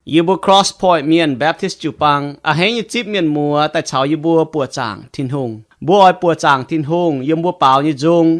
Yie mbuo Cross Point Mienh Baptist jiu-baang a'hneiv nyei zipv mienh muoz daaih caux yie mbuo buoqc zaangc Tin-Hungh. Mbuo oix buoqc zaangc Tin-Hungh yiem mbuo baaux nyei nzung,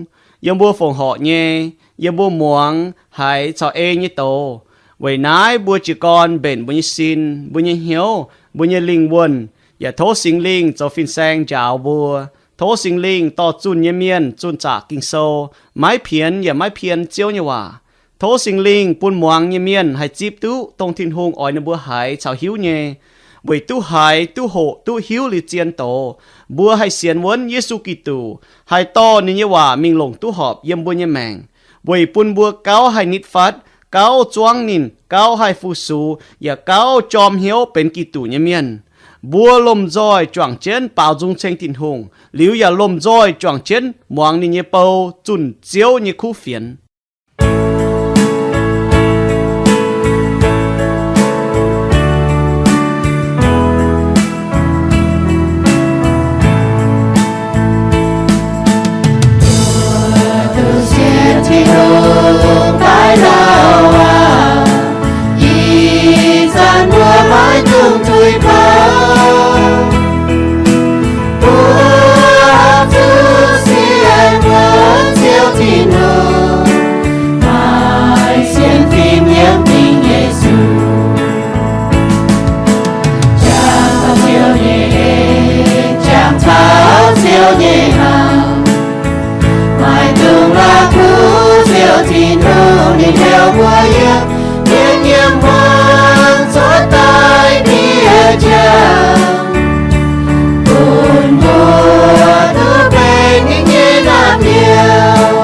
yiem mbuo fongc horc nyei, yiem mbuo muangx haiz caux ei nyei doz. Weic naaiv mbuo jiez gorn mbenc mbuo nyei sin, mbuo nyei hnyouv, mbuo nyei lingh wuonh, yaac tov Singx Lingh zoux fin-saeng njaaux mbuo. Tov Singx Lingh dorh zunh nyei mienh zunh zaqc Ging-Sou, maiv pienx yaac maiv pien Ziouv nyei waac. Tov Singx Lingh bun muangx nyei mienh haih zipv duqv dongh Tin-Hungh oix ninh mbuo haiz caux hiuv nyei, weic duqv haiz, duqv hoqc, duqv hiuv liuz zien doz, mbuo haih sienx wuonv Yesu Giduc, haih dorh ninh nyei waac mingh longc duqv horpc yiem mbuo nyei maengc, weic bun mbuo gauh haih nitv fatv, gauh zuangv ninh, gauh haih fu-sux, yaac gauh jorm hnyouv benx Giduc nyei mienh. Mbuo lomh nzoih juangc jienv baaux nzung ceng Tin-Hungh, liuz yaac lomh nzoih juangc jienv muangx ninh nyei bou zunh Ziouv nyei kuv fienx. Tin-Hungh daaih lauh aac, ih zanc mbuo maiv dungx tuix bouh. Mbuo zuqc sienx wuonv Ziouv Tin-Hungh, maaih sienx fim yiem Ging-Sou. Jangx taux Ziouv nyei en, jangx taux Ziouv nyei hnamv. Maiv dungx la'kuqv Ziouv Tin-Hungh, ninh heuc mbuo yiem, yiem hmuangx cuotv daaih bieqc jangx, bun mbuo duqv benx ninh nyei naamh nyouz.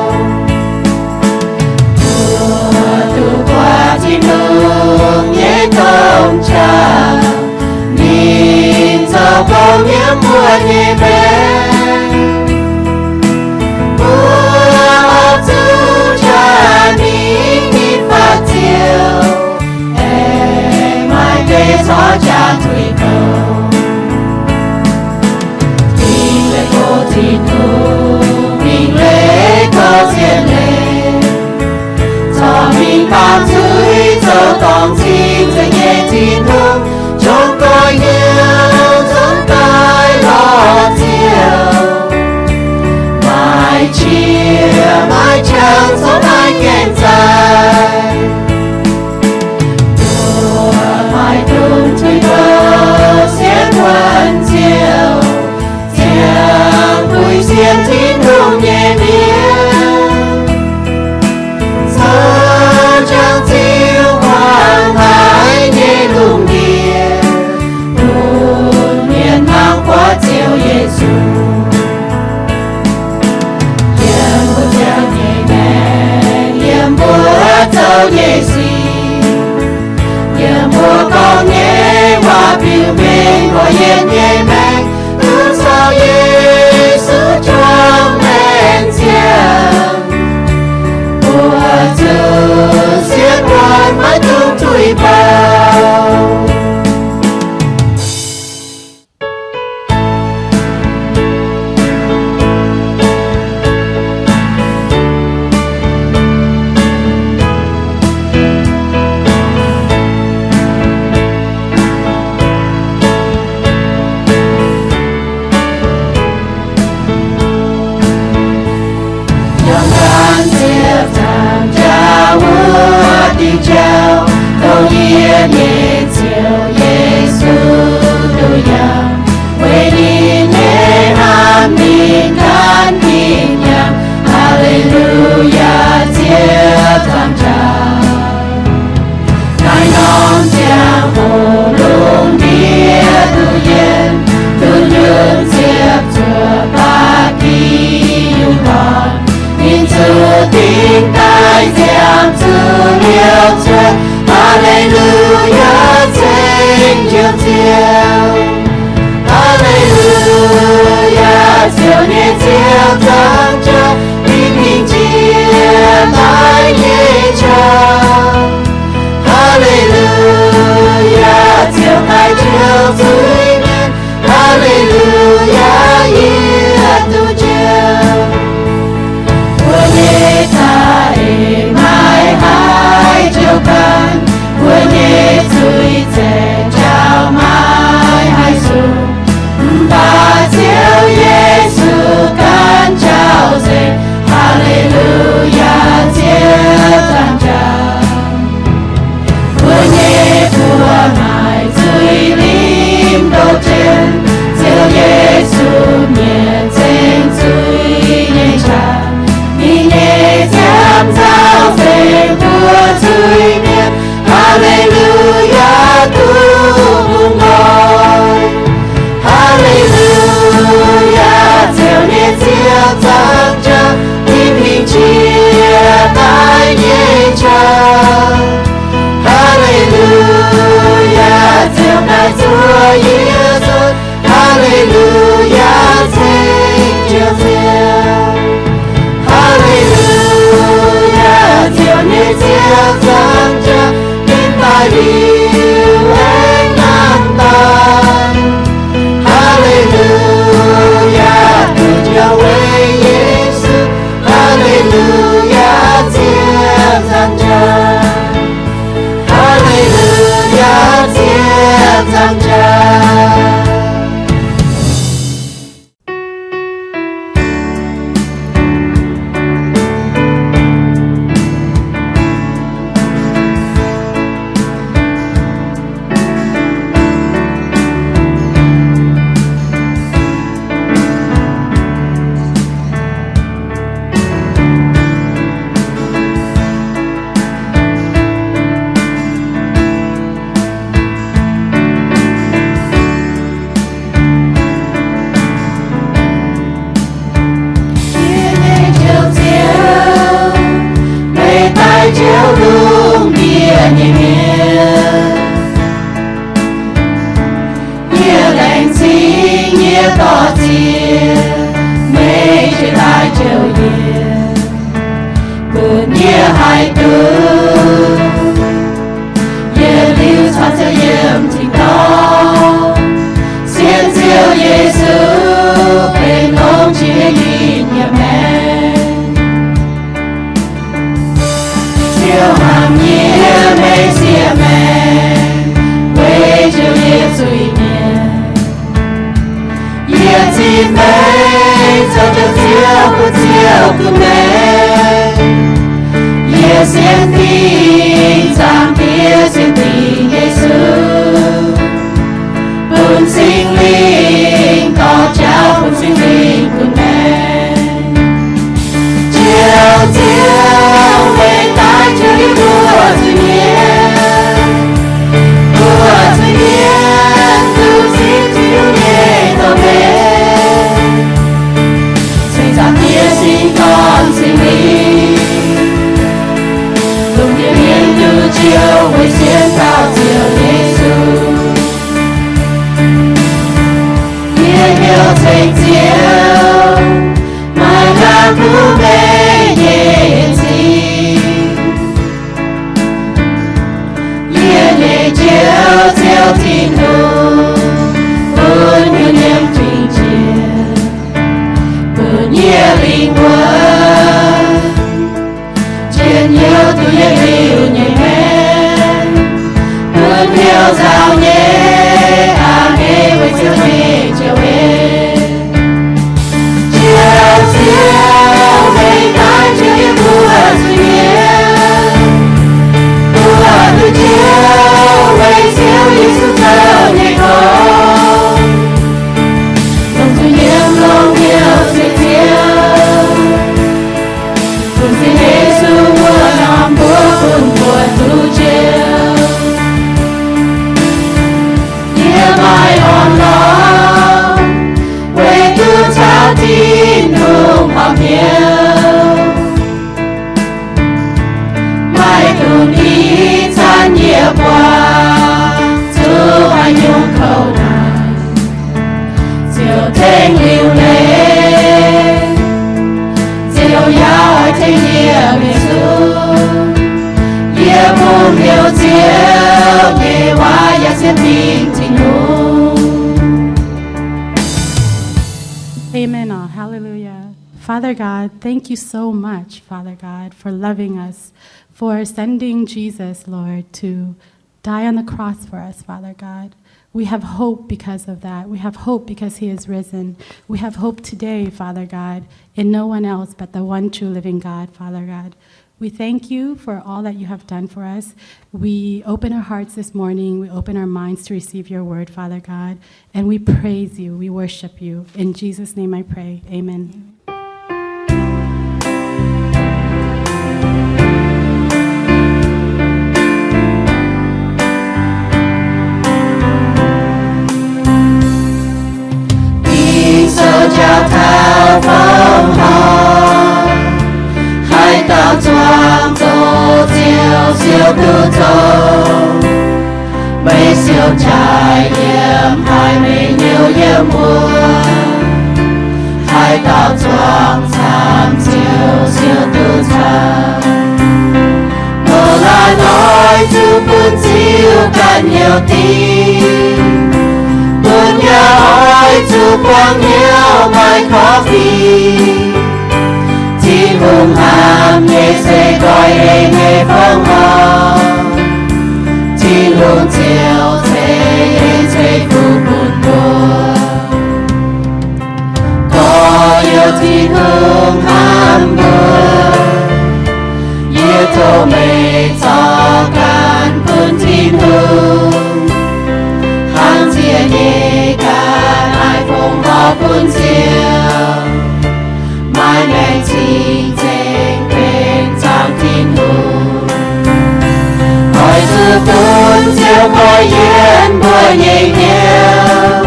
Mbuo duqv buatc Tin-Hungh nyei dongh qaqv, ninh zoux gong yiem mbuo nyei maengc. Mbuo oix zuqc qaqv mingh nitv fatv Ziouv, aengx maaih deix corc jaax tuix douc. Mingh leiz gox Tin-Hungh, mingh leiz gox zien leiz, corc mingh baamh zuiz zoux dorngx cing za'nyeic Tin-Hungh, qongx goiv hnyouv zungv daaih lorz Ziouv. Maaih qiex maaih qangx zungv maaih gaengh zaih. Mbuo maiv dungx tuix douc sienx wuonv Ziouv, ziangh buix sienx Tin-Hungh nyei mienh, zoux jangx Ziouv guangc haic nyei lungh ndiev, bun mienh hnangv buatc Ziouv Yesu. Yiem mbuo Ziouv nyei maengc, yiem mbuo zoux nyei sic, yiem mbuo gorngv nyei waac biux mengh mbuo yiem nyei maengc, duqv caux Yesu juangc maengc ziangh. Mbuo zuqc sienx wuonv maiv dungx tuix bouh. Haa^le^lu^yaa, ceng Ziouv, Ziouv. Haa^le^lu^yaa, Ziouv nyei Ziouv, zaangc jaax, ninh daaih liuz aengx nangh daaih. Haa^le^lu^yaa, duqv njoux weic Yesu. Haa^le^lu^yaa, Ziouv zaangc jaax. Haa^le^lu^yaa, Ziouv zaangc jaax. Yie nyei Njoux Ziouv, meih daaih njoux lungh ndiev nyei mienh. Yie laengz zingh, yie dor-ziec, meih jiex daaih njoux yie, bun yie haih duqv yietc liuz caux Ziouv yiem tin-dorngh. Sienx Ziouv Yesu benx longx jiex yie nyei maengc. Ziouv hmangx yie meih sieqv maengc, weic jiex yie zuiz-mienh. Yie zipv meih zoux Njoux Ziouv bun Ziouv gunv maengc. Yie sienx dingc Zaangc Diex, sienx dingc Yesu, bun Singx Lingh dorh jauv, bun Singx Lingh gunv maengc. Njoux Ziouv, meih daaih njoux yie mbuo zuiz-mienh, mbuo zuiz-mienh duqv zipv Ziouv nyei doz-leiz. Ceng Zaangc Diex, Singx Dorn, Singx Lingh, lungh ndiev mienh duqv Ziouv weic sienx taux Ziouv Yesu. Yie hnyouv ceng Ziouv, maaih lamh kuv meih nyei en-zingh. Yie nyei Njoux Ziouv Tin-Hungh, bun yie nyiemc fingx-jiex, bun yie lingh wuonh, njien-youh duqv yietc liuz nyei maengc, bun hnyouv nzauh nyei a'hneiv weic Ziouv nyei jauv-en. Njoux Ziouv, meih daaih njoux yie mbuo zuiz-mienh, mbuo duqv njoux weic Ziouv Yesu zoux nyei gorngv, longc zuiz-mienh longc hnyouv sienx Ziouv, bun Ziouv Yesu wuov norm mbuox bun mbuo duqv njoux. Yie maaih orn-lorqc, weic duqv caux Tin-Hungh horpc hnyouv. Maaih dungz ih zanc yie buangh zuqc haaix nyungc kouv naanc, Ziouv tengx liuc leiz, Ziouv yaac oix tengx yie mingh zuqc. Yie bun heuc Ziouv nyei waac yaac sienx dingc Tin-Hungh. Amen. All. Hallelujah. Father God, thank you so much, Father God, for loving us, for sending Jesus, Lord, to die on the cross for us, Father God. We have hope because of that. We have hope because he is risen. We have hope today, Father God, in no one else but the one true living God, Father God. We thank you for all that you have done for us. We open our hearts this morning. We open our minds to receive your word, Father God. And we praise you. We worship you. In Jesus' name I pray. Amen. Ging-Sou njaaux taux fong horc, haaix dauh zuangx zoqc Ziouv, Ziouv duqv zoux. Meih Siou jaaix yiem haiz meih hnyouv yiem wuov, haaix dauh zuangx camv ziouc siou duqv camv. Mbuo laanh oix zuqc bun Ziouv ganh hnyouv dingc, bun yaac oix zuqc buangh hnyouv maaih korv-fiqv. Tin-Hungh hnamv nyei se nqoi hec nyei fongc horc. Tin-Hungh ziouc ceix en ceix fuqv bun mbuo. Gorx-youz, Tin-Hungh hnamv mbuo. Yie tov meih zorqv ganh bun Tin-Hungh, hnangv ziec nyei ganh maaih fongc horc bun Ziouv, maaih maengc cing-nzengc benx zaangc Tin-Hungh. Oix zuqc bun Ziouv goiv yienx mbuo nyei hnyouv.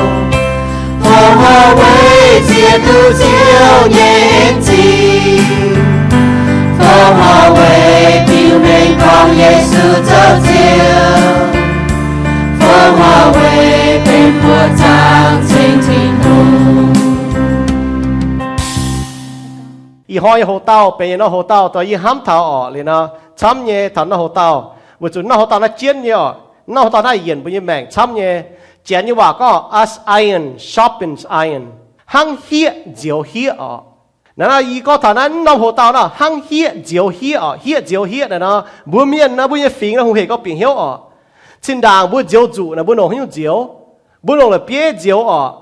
Fongc horc weic ziex duqv Ziouv nyei en zingh. Fongc horc weic biux mengh gorngv Yesu zoux Ziouv. Fongc horc weic benx mbuo zaangc Singx Tin-Hungh. Ih hnoi nyei hoc-dauh benx yietc norm hoc-dauh dongh yie hnamv taux orqc. Liuz nor, camv nyei taux norm hoc-dauh, weic zuqc norm hoc-dauh naaiv jienv nyei orqc. Norm hoc-dauh naaiv yienc mbuo nyei maengc camv nyei. Janx nyei waac gorngv, as iron sharpens iron, hnangv hieqv nzioux hieqv orqc. Naaiv, naaiv yie gorngv taux naaiv norm hoc-dauh nor, hnangv hieqv nzioux hieqv orqc. Hieqv nzioux hieqv naaiv nor, mbuo mienh naaiv, mbuo nyei fingx naaiv hungh hec gorngv bieqc hnyouv orqc. Cin-ndaangc mbuo nzioux nzuqc naaiv, mbuo longc haaix nyungc nzioux? Mbuo longc la'bieiv nzioux orqc.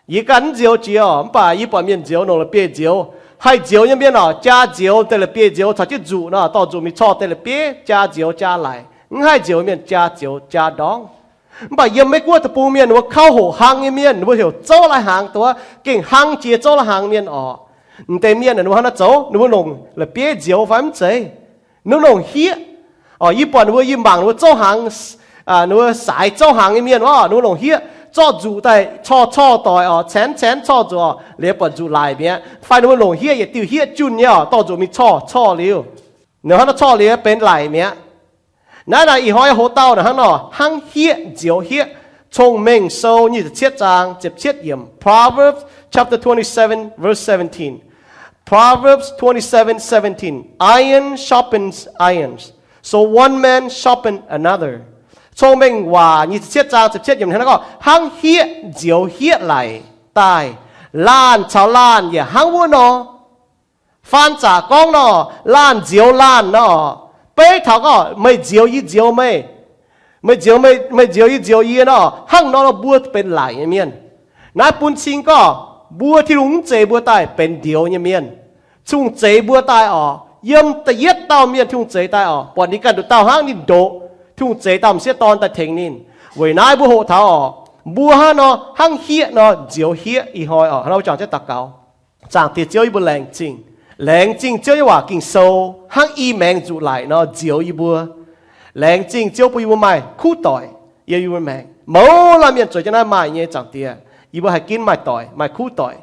Yie ganh mv nzioux jiex orqc, mv baac yie buatc mienh nzioux longc la'bieiv nzioux. Haih nzioux nyei mienh orqc, jaa nzioux deix la'bieiv nzioux caux jienv nzuqc nor, dorh nzuqc mingh corc deix la'bieiv, jaa nzioux jaa laic. Mv haih nzioux mienh jaa nzioux jaa ndorngv. Mv baac yiem Meiv Guoqv deic-bung mienh, ninh mbuo kauv hoqc hlang nyei mienh, ninh mbuo heuc zouv lai-hnaangx, dongh wuov gengh hlang jiex zouv lai-hnaangx mienh orqc. M'deix mienh ninh mbuo hnangv naaiv zoux, ninh mbuo longc la'bieiv nzioux fai mv zeiz? Ninh mbuo longc hieqv. Orqc, yie buatc ninh mbuo, yie mangc ninh mbuo zouv hnaangx, ninh mbuo saaix zouv hnaangx nyei mienh orqc, ninh mbuo longc hieqv zorqv nzuqc daaih corc corc doic orqc, caenx caenx corc nzuqc orqc, liuz buatc nzuqc laic mi'aqv. Fai ninh mbuo longc hieqv yietc diuh hieqv junh nyei orqc, dorh nzuqc mingh corc corc liuz, ninh hnangv naaiv corc liuz benx laic mi'aqv. Naaiv naaic ih hnoi hoc-dauh naaic hnangv nor, hnangv hieqv nzioux hieqv. Cong-Mengh Sou nyic ziepc cietv zaang ziepc cietv yiemc. Proverbs chapter twenty-seven, verse seventeen. Proverbs twenty-seven seventeen. Iron sharpens iron, so one man sharpen another. Cong-Mengh Waac nyic ziepc cietv zaang ziepc cietv yiemc hnangv naaiv gorngv, hnangv hieqv nzioux hieqv laic daaih, laanh caux laanh yaac hnangv wuov nor. Faan zaqc gorngv nor, laanh nzioux laanh nor. Beiv taux gorngv meih nzioux yie nzioux meih, meih nzioux, meih nzioux yie nzioux yie nor, hnangv nor mbuo benx laic nyei mienh. Naaiv bun cing gorngv mbuo Tin-Hungh mv zeix mbuo daaih benx nzioux nyei mienh. Tin-Hungh zeix mbuo daaih orqc, yiem da'yietv dauh mienh Tin-Hungh zeix daaih orqc, buatc ninh ganh nduqc dauh hnangv ninh ndoqc, Tin-Hungh zeix dauh m'sieqv dorn daaih tengx ninh. Weic naaiv mbuo hoqc taux orqc, mbuo hnangv nor, hnangv hieqv nor nzioux hieqv ih hnoi orqc. Hnangv nor mbuo juangc jienv daux gaux. Zaangc Diex Ziouv, yie mbuo laengz zingh. Laengz zingh Ziouv nyei waac Ging-Sou hnangv i maengx nzuqc laic nor nzioux yie mbuo. Laengz zingh Ziouv bun yie mbuo maaih kuv doic yiem yie mbuo maengc. Mouz laanh mienh zueiz jienv naaiv maaih nyei, Zaangc Diex. Yie mbuo haih ginv maaih doic, maaih kuv doic.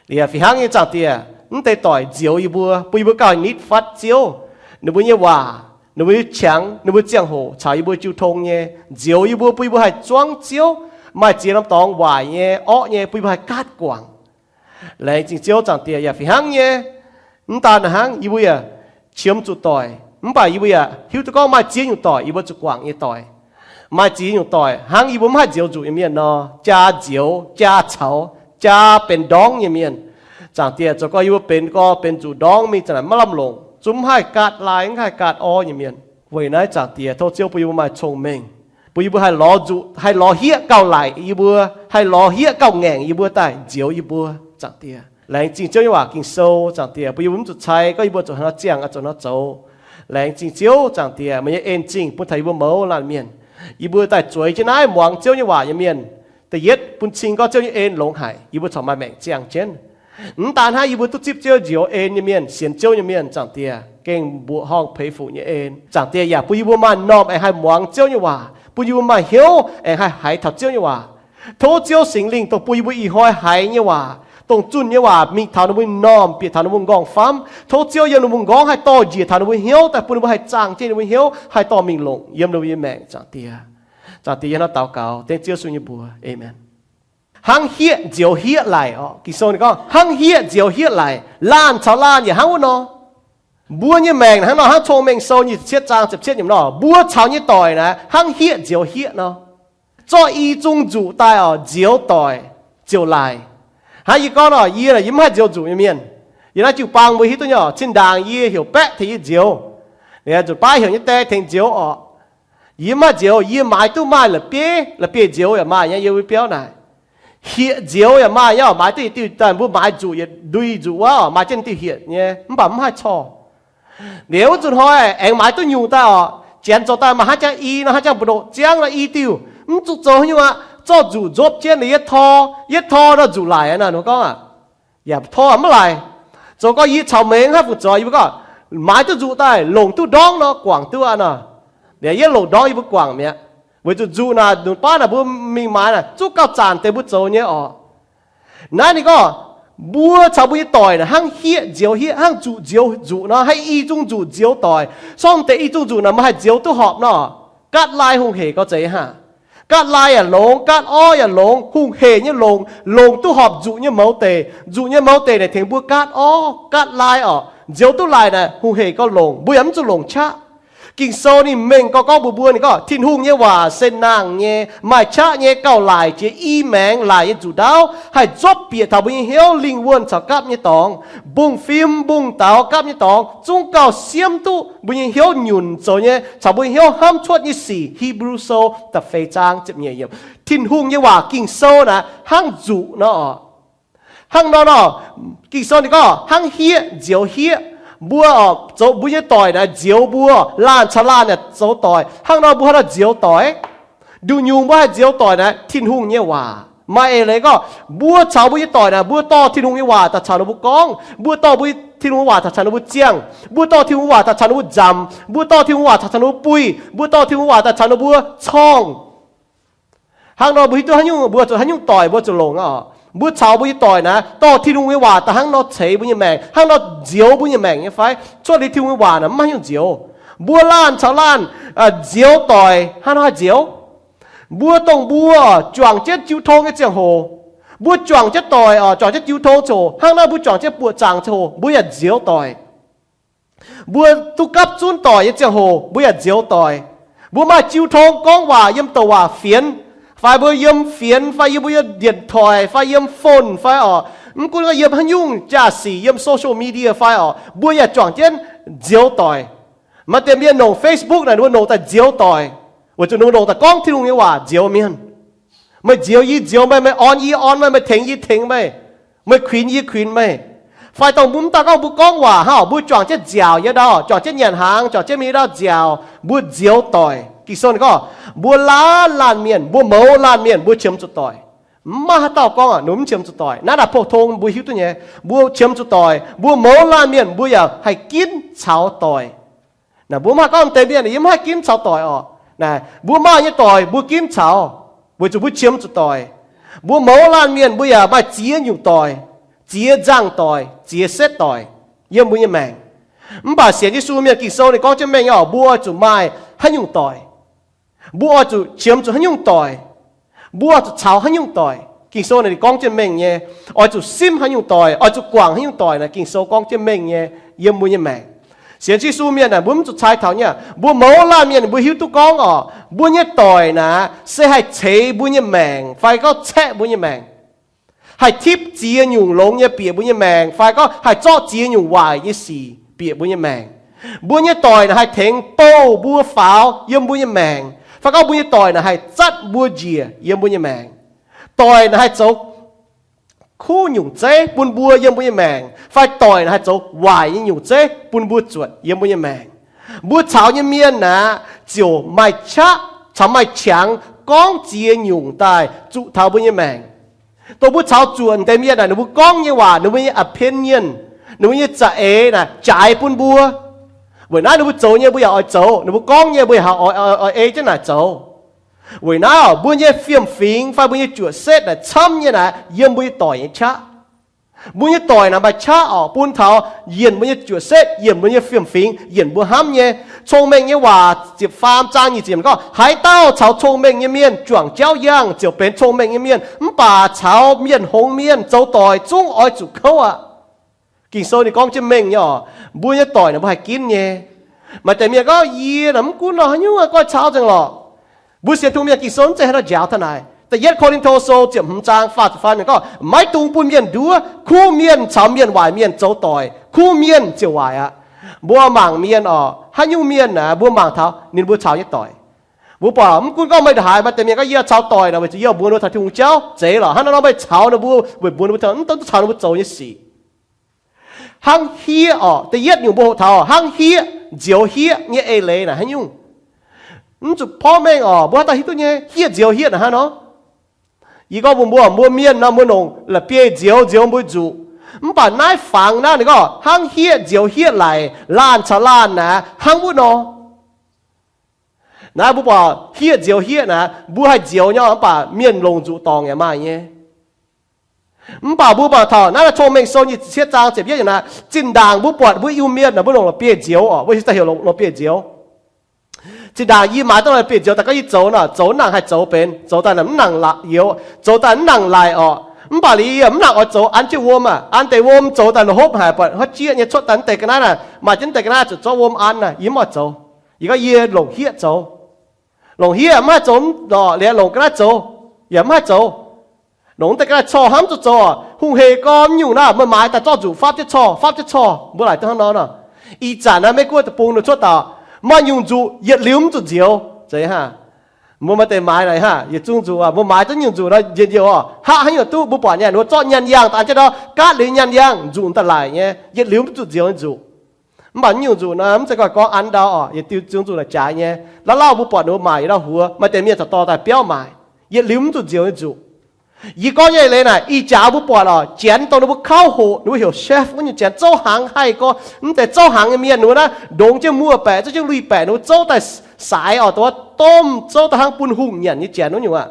Liuz fih hnangv nyei, Zaangc Diex, mv deix doic nzioux yie mbuo, bun yie mbuo gauh nitv fatv Ziouv, ninh mbuo nyei waac, ninh mbuo nyei qangx, ninh mbuo ziangh hoc caux yie mbuo jiu tong nyei, nzioux yie mbuo, bun yie mbuo haih zuangv Ziouv, maaih ziex norm dorngx waaic nyei, orqv nyei, bun yie mbuo haih gaatv guangc. Laengz zingh Ziouv, Zaangc Diex. Yaac fih hnangv nyei, mv daan hnangv, yie mbuo yaac qiemx zuqc doic, mv baac yie mbuo yaac hiuv duqv gorngv maaih ziex nyungc doic yie mbuo zuqc guangc nyei doic. Maaih ziex nyungc doic hnangv yie mbuo mv haih nzioux nzuqc nyei mienh nor, jaa nzioux, jaa caux, jaa benx ndorngv nyei mienh. Zaangc Diex, zoux gorngv yie mbuo benx gorngv benx nzuqc ndorngv mingh, za'naaic maiv lamh longc, zungv mv haih gaatv lai, mv haih gaatv orv nyei mienh. Weic naaiv, Zaangc Diex, tov Ziouv bun yie mbuo maaih cong-mengh, bun yie mbuo haih lorz nzuqc, haih lorz hieqv gauh laic yie mbuo, haih lorz hieqv gauh ngaengc yie mbuo daaih nzioux yie mbuo, Zaangc Diex. Laengz zingh Ziouv nyei waac Ging-Sou, Zaangc Diex, bun yie mbuo mv zuqc cai gorngv yie mbuo zuqc hnangv nor ziangh, zuqc hnangv nor zoux. Laengz zingh Ziouv, Zaangc Diex, meih nyei en zingh bun taux yie mbuo mouz laanh mienh. Yie mbuo daaih zueiz jienv naaiv muangx Ziouv nyei waac nyei mienh, da'yietv bun cing gorngv Ziouv nyei en longx haic, yie mbuo corc maaih maengc ziangh jienv. Mv daan hnangv, yie mbuo duqv zipv Ziouv njoux en nyei mienh, sienx Ziouv nyei mienh, Zaangc Diex, gengh mbuoqc horngh peix fuqv nyei en. Zaangc Diex, yaac bun yie mbuo maaih m'normh aengx haih muangx Ziouv nyei waac, bun yie mbuo maaih hnyouv aengx haih haiz taux Ziouv nyei waac. Tov Ziouv Singx Lingh dongh bun yie mbuo ih hnoi haiz nyei waac, dongh zunh nyei waac mingh taux ninh mbuo m'normh, bieqc taux ninh mbuo m'nqorngv famv. Tov Ziouv yiem ninh mbuo m'nqorngv haih dorh njiec taux ninh mbuo hnyouv daaih, bun ninh mbuo haih zaangh jienv ninh mbuo hnyouv, haih dorh mingh longc yiem ninh mbuo nyei maengc, Zaangc Diex. Zaangc Diex, yie hnangv nor daux gaux dengv Ziouv Yesu nyei mbuox, aamen. Hnangv hieqv nzioux hieqv laic oc. Ging-Sou ninh gorngv, hnangv hieqv nzioux hieqv laic. Laanh caux laanh yaac hnangv wuov nor. Mbuo nyei maengc hnangv nor, hnangv Cong-Mengh Sou nyic ziepc cietv zaang ziepc cietv nyei nor, mbuo caux nyei doic naaic hnangv hieqv nzioux hieqv nor. Zorqv i zungv nzuqc daaih oc, nzioux doic ziouc laic. Hnangv yie gorngv nor, yie, yie mv haih nzioux nzuqc nyei mienh. Yie naaiv jiu-baang mbuo hiuv duqv nyei oc, zinh ndaangc yie heuc Baeqv tengx yie nzioux. Ninh zuqc baav heuc nyei die tengx nzioux oc. Yie mv haih nzioux, yie maaiz duqv maaih la'bieiv, la'bieiv nzioux yaac maaih nyei yiem wuov biauv naaic. Hieqv nzioux yaac maaih nyei oc, maaiz duqv yietc diuh daaih mbuo maaiz nzuqc yietc ndui nzuqc wuov oc, maaih jienv diuh hieqv nyei, mv baac mv haih corc. Liuz wuov nzunc hnoi aengx maaiz duqv nyungc daaih oc, janx zoux daaih maaih hnangv jangx i nor, hnangv jangx mbu'ndoqc ziangv nor i diuh, mv zuqc zoux haaix nyungc aqv, zorqv nzuqc nzuopv jienv liuz yie tor, yie tor nor nzuqc laic aqv nor, ninh mbuo gorngv aqv. Yaac tor mv laic. Zoux gorngv yie caux mengh hnangv fungc zoux, yie mbuo gorngv maaiz duqv nzuqc daaih longc duqv ndorngv nor guangc duqv aqv nor. Liuz yie longc ndorngv yie mbuo guangc mi'aqv, weic zuqc nzuqc naaic, nzunc baav naaic mbuo mingh maaiz naaic zungv gauh zanc deix mbuo zoux nyei oc. Naaiv ninh gorngv, mbuo caux mbuo nyei doic naaic hnangv hieqv nzioux hieqv, hnangv nzuqc nzioux nzuqc nor, hnangv i zungv nzuqc nzioux doic. Sorng deix i zungv nzuqc naaic meih haih nzioux duqv horpc nor, gaatv lai hungh hec gauh zeiz hnangv. Gaatv lai yaac longx, gaatv orv yaac longx, hungh hec nyei longx, longc duqv horpc nzuqc nyei mouz deic. Nzuqc nyei mouz deic naaic tengx mbuo gaatv orv gaatv lai oc. Nzioux duqv laic naaic hungh hec gauh longc, mbuo yaac mv zuqc longc qaqv. Ging-Sou ninh mengh gauh gorngv mbuox mbuo, ninh gorngv, Tin-Hungh nyei waac se nangh nyei, maaih qaqv nyei, gauh laic jiex i maengx laic nyei nzuqc ndaauv, haih nzuopv bieqc taux mbuo nyei hnyouv, lingh wuonh caux gapv nyei dorngx, mbungv-fim, mbungv-daux, gapv nyei dorngx, zungv gauh siemv duqv mbuo nyei hnyouv nyunc zoux nyei caux mbuo hnyouv hnamv cuotv nyei sic. Hipv^lu Sou da'feix zaang ziepc nyeic yiemc. Tin-Hungh nyei waac Ging-Sou naaic hnangv nzuqc nor oc. Hnangv nor nor, Ging-Sou ninh gorngv hnangv hieqv nzioux hieqv. Mbuo oc, zoux mbuo nyei doic naaic nzioux mbuo, laanh caux laanh naaic zoux doic. Hnangv nor mbuo hnangv nor nzioux doic. Nduqc nyungc mbuo haih nzioux doic naaic Tin-Hungh nyei waac. Maaih eix leiz gorngv mbuo caux mbuo nyei doic naaic, mbuo dorh Tin-Hungh nyei waac daaih caux ninh mbuo gorngv, mbuo dorh mbuo, Tin-Hungh nyei waac daaih caux ninh mbuo ziangh, mbuo dorh Tin-Hungh waac daaih caux ninh mbuo nzamc, mbuo dorh Tin-Hungh waac daaih caux ninh mbuo buih, mbuo dorh Tin-Hungh waac daaih caux ninh mbuo corngh. Hnangv nor mbuo hiuv duqv haaix nyungc, mbuo zuqc haaix nyungc doic mbuo zuqc longc oc. Mbuo caux mbuo nyei doic naaic dorh Tin-Hungh nyei waac daaih hnangv nor ceix mbuo nyei maengc, hnangv nor nzioux mbuo nyei maengc nyei fai? Cuotv liuz Tin-Hungh nyei waac naaic mv maaih haaix nyungc nzioux. Mbuo laanh caux laanh nzioux doic hnangv nor haih nzioux. Mbuo dongh mbuo juangc jienv jiu tong nyei ziangh hoc, mbuo juangc jienv doic oc, juangc jienv jiu tong ziangh hoc, hnangv naaiv mbuo juangc jienv buoqc zaangc ziangh hoc, mbuo yaac nzioux doic. Mbuo duqv gapv zunv doic nyei ziangh hoc, mbuo yaac nzioux doic. Mbuo maaih jiu tong gorngv waac yiem douc waac fienx, fai mbuo yiem fienx, fai yiem mbuo nyei điện thoại, fai yiem phone fai oc, mv gunv yiem haaix nyungc jaa-sic, yiem social media fai oc, mbuo yaac juangc jienv nzioux doic. Maaih deix mienh longc Facebook naaic, ninh mbuo longc daaih nzioux doic, weic zuqc ninh mbuo longc daaih gorngv Tin-Hungh nyei waac nzioux mienh. Meih nzioux yie nzioux meih, meih orn yie orn meih, meih tengx yie tengx meih, meih kuinx yie kuinx meih. Fai dongh mbuo mv daan gorngv mbuo gorngv waac hnangv, mbuo juangc jienv nziaauc yie ndau, juangc jienv nyanc hnaangx, juangc jienv mingh ndau nziaauc, mbuo nzioux doic. Ging-Sou ninh gorngv, mbuo laanh laanh mienh, mbuo mouz laanh mienh, mbuo qiemx zuqc doic. Mv maaih haaix dauh gorngv aqv, ninh mv qiemx zuqc doic. Naaiv naaic pou-tong mbuo hiuv duqv nyei, mbuo qiemx zuqc doic. Mbuo mouz laanh mienh mbuo yaac haih ginv caux doic. Naaic mbuo mv haih gorngv deix mienh yie mv haih ginv caux doic oc. Naaic mbuo maaih nyei doic mbuo ginv caux, weic zuqc mbuo qiemx zuqc doic. Mbuo mouz laanh mienh mbuo yaac maaih ziex nyungc doic, ziex nzangh doic, ziex setv doic yiem mbuo nyei maengc. Mv baac sienx Yesu mienh, Ging-Sou ninh gorngv jienv mengh nyei oc, mbuo oix zuqc maaih haaix nyungc doic, mbuo oix zuqc qiemx zuqc haaix nyungc doic, mbuo oix zuqc caux haaix nyungc doic. Ging-Sou naaic ninh gorngv jienv mengh nyei, oix zuqc simv haaix nyungc doic, oix zuqc guangc haaix nyungc doic naaic, Ging-Sou gorngv jienv mengh nyei yiem mbuo nyei maengc. Sienx Yesu mienh naaic mbuo mv zuqc cai taux nyei. Mbuo mouz laanh mienh mbuo hiuv duqv gorngv oc, mbuo nyei doic naaic se haih ceix mbuo nyei maengc fai gorngv caeqv mbuo nyei maengc, haih tipv ziex nyungc longx nyei bieqc mbuo nyei maengc, fai gorngv haih zorqv ziex nyungc waaic nyei sic bieqc mbuo nyei maengc. Mbuo nyei doic naaic haih tengx bouh mbuo faaux yiem mbuo nyei maengc, fai gorngv mbuo nyei doic naaic haih zatv mbuo njiec yiem mbuo nyei maengc. Doic naaic haih zoux kuv nyungc zeiv bun mbuo yiem mbuo nyei maengc, fai doic naaic haih zoux waaic nyei nyungc zeiv bun mbuo zuotc yiem mbuo nyei maengc. Mbuo caux nyei mienh naaic ziouc maaih qaqv caux maaih qangx gorngv ziex nyungc daaih zuqc taux mbuo nyei maengc. Dongh mbuo caux zuqc deix mienh naaic, ninh mbuo gorngv nyei waac, ninh mbuo nyei opinion, ninh mbuo nyei za'eix naaic jaaix bun mbuo. Weic naaiv ninh mbuo zoux nyei mbuo yaac oix zoux, ninh mbuo gorngv nyei mbuo yaac oix, oix, oix ei jienv naaic zoux. Weic naaiv mbuo nyei fiem-fingx fai mbuo nyei juoqc setv naaic camv nyei naaic yiem mbuo nyei doic nyei qaqv. Mbuo nyei doic naaic maaih qaqv oc, bun taux yienc mbuo nyei juoqc setv, yienc mbuo nyei fiem-fingx, yienc mbuo hnamv nyei. Cong-Mengh Nyei Waac ziepc faam zaang nyic ziepc gorngv, haaix dauh caux cong-mengh nyei mienh juangc jauv yangh ziouc benx cong-mengh nyei mienh, mv baac caux mienh hngongx mienh zoux doic zungv oix zuqc kouv aqv. Ging-Sou ninh gorngv jienv mengh nyei oc. Mbuo nyei doic naaic mbuo haih ginv nyei. Maaih deix mienh gorngv, yie naaic mv gunv nor haaix nyungc, goiv caux nzengc lorqc. Mbuo sienx Tin-Hungh mienh Ging-Sou mv zeiz haaix nor njaaux taux naaic. Da'yietv Ko^lin^to Sou ziepc hmz zaang faah ziepc faam ninh gorngv, maiv dungx bun mienh nduov. Kuv mienh caux mienh waaic mienh zoux doic, kuv mienh ziouc waaic aqv. Mbuo mangc mienh oc, haaix nyungc mienh naaic mbuo mangc taux ninh mbuo caux nyei doic. Mbuo buatc mv gunv gorngv meih ndongc haaix, maaih deix mienh gorngv yie caux doic naaic weic zuqc yie mbuox ninh mbuo taux Tin-Hungh jauv zeiz lorqc. Hnangv naaiv nor meih caux ninh mbuo weic mbuox ninh mbuo taux, mv dungx caux ninh mbuo zoux nyei sic. Hnangv hieqv oc, da'yietv nyungc mbuo hoqc taux hnangv hieqv, nzioux hieqv nyei eix leiz naaic haaix nyungc. Mv zuqc porv mengh oc, mbuo haaix dauh hiuv duqv nyei, hieqv nzioux hieqv naaic hnangv nor. Yie gorngv mbuox mbuo, mbuo mienh nor mbuo longc la'bieiv-nzioux nzioux mbuo nzuqc. Mv baac naaiv fangx naaiv ninh gorngv hnangv hieqv nzioux hieqv laic, laanh caux laanh naaic hnangv wuov nor. Naaiv mbuo buatc hieqv nzioux hieqv naaic, mbuo haih nzioux nyei, mv baac mienh longc nzuqc dorngc yaac maaih nyei. Mv baac mbuo mangc taux naaiv Cong-Mengh Sou nyei ziepc cietv zaang ziepc yietv naaic, zinh ndaangc mbuo buatc mbuo Iu-Mienh naaic mbuo longc la'bieiv-nzioux oc, mbuo hiuv daaih heuc longc la'bieiv-nzioux. Zinh ndaangc yie maaiz duqv la'bieiv-nzioux daaih gorngv yie zoux nor, zoux mv nangc haih zoux benx, zoux daaih mv nangc la'youz, zoux daaih mv nangc laic oc. Mv baac liuz yie mv nangc oix zoux an jienv wuom aqv. An deix wuom zoux daaih la'hopv haic, buatc huotv jieqv nyei cuotv daaih mv deix ga'naaiv naaic, maaih jienv mv deix ga'naaiv zuqc zorqv wuom an naaic, yie mv oix zoux. Yie gorngv yie longc hieqv zoux. Longc hieqv mv haih zoux, lorqc liuz longc ga'naaiv zoux yaac mv haih zoux. Longc mv deix ga'naaiv corc hnamv zuqc zoux. Hungh hec gorx nyungc naaic meih maaiz daaih zorqv nzuqc fapv jienv corc, fapv jienv corc, mbuo laaic duqv hnangv nor nor. Ih zanc naaiv Meiv-Guoqv deic-bung ninh cuotv daaih, maaih nyungc nzuqc yietc liuz mv zuqc nzioux. Zeiz hnangv. Mbuo maaih deix maaiz naaic hnangv, yietc zungv nzuqc mbuo maaiz duqv nyungc nzuqc nor njien-youh oc, haqv haaix nyungc duqv. Mbuo buatc nyei ninh mbuo zorqv nyaanh yangh daaih an jienv ndau, gaatv liuz nyaanh yangh nzuqc daaih laic nyei, yietc liuz mv zuqc nzioux nyei nzuqc. Mv baac nyungc nzuqc naaiv mv zeiz gorngv an ndau oc, yietc diuh zungv nzuqc naaic jaaix nyei. Lauh lauh mbuo buatc ninh mbuo maaic yietc dauh huox, maaih deix mienh caux dorh daaih biauv maaic, yietc liuz mv zuqc nzioux nyei nzuqc. Yie gorngv nyei leiz naaic, ih jaax mbuo buatc oc, janx dongh ninh mbuo kauv hoqc, ninh mbuo heuc chef wuov nyungc janx zouv hnaangx haih gorx, mv deix zouv hnaangx nyei mienh ninh mbuo naaiv ndongx jienv muoz-baeqc, zouv jienv lui-baeqc, ninh mbuo zouv daaih saix oc, dongh wuov domh zouv daaih hnangv bun hungh nyanc nyei janx wuov nyungc aqv.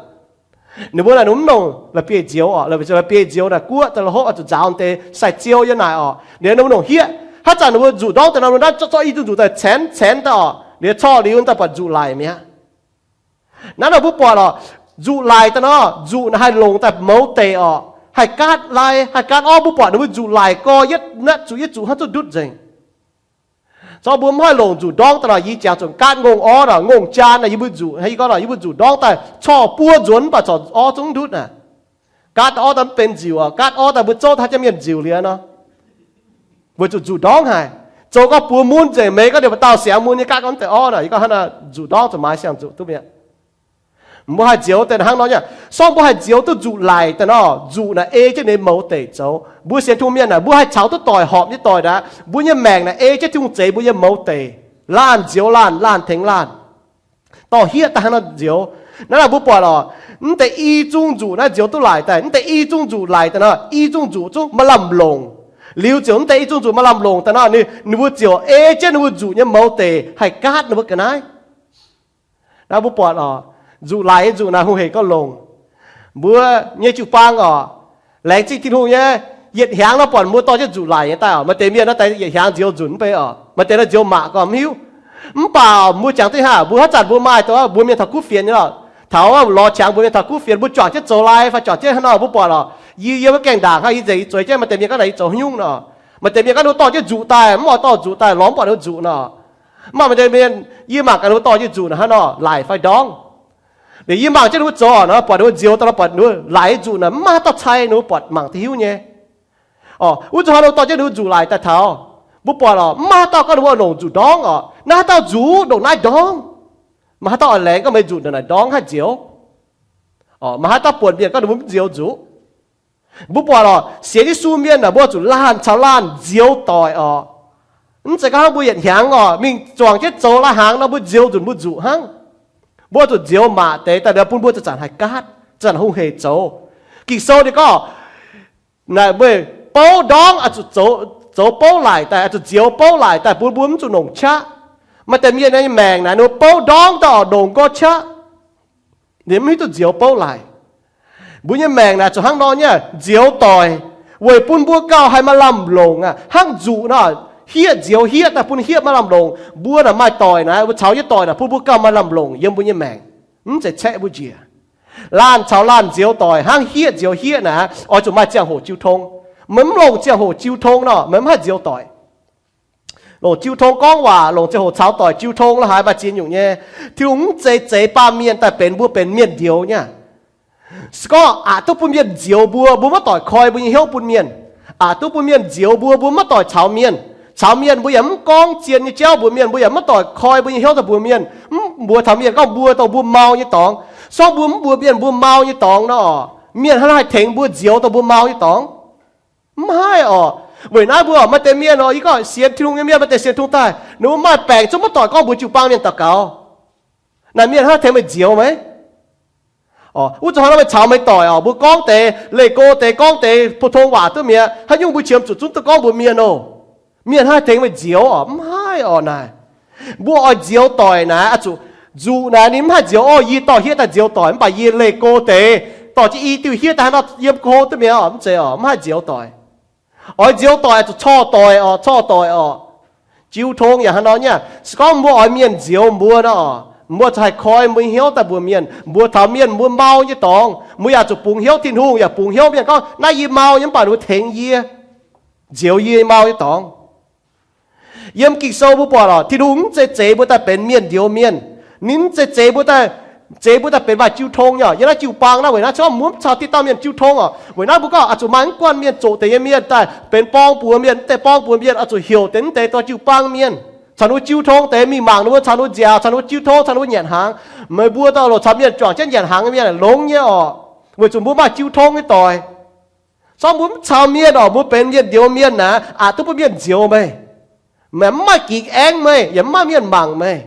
Ninh mbuo naaic ninh mv longc la'bieiv-nzioux oc, la'bieiv-nzioux naaic guoqv daaih la'hopv oix zuqc nzaaux deix sai-ziou yiem naaic oc. Liuz ninh mbuo longc hieqv. Haaix zanc ninh mbuo nzuqc ndorngv daaih nor, ninh mbuo naaiv zorqv i zungv nzuqc daaih caenx caenx daaih oc, liuz corc liuz daaih buatc nzuqc laic mi'aqv. Naaiv nor mbuo buatc oc, nzuqc laic daaih nor, nzuqc naaic haih longc daaih mouz deic oc, haih gaatv lai, haih gaatv orv. Mbuo buatc ninh mbuo nzuqc laic gorx yietv naaiv zuqc yietv zuqc hnangv zuqc ndutv nzengc. Zorqv mbuo mv haih longc nzuqc ndorngv daaih nor, yie jangx zuqc gaatv ngongh orv nor, ngongh jaan naaic yie mbuo nzuqc, yie gorngv nor yie mbuo nzuqc ndorngv daaih corc buo nzuonx mv baac corc orv zungv ndutv naaic. Gaatv orv daaih mv benx nziuc oc, gaatv orv daaih mbuo zouv daaih haaix jangv mienh nziuc liuz nor. Weic zuqc nzuqc ndorngv haic. Zoux gorngv buoz mun nzengc, meix gorngv ndiev ba'dauh siangx mun nyei gaatv gorngv mv deix orv naaic, yie gorngv hnangv naaic nzuqc ndorngv zuqc maaiz siang-nzuqc duqv mi'aqv. Mbuo haih nzioux deix hnangv nor nyei. Sorng mbuo haih nzioux duqv nzuqc laic daaih nor, nzuqc naaic ei jienv ninh mouz deic zoux. Mbuo sienx Tin-Hungh mienh naaic, mbuo haih caux duqv doic horpc nyei doic naaic, mbuo nyei maengc naaic ei jienv Tin-Hungh zeix mbuo nyei mouz deic, laanh nzioux laanh, laanh tengx laanh. Dorh hieqv daaih hnangv nor nzioux. Naaiv naaic mbuo buatc oc, mv deix i zungv nzuqc naaiv nzioux duqv laic daaih, mv deix i zungv nzuqc laic daaih nor, i zungv nzuqc zungv maaih lamh longc. Liuz ziouc mv deix i zungv nzuqc maaih lamh longc daaih nor, ninh, ninh mbuo ziouc ei jienv ninh mbuo nzuqc nyei mouz deic haih gaatv ninh mbuo ga'naaiv. Naaiv mbuo buatc oc, nzuqc laic nyei nzuqc naaic hungh hec gorngv longc. Mbuo nyei jiu-baang oc, laengz zingh Tin-Hungh nyei, yietc hnyangx nor buatc mbuo dorh jienv nzuqc laic nyei daaih oc. Maaih deix mienh nor daaih yietc hnyangx nzioux nzunc mv bei oc. Maaih deix nor nzioux mangc gorngv mv hiuv. Mv baac mbuo jangx duqv haav, mbuo haaix zanc mbuo maaih dongh mbuo mienh taux kuv fienx nyei lorqc, taux lorz qangx mbuo mienh taux kuv fienx, mbuo juangc jienv zoux lai fai juangc jienv hnangv nor mbuo buatc oc. Yie, yie maiv gaengh ndaangc hnangv, yie nzengc yie zueiz jienv, maaih deix mienh gorngv naaic yie zoux haaix nyungc nor. Maaih deix mienh gorngv ninh mbuo dorh jienv nzuqc daaih, mv oix dorh nzuqc daaih, lorz mv buatc ninh mbuo nzuqc nor. Mv baac maaih deix mienh, yie mangc gaax ninh mbuo dorh jienv nzuqc naaic hnangv nor, laic fai ndorngv. Liuz yie mangc jienv ninh mbuo zoux nor, buatc ninh mbuo nzioux daaih nor, buatc ninh mbuo laic nzuqc naaic mv maaih haaix dauh cai ninh mbuo buatc mangc duqv hiuv nyei. Oc, wuov zuqc hnangv nor dorh jienv ninh mbuo nzuqc laic daaih taux, mbuo buatc oc, mv maaih haaix dauh gorngv ninh mbuo longc nzuqc ndorngv oc. Naaiv haaix dauh nzuqc ndongc naaiv ndorngv. Mv maaih haaix dauh oix laengz gorngv meih nzuqc ndongc naaic ndorngv haih nzioux. Oc, mv maaih haaix dauh buonc mienh gorngv ninh mbuo mv nzioux nzuqc. Mbuo buatc oc, sienx Yesu mienh naaic mbuo zuqc laanh caux laanh nzioux doic oc. Mv zeiz gorngv hnangv mbuo yietc hnyangx oc mingh juangc jienv zoux lai-hnaangx nor mbuo nzioux nzunc mbuo nzuqc hnangv. Mbuo zuqc nzioux maac deix daaih bun mbuo zanc-zanc haih gaatv, zanc-zanc hungh hec zoux. Ging-Sou ninh gorngv, naaic meih bouv ndorngv oix zuqc zoux, zoux bouv laic daaih, oix zuqc nzioux bouv laic daaih bun mbuo mv zuqc nongc qaqv. Maaih deix mienh nyei maengc naaic ninh mbuo bouv ndorngv daaih oc, nongc nqoi qaqv. Ninh mv hiuv duqv nzioux bouv laic. Mbuo nyei maengc naaic zuqc hnangv nor nyei, nzioux doic, weic bun mbuo gauh haih maaih lamh longc aqv. Hnangv nzuqc nor, Hieqv nzioux hieqv daaih bun hieqv maaih lamh longc. Mbuo naaic maaih doic naaic, mbuo caux nyei doic naaic bun mbuo gauh maaih lamh longc yiem mbuo nyei maengc. Mv zeiz caeqv mbuo njiec. Laanh caux laanh nzioux doic hnangv hieqv nzioux hieqv naaic, oix zuqc maaih ziangh hoc jiu tong. Meih mv longc ziangh hoc jiu tong nor, meih mv haih nzioux doic. Longc jiu tong gorngv waac, longc ziangh hoc caux doic jiu tong la'haaix maaih ziex nyungc nyei. Tin-Hungh mv zeiz zeix baamh mienh daaih benx mbuo benx mienh nzioux nyei. Se gorngv aqc duqv bun mienh nzioux mbuo, mbuo maiv doic koi mbuo nyei hnyouv bun mienh. Aqc duqv bun mienh nzioux mbuo, mbuo maiv doic caux mienh. Caux mienh mbuo yaac mv gorngv zien nyei jauv mbuox mienh, mbuo yaac maiv doic koi mbuo nyei hnyouv daaih mbuox mienh. Mv mbuox taux mienh gorngv mbuo dongh mbuo mau nyei dorngx. Se gorngv mbuo mv mbuox mienh mbuo mau nyei dorngx nor, mienh hnangv haaix tengx mbuo nzioux dongh mbuo mau nyei dorngx? Mv haih orqc. Weic naaiv mbuo maaih deix mienh orqc, yie gorngv sienx Tin-Hungh nyei mienh maaih deix sienx Tin-Hungh daaih, ninh mbuo maaih baengc zungv maiv doic gorngv mbuox jiu-baang mienh daux gaux. Naaic mienh hnangv tengx meih nzioux meih. Wuov zuqc hnangv nor meih caux meih doic orqc, mbuo gorngv deix leih go deix, gorngv deix pou-tong waac duqv mi'aqv, haaix nyungc mbuo qiemx zuqc zungv duqv gorngv mbuox mienh oc. Mienh hnangv tengx meih nzioux orqc? Mv haih orqc naaic. Mbuo oix nzioux doic naaic, oix zuqc nzuqc naaic ninh mv haih nzioux orqc, yie dorh hiev daaih nzioux doic, mv baac yie leih go deix, dorh jienv i diuh hiev daaih hnangv nor yiem go duqv mi'aqv orqc, mv zeiz orqc, mv haih nzioux doic. Oix nzioux doic oix zuqc corc doic orqc, corc doic orqc. Jiu tong yaac hnangv nor nyei. Se gorngv mbuo oix mienh nzioux mbuo nor, mbuo zuqc haih koi mbuo nyei hnyouv daaih mbuox mienh, mbuox taux mienh mbuo mau nyei dorngx. Mbuo yaac zuqc bungx hnyouv Tin-Hungh, yaac bungx hnyouv mienh gorngv naaiv yie mau nyei, mv baac ninh mbuo tengx yie, nzioux yie mau nyei dorngx. Yiem Ging-Sou mbuo buatc orqc, Tin-Hungh mv zeiz zeix mbuo daaih benx mienh nzioux mienh. Ninh mv zeiz zeix mbuo daaih, zeix mbuo daaih benx maaih jiu tong nyei orqc. Yiem naaiv jiu-baang naaiv weic naaiv se gorngv mbuo mv caux diqc dauh mienh jiu tong orqc. Weic naaiv mbuo gorngv oix zuqc maaih mv guanh mienh zoqc deix nyei mienh daaih benx borng-buoz mienh, mv deix borng-buoz mienh oix zuqc heuc deix mv deix dorh jiu-baang mienh caux ninh mbuo jiu tong deix, mingh mangc ninh mbuo, caux ninh mbuo nziaaux, caux ninh mbuo jiu tong, caux ninh mbuo nyanc hnaangx. Meih mbuo daaih loc caux mienh juangc jienv nyanc hnaangx nyei mienh longx nyei orqc, weic zuqc mbuo maaih jiu tong nyei doic. Se gorngv mbuo mv caux mienh orqc, mbuo benx mienh nzioux mienh naaic, aqc duqv bun mienh nzioux meih. Meih mv maaih gingx aengv meih, yaac mv maaih mienh mangc meih.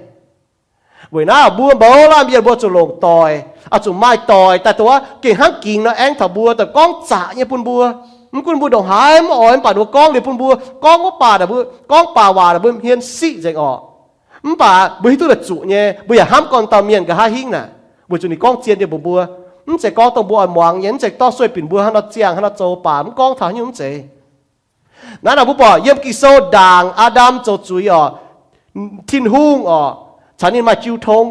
Weic naaiv mbuo mouz laanh mienh mbuo zuqc longc doic, oix zuqc maaih doic daaih dongh gengh hnangv gingx nor aengv taux mbuo, dongh gorngv zaqc nyei bun mbuo. Mv gunv mbuo ndongc haaix mv oix, mv baac ninh mbuo gorngv liuz bun mbuo, gorngv wuov baac, gorngv baac waac mbuo hmien siqv nzengc orqc. Mv baac mbuo hiuv duqv daaih zuqc nyei, mbuo yaac hnamv gorn dauh mienh nqa'haav hingv naaic, weic zuqc ninh gorngv zien nyei mbuox mbuo. Mv zeiz gorngv dongh mbuo oix muangx nyei, mv zeiz dorh sueih binc mbuo hnangv nor ziangh, hnangv nor zoux baac mv gorngv taux haaix nyungc mv zeiz. Naaiv nor mbuo buatc yiem Ging-Sou ndaangc Aa^ndam zoux zuiz orqc, Tin-Hungh orqc, caux ninh maaih jiu tong.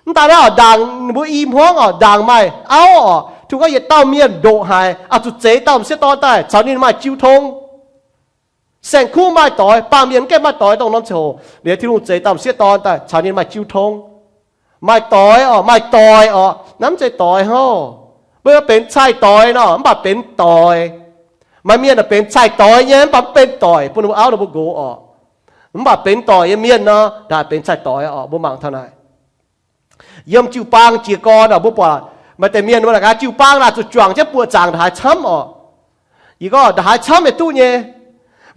Mv daaih naaiv oix ndaangc ninh mbuo i hmuangv orqc, ndaangc maaih auv orqc, tungx gorngv yietc dauh mienh ndoqc haic, oix zuqc zeix dauh m'sieqv dorn daaih caux ninh maaih jiu tong. Saeng-kuv maaih doix, baamh mienh mv gaengh maaih doix dongh norm ziangh hoc, liuz Tin-Hungh zeix dauh m'sieqv dorn daaih caux ninh maaih jiu tong. Maaih doix orqc, maaih doix orqc, naaiv mv zeiz doix hov. Mbuo benx cai-doix nor, mv baac benx doix. Maaih mienh benx cai-doix nyei, mv baac mv benx doic bun ninh mbuo auv ninh mbuo nqox orqc. Mv baac benx doic nyei mienh nor, ndaangc benx cai-doix orqc. Mbuo mangc taux naaic, yiem jiu-baang jiez gorn orqc, mbuo buatc maaih deix mienh mbuo naaic gaax jiu-baang naaic zuqc juangc jienv buoqc zaangc ndongc haaix camv orqc. Yie gorngv ndongc haaix camv yaac duqv nyei.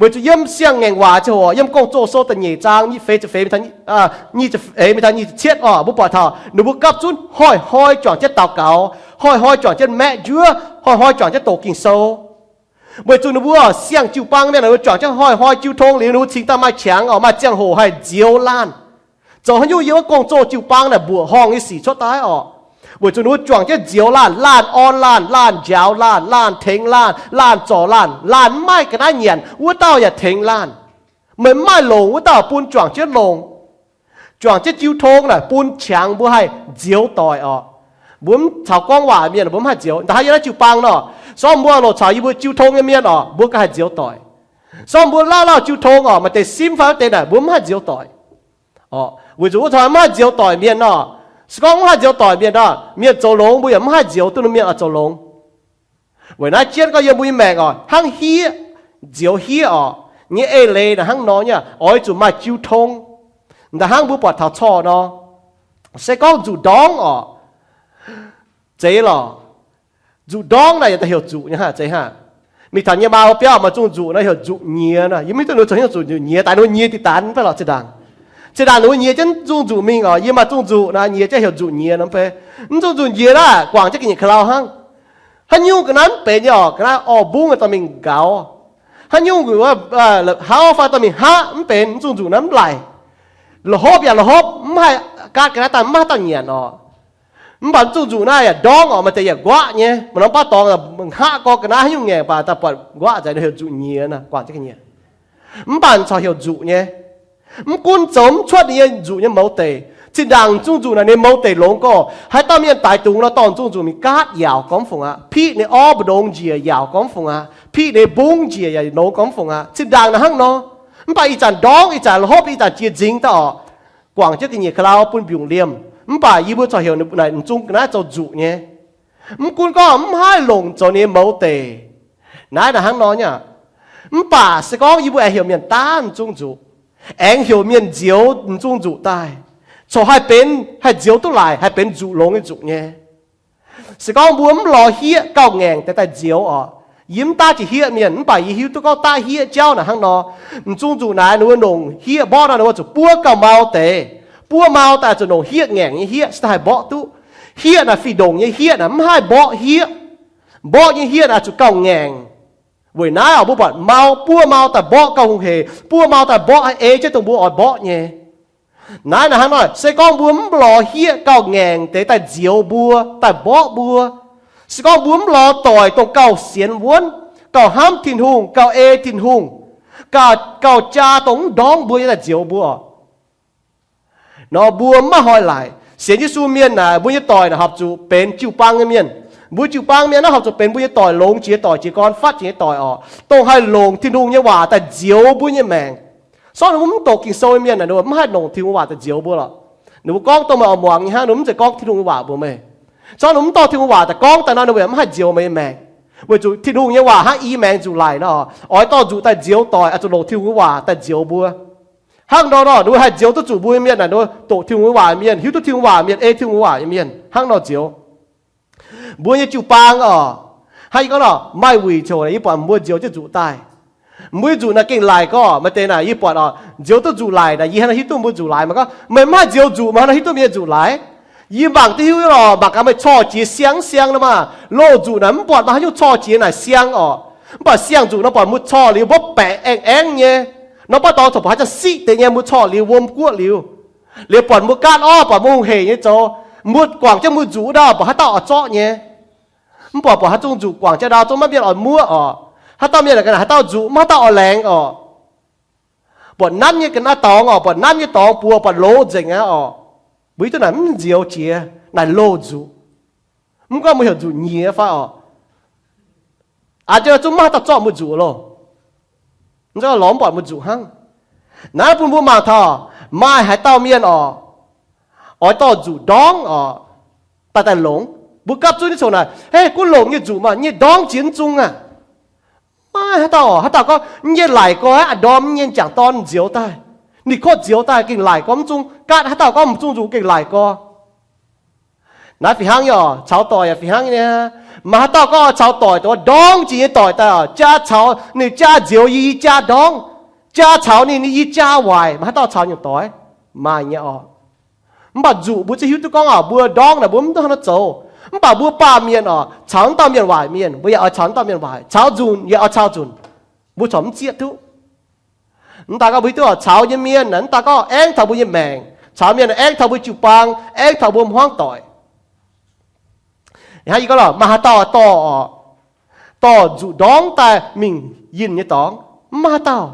Weic zuqc yiem Siang-Ngaengc Waac ziangh hoc, yiem Gong-Zoh sou da'nyeic zaang nyic feix ziepc feix, nyic ziepc feix mingh taux nyic ziepc cietv orqc, mbuo buatc taux ninh mbuo gapv zunv hnoi-hnoi juangc jienv daux gaux, hnoi-hnoi juangc jienv maeqv njuov, hnoi-hnoi juangc jienv doqc Ging-Sou. Weic zuqc ninh mbuo siang jiu-baang mienh, ninh mbuo juangc jienv hnoi-hnoi jiu tong liuz, ninh mbuo cingx daaih maaih qangx orqc, maaih ziangh hoc haih nzioux laanh. Zoux haaix nyungc yiem wuov Gong-Zoh jiu-baang naaic mbuoqc horngh nyei sic cuotv daaih orqc. Weic zuqc ninh mbuo juangc jienv nzioux laanh, laanh orn laanh, laanh njaaux laanh, laanh tengx laanh, laanh zorc laanh, laanh mv maaih ga'naaiv nyanc, wuov dauh yaac tengx laanh. Meih mv maaih longc, wuov dauh bun juangc jienv longc. Juangc jienv jiu tong naaic bun qangx mbuo haih nzioux doic orqc. Mbuo mv caux gorngv waac mienh mbuo mv haih nzioux. Ndongc haaix yiem naaiv jiu-baang nor, se gorngv mbuo loc caux yie mbuo jiu tong nyei mienh orqc, mbuo ganh haih nzioux doic. Se gorngv mbuo lauh lauh jiu tong orqc, maaih deix simv fai wuov deix naaic mbuo mv haih nzioux doic orqc. Weic zuqc wuov zanc mv haih nzioux doic mienh nor, se gorngv mv haih nzioux doic mienh nor, mienh zoux longx mbuo yaac mv haih nzioux duqv ninh mienh oix zoux longx. Weic naaiv jienv gorngv yiem mbuo nyei maengc orqc, hnangv hiev, nzioux hiev orqc, nyei eix leiz naaic hnangv nor nyei, oix zuqc maaih jiu tong. Ndaaih hnangv mbuo buatc taux corc nor, se gorngv nzuqc ndorngv orqc, zeiz lorqc. Nzuqc ndorngv naaic yaac daaih heuc nzuqc nyei hnangv, zeiz hnangv. Mingh taux nyei maa biauv maaih zungh nzuqc naaiv heuc nzuqc nyiex nor. Yie mv hiuv duqv ninh zoux hnyouv nzuqc nyiex, daaih ninh mbuo nyiex diqc daan mv baac lorqc zinh ndaangc. Zinh ndaangc ninh mbuo nyiex jienv zungh nzuqc mingh orqc, yie maaih zungh nzuqc naaic nyiex jienv heuc nzuqc nyiex nor mv bei. Mv zungh nzuqc nyiex naaic guangc jienv ga'nyiec ka'lau hnangv. Haaix nyungc ga'naaiv mv benx nyei orqc, ga'naaiv orh mbungv dorh mingh nqauz. Haaix nyungc hauv fai dorh mingh haqv mv benx, mv zungh nzuqc naaiv mv laic. La'hopv yaac la'hopv, mv haih gaatv ga'naaiv daaih mv maaih haaix dauh nyanc orqc. Mv baac mv zungh nzuqc naaiv yaac ndorngv orqc, maaih deix yaac nquaqv nyei. Maaih norm baav dorngx hngaqv gorx ga'naaiv haaix nyungc ngaengc baac daaih buatc nquaqv nzengc, heuc nzuqc nyiex nor, guangc jienv ga'nyiec. Mv baac corc heuc nzuqc nyei. Mv gunv zoux mv cuotv ninh nyei nzuqc nyei mouz deic, zinh ndaangc zungv nzuqc naaic ninh mouz deic longx gorx, haaix dauh mienh daix dungz nor dorh zungv nzuqc mingh gaatv yaauc gormx fungc aqv, piqv ninh orv mbu'ndongx njiec yaauc gormx fungc aqv, piqv ninh mbungv njiec yaac longx gormx fungc aqv. Zinh ndaangc naaic hnangv nor. Mv baac ih zanc ndorngv, ih zanc hopv, ih zanc jiex nzingx daaih orqc, guangc jienv ga'nyiec ka'lau bun mbiungc liemh. Mv baac yie mbuo corc heuc naaic m'zung ga'naaiv zoux nzuqc nyei. Mv gunv gorngv mv haih longc zoux ninh nyei mouz deic. Naaiv naaic hnangv nor nyei aqv. Mv baac se gorngv yie mbuo aengx heuc mienh daav m'zung nzuqc, aengx heuc mienh nzioux m'zung nzuqc daaih, corc haih benx, haih nzioux duqv laaic, haih benx nzuqc longx nyei nzuqc nyei. Se gorngv mbuo mv lorz hieqv gauh ngaengc deix daaih nzioux orqc, yie mv daav jiex hieqv mienh, mv baac yie hiuv duqv gorngv daav hieqv jauv naaic hnangv nor. M'zung nzuqc naaic ninh mbuo longc hieqv mborqv nor ninh mbuo zuqc buov gauh mau deix. Buov mau daaih zuqc longc hieqv ngaengc nyei hieqv se daaih haih mborqv duqv. Hieqv naaic fih ndongc nyei hieqv naaic mv haih mborqv hieqv. Mborqv nyei hieqv naaic zuqc gauh ngaengc. Weic naaiv orqc mbuo buatc mau, buov mau daaih mborqv gauh hungh heic, buov mau daaih mborqv haih ei jienv dongh mbuo oix mborqv nyei. Naaiv naaic hnangv nor, se gorngv mbuo mv lorz hieqv gauh ngaengc deix daaih nzioux mbuo, daaih mborqv mbuo, se gorngv mbuo mv lorz doic dongh gauh sienx wuonv, gauh hnamv Tin-Hungh, gauh ei Tin-Hungh, gauh, gauh jaa dongh mv ndorngv mbuo nyei daaih nzioux mbuo orqc, nor mbuo mv maaih hnoi laic. Sienx Yesu mienh naaic, mbuo nyei doic naaic horpc zuqc benx jiu-baang nyei mienh. Mbuo jiu-baang mienh naaiv horpc zuqc benx mbuo nyei doic longx jiex doic jiex gorn, fatv jiex nyei doic orqc, dongh haih longc Tin-Hungh nyei waac daaih nzioux mbuo nyei maengc. Sortv ninh mbuo mv doqc Ging-Sou nyei mienh naaic, ninh mbuo mv haih longc Tin-Hungh waac daaih nzioux mbuo lorqc. Ninh mbuo gorngv dongh meih oix muangx nyei hnangv, ninh mbuo mv zeiz gorngv Tin-Hungh nyei waac mbuox meih. Sortv ninh mbuo mv dorh Tin-Hungh waac daaih gorngv daaih nor, ninh mbuo yaac mv haih nzioux meih nyei maengc. Weic zuqc Tin-Hungh nyei waac hnangv i maengx nzuqc laic nor, oix dorh nzuqc daaih nzioux doic, oix zuqc longc Tin-Hungh nyei waac daaih nzioux mbuo. Hnangv nor nor, ninh mbuo haih nzioux duqv zuqc mbuo nyei mienh naaic, ninh mbuo doqc Tin-Hungh nyei waac mienh, hiuv duqv Tin-Hungh waac mienh, ei Tin-Hungh waac nyei mienh hnangv nor nzioux. Mbuo nyei jiu-baang orqc, hnangv yie gorngv nor, maaih wuic ziouc yie buatc mbuo nzioux jienv nzuqc daaih. Mbuo nyei nzuqc naaic gengh laic gorx. Maaih deix naaic yie buatc orqc, nzioux duqv nzuqc laic naaic, yie hnangv nor hiuv duqv mbuo nzuqc laic. Maaih gorngv, meih mv haih nzioux nzuqc, meih hnangv nor hiuv duqv mienh nyei nzuqc laic. Yie mangc duqv hiuv lorqc, mangc gaax meih corc jiex siang siang nor maah. Loz nzuqc naaic mv buatc maaih haaix nyungc corc jiex naaic siang orqc. Mv baac siang nzuqc nor buatc mbuo corc liuz mbuov baeqc aengx aengv nyei. Nor buatc dorngx corc buatc haaix zanc siqv deix nyei, mbuo corc liuz wuom guoqv liuz. Liuz buatc mbuo gaatv orv, buatc mbuo hungh heic nyei zoux. Mbuo guangc jienv mbuo nzuqc wuov ndau buatc haaix dauh oix zorqv nyei. Mv buatc buatc haaix zungv nzuqc guangc jienv ndau zungv maiv mienh oix muoqv orqc. Haaix dauh mienh ga'naaiv haaix dauh nzuqc maiv haaix dauh oix laengz orqc. Buatc nanv nyei ga'naaiv dorngx orqc, buatc nanv nyei dorngx buoz, buatc loz nzengc aqv orqc. Mbuo hiuv duqv naaic mv nzioux jiex naaic loz nzuqc. Mv gorngv mbuo heuc nzuqc nyiex fai orqc. Aa, jienv zungv maiv haaix dauh zorqv mbuo nzuqc loh. Mv zeiz lorz mv buatc mbuo nzuqc hnangv. Naaiv bun mbuo mangc taux maaih haaix dauh mienh orqc, oix dorh nzuqc ndorngv orqc, daaih daaih longx. Mbuo gapv zunv nyei coc naaic, hei, gunv longc nyei nzuqc maah, nyei ndorngv jiex mv zung aqv. Maaih haaix dauh orqc, haaix dauh gorngv, nyei laic gorx aqv, ndorm nyei jangc dorn nzioux daaih, ninh kotv nzioux daaih gengh laic gorx mv zung. Gaatv haaix dauh gorngv mv zung nzuqc gengh laic gorx. Naaiv fih hnangv nyei orqc, caux doic yaac fih hnangv nyei. Maaih haaix dauh gorngv caux doic, ndorngv jiex nyei doic daaih orqc, jaa caux ninh jaa nzioux yie, yie jaa ndorngv, jaa caux ninh, ninh yie jaa waaic. Maaih haaix dauh caux nyungc doic? Maaih nyei orqc. Mv baac nzuqc mbuo zungv hiuv duqv gorngv orqc, mbuo ndorngv naaic mbuo mv hnangv nor zoux. Mv baac mbuo baamh mienh orqc, caux naaiv dauh mienh waaic mienh, mbuo yaac oix caux naaiv dauh mienh waaic, caux nzunc yaac oix caux nzunc. Mbuo corc mv zieqv duqv. Mv daaih gorngv mbuo hiuv duqv orqc, caux nyei mienh naaic mv daaih gorngv aengv taux mbuo nyei maengc, caux mienh aengv taux mbuo jiu-baang, aengv taux mbuo hmuangv doic. Hnangv yie gorngv lorqc, maaih haaix dauh dorh orqc, dorh nzuqc ndorngv daaih mingh yinh nyei dorngx? Mv maaih haaix dauh.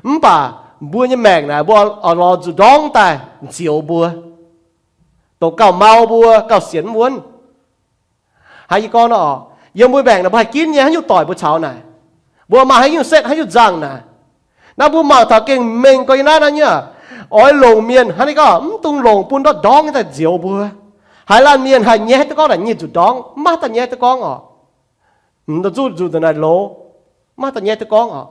Mv baac mbuo nyei maengc naaic mbuo oix lorz nzuqc ndorngv daaih nzioux mbuo, dongh gauh mau mbuo, gauh sienx mv wuonv. Hnangv yie gorngv nor, yiem mbuo maengc naaic mbuo haih ginv nyei haaix nyungc doic mbuo caux naaic, mbuo maaih haaix nyungc setv, haaix nyungc nzangh naaic. Naaiv mbuo mangc taux gengh mengh gorx yiem naaiv nor nyei aqv. Oix longc mienh hnangv naaiv gorngv mv dungx longc bun ndortv ndorngv nyei daaih nzioux mbuo. Haaix laanh mienh haih nyaiv duqv gorngv naaic nyei nzuqc ndorngv, mv maaih haaix dauh nyaiv duqv gorngv orqc. Mv dungx zuqc nzuqc naaic loz, mv maaih haaix dauh nyaiv duqv gorngv orqc.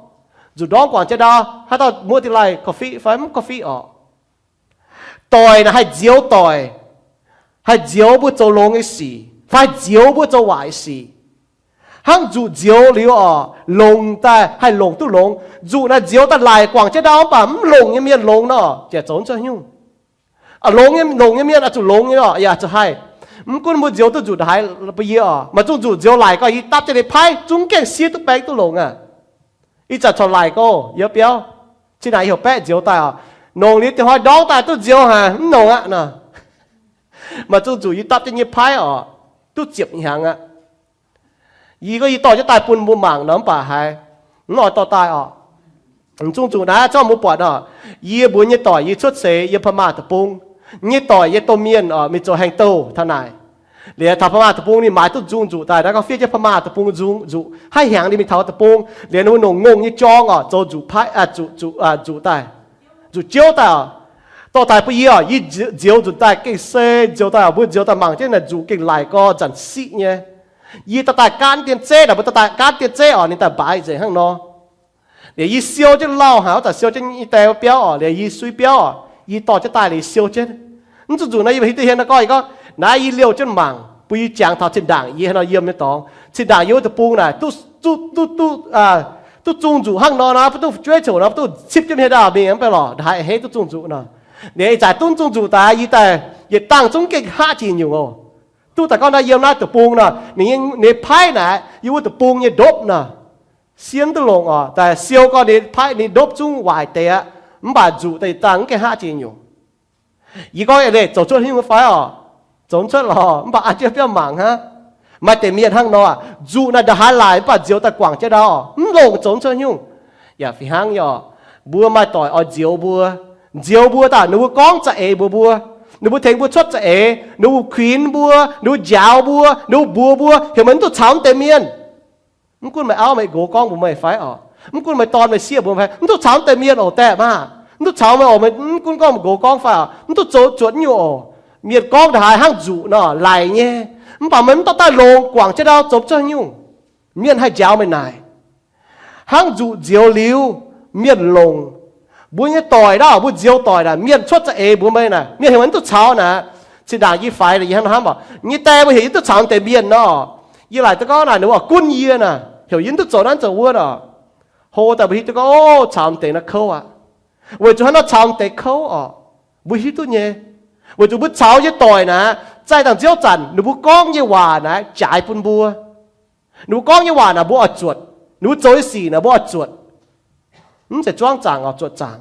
Nzuqc ndorngv guangc jiex ndau, haaix dauh muoqv dingh laih korv-fiqv fai mv korv-fiqv orqc. Doic naaic haih nzioux doic, haih nzioux mbuo zoux longx nyei sic fai haih nzioux mbuo zoux waaic sic. Hnangv nzuqc nzioux liuz orqc, longc daaih haih longc duqv longx. Nzuqc naaic nzioux daaih laaic guangc jienv ndau mv baac mv longc nyei mienh longx nor, ziouc zoux mv cuotv nyungc. Longx nyei, longc nyei mienh oix zuqc longx nyei orqc, yaac zuqc haih. Mv gunv mbuo nzioux duqv nzuqc haaix bun yie orqc, maaih zungv nzuqc nzioux laaic gau, yie dapv jienv ninh paaiv zungv gaengh siev duqv baeng duqv longx aqv. Ih zanc corc laaic gau, yie biauv, cin naaic yie heuc baeqv nzioux daaih orqc. Nongc liuz dieh hnoi ndorngv daaih duqv nzioux haic, mv nongc aqv nor. Maaih zungv nzuqc yie dapv jienv nyei paaiv orqc, duqv ziepc hnyangx aqv. Yie gorngv yie dorh jienv daaih bun mbuo mangc nor mv baac haiz mv oix dorh daaih orqc. M'zung nzuqc naaiv zorqv mbuo buatc nor, yie mbuox nyei doic yie cuotv seix yiem พม่า deic-bung. Nyei doic nyei domh mienh oc, mingh zoux haengh douh taux naaic. Liuz taux พม่า deic-bung ninh maaiz duqv m'zung nzuqc daaih, naaiv gorngv fiev jienv พม่า deic-bung m'zung nzuqc, haih hnyangx ninh mingh taux deic-bung. Liuz ninh mbuo nongc ngongh nyei jorng oc, zoux nzuqc paaiv, nzuqc, nzuqc, nzuqc daaih, nzuqc jouv daaih oc. Dorh daaih bun yie oc, yie nzioux nzuqc daaih gengh se nzioux daaih oc, mbuo nzioux daaih mangc jienv naaic nzuqc gengh laic gorx nzanc siqv nyei. Yie dorh daaih gaanv dien zeiv naaic, mbuo dorh daaih gaanv dien zeiv oc, ninh daaih mbaaix nzengc hnangv nor. Liuz yie siou jienv lauh haic, wuov zanc siou jienv nyei die wuov biauv oc, liuz yie suiv biauv oc, yie dorh jienv daaih liuz yie siou jienv. Mv zuqc nzuqc naaiv yie mbuo hiuv duqv hien nor gorngv, yie gorngv naaiv yie liouh jienv mangc, bun yie jangx taux zinh ndaangc yie haaix nor yiem nyei dorngx. Zinh ndaangc yie wuov deic-bung naaic duqv, duqv, duqv, duqv zung nzuqc hnangv nor nor, mv duqv fu'jueiv coc nor, mv duqv cipv jienv haaix dauh mingh mv baac lorqc, haaix heix duqv zung nzuqc nor. Liuz ih zanc duqv zung nzuqc daaih yie daaih yietc dangh zungv gengh hngaqv jiex nyungc oc. Duqv daaih gorngv naaiv yiem naaiv deic-bung nor, ninh nyei, ninh paaiv naaic yie wuov deic-bung nyei ndopv nor. Siemv duqv longc oc, daaih siou gorngv ninh paaiv ninh ndopv zungv waaic deix aqv, mv baac nzuqc daaih yietc dangh mv gengh hngaqv jiex nyungc. Yie gorngv eix leiz zoux cuotv haaix nyungc fai oc? Zoux mv cuotv lorqc, mv baac an jienv biauv mangc hnangv. Maaih deix mienh hnangv nor, nzuqc naaic ndongc haaix laic mv baac nzioux daaih guangc jienv ndau, mv longc zoux mv cuotv haaix nyungc. Yaac fih hnangv nyei oc, mbuo maaih doic oix nzioux mbuo. Nzioux mbuo daaih ninh mbuo gorngv za'eix mbuox mbuo, ninh mbuo tengx mbuo cuotv za'eix, ninh mbuo kuinx mbuo, ninh mbuo njaaux mbuo, ninh mbuo mbuox mbuo heuc meih mv duqv caux mv deix mienh. Mv gunv meih auv meih nqox gorngv mbuox meih fai oc, mv gunv meih dorn meih sieqv mbuox meih fai, mv duqv caux mv deix mienh oc, daeh maah! Mv duqv caux meih oc, mv gunv gorngv meih nqox gorngv fai oc, mv duqv zoux zuotc nyungc oc. Mienh gorngv ndongc haaix hnangv nzuqc nor, laic nyei, mv baac meih mv dorh daaih longc guangc jienv ndau zoux mv cuotv haaix nyungc. Mienh haih njaaux meih naaic. Hnangv nzuqc nzioux liuz, mienh longc. Mbuo nyei doic naaic, mbuo nzioux doic naaic, mienh cuotv za'eix mbuox meih naaic, mienh heuc meih mv duqv caux naaic. Zinh ndaangc yie faix yie hnamv hnamv oc, nyei die mbuo heuc yie duqv caux deix mienh nor, yie laaic duqv gorngv naaic ninh mbuo gunv yie naaic, heuc yie mv duqv zoux naaiv zoux wuov oc. Hlo daaih mbuo hiuv duqv gorngv, o, caux deix naaiv kouv aqv. Weic zuqc hnangv nor caux deix kouv oc, mbuo hiuv duqv nyei. Weic zuqc mbuo caux nyei doic naaic, zaih dangh nziouv zanc ninh mbuo gorngv nyei waac naaic jaaix bun mbuo. Ninh mbuo gorngv nyei waac naaic mbuo oix zuotc, ninh mbuo zoux nyei sic naaic mbuo oix zuotc. Mv zeiz zuangv zaangc oc, zuotc zaangc.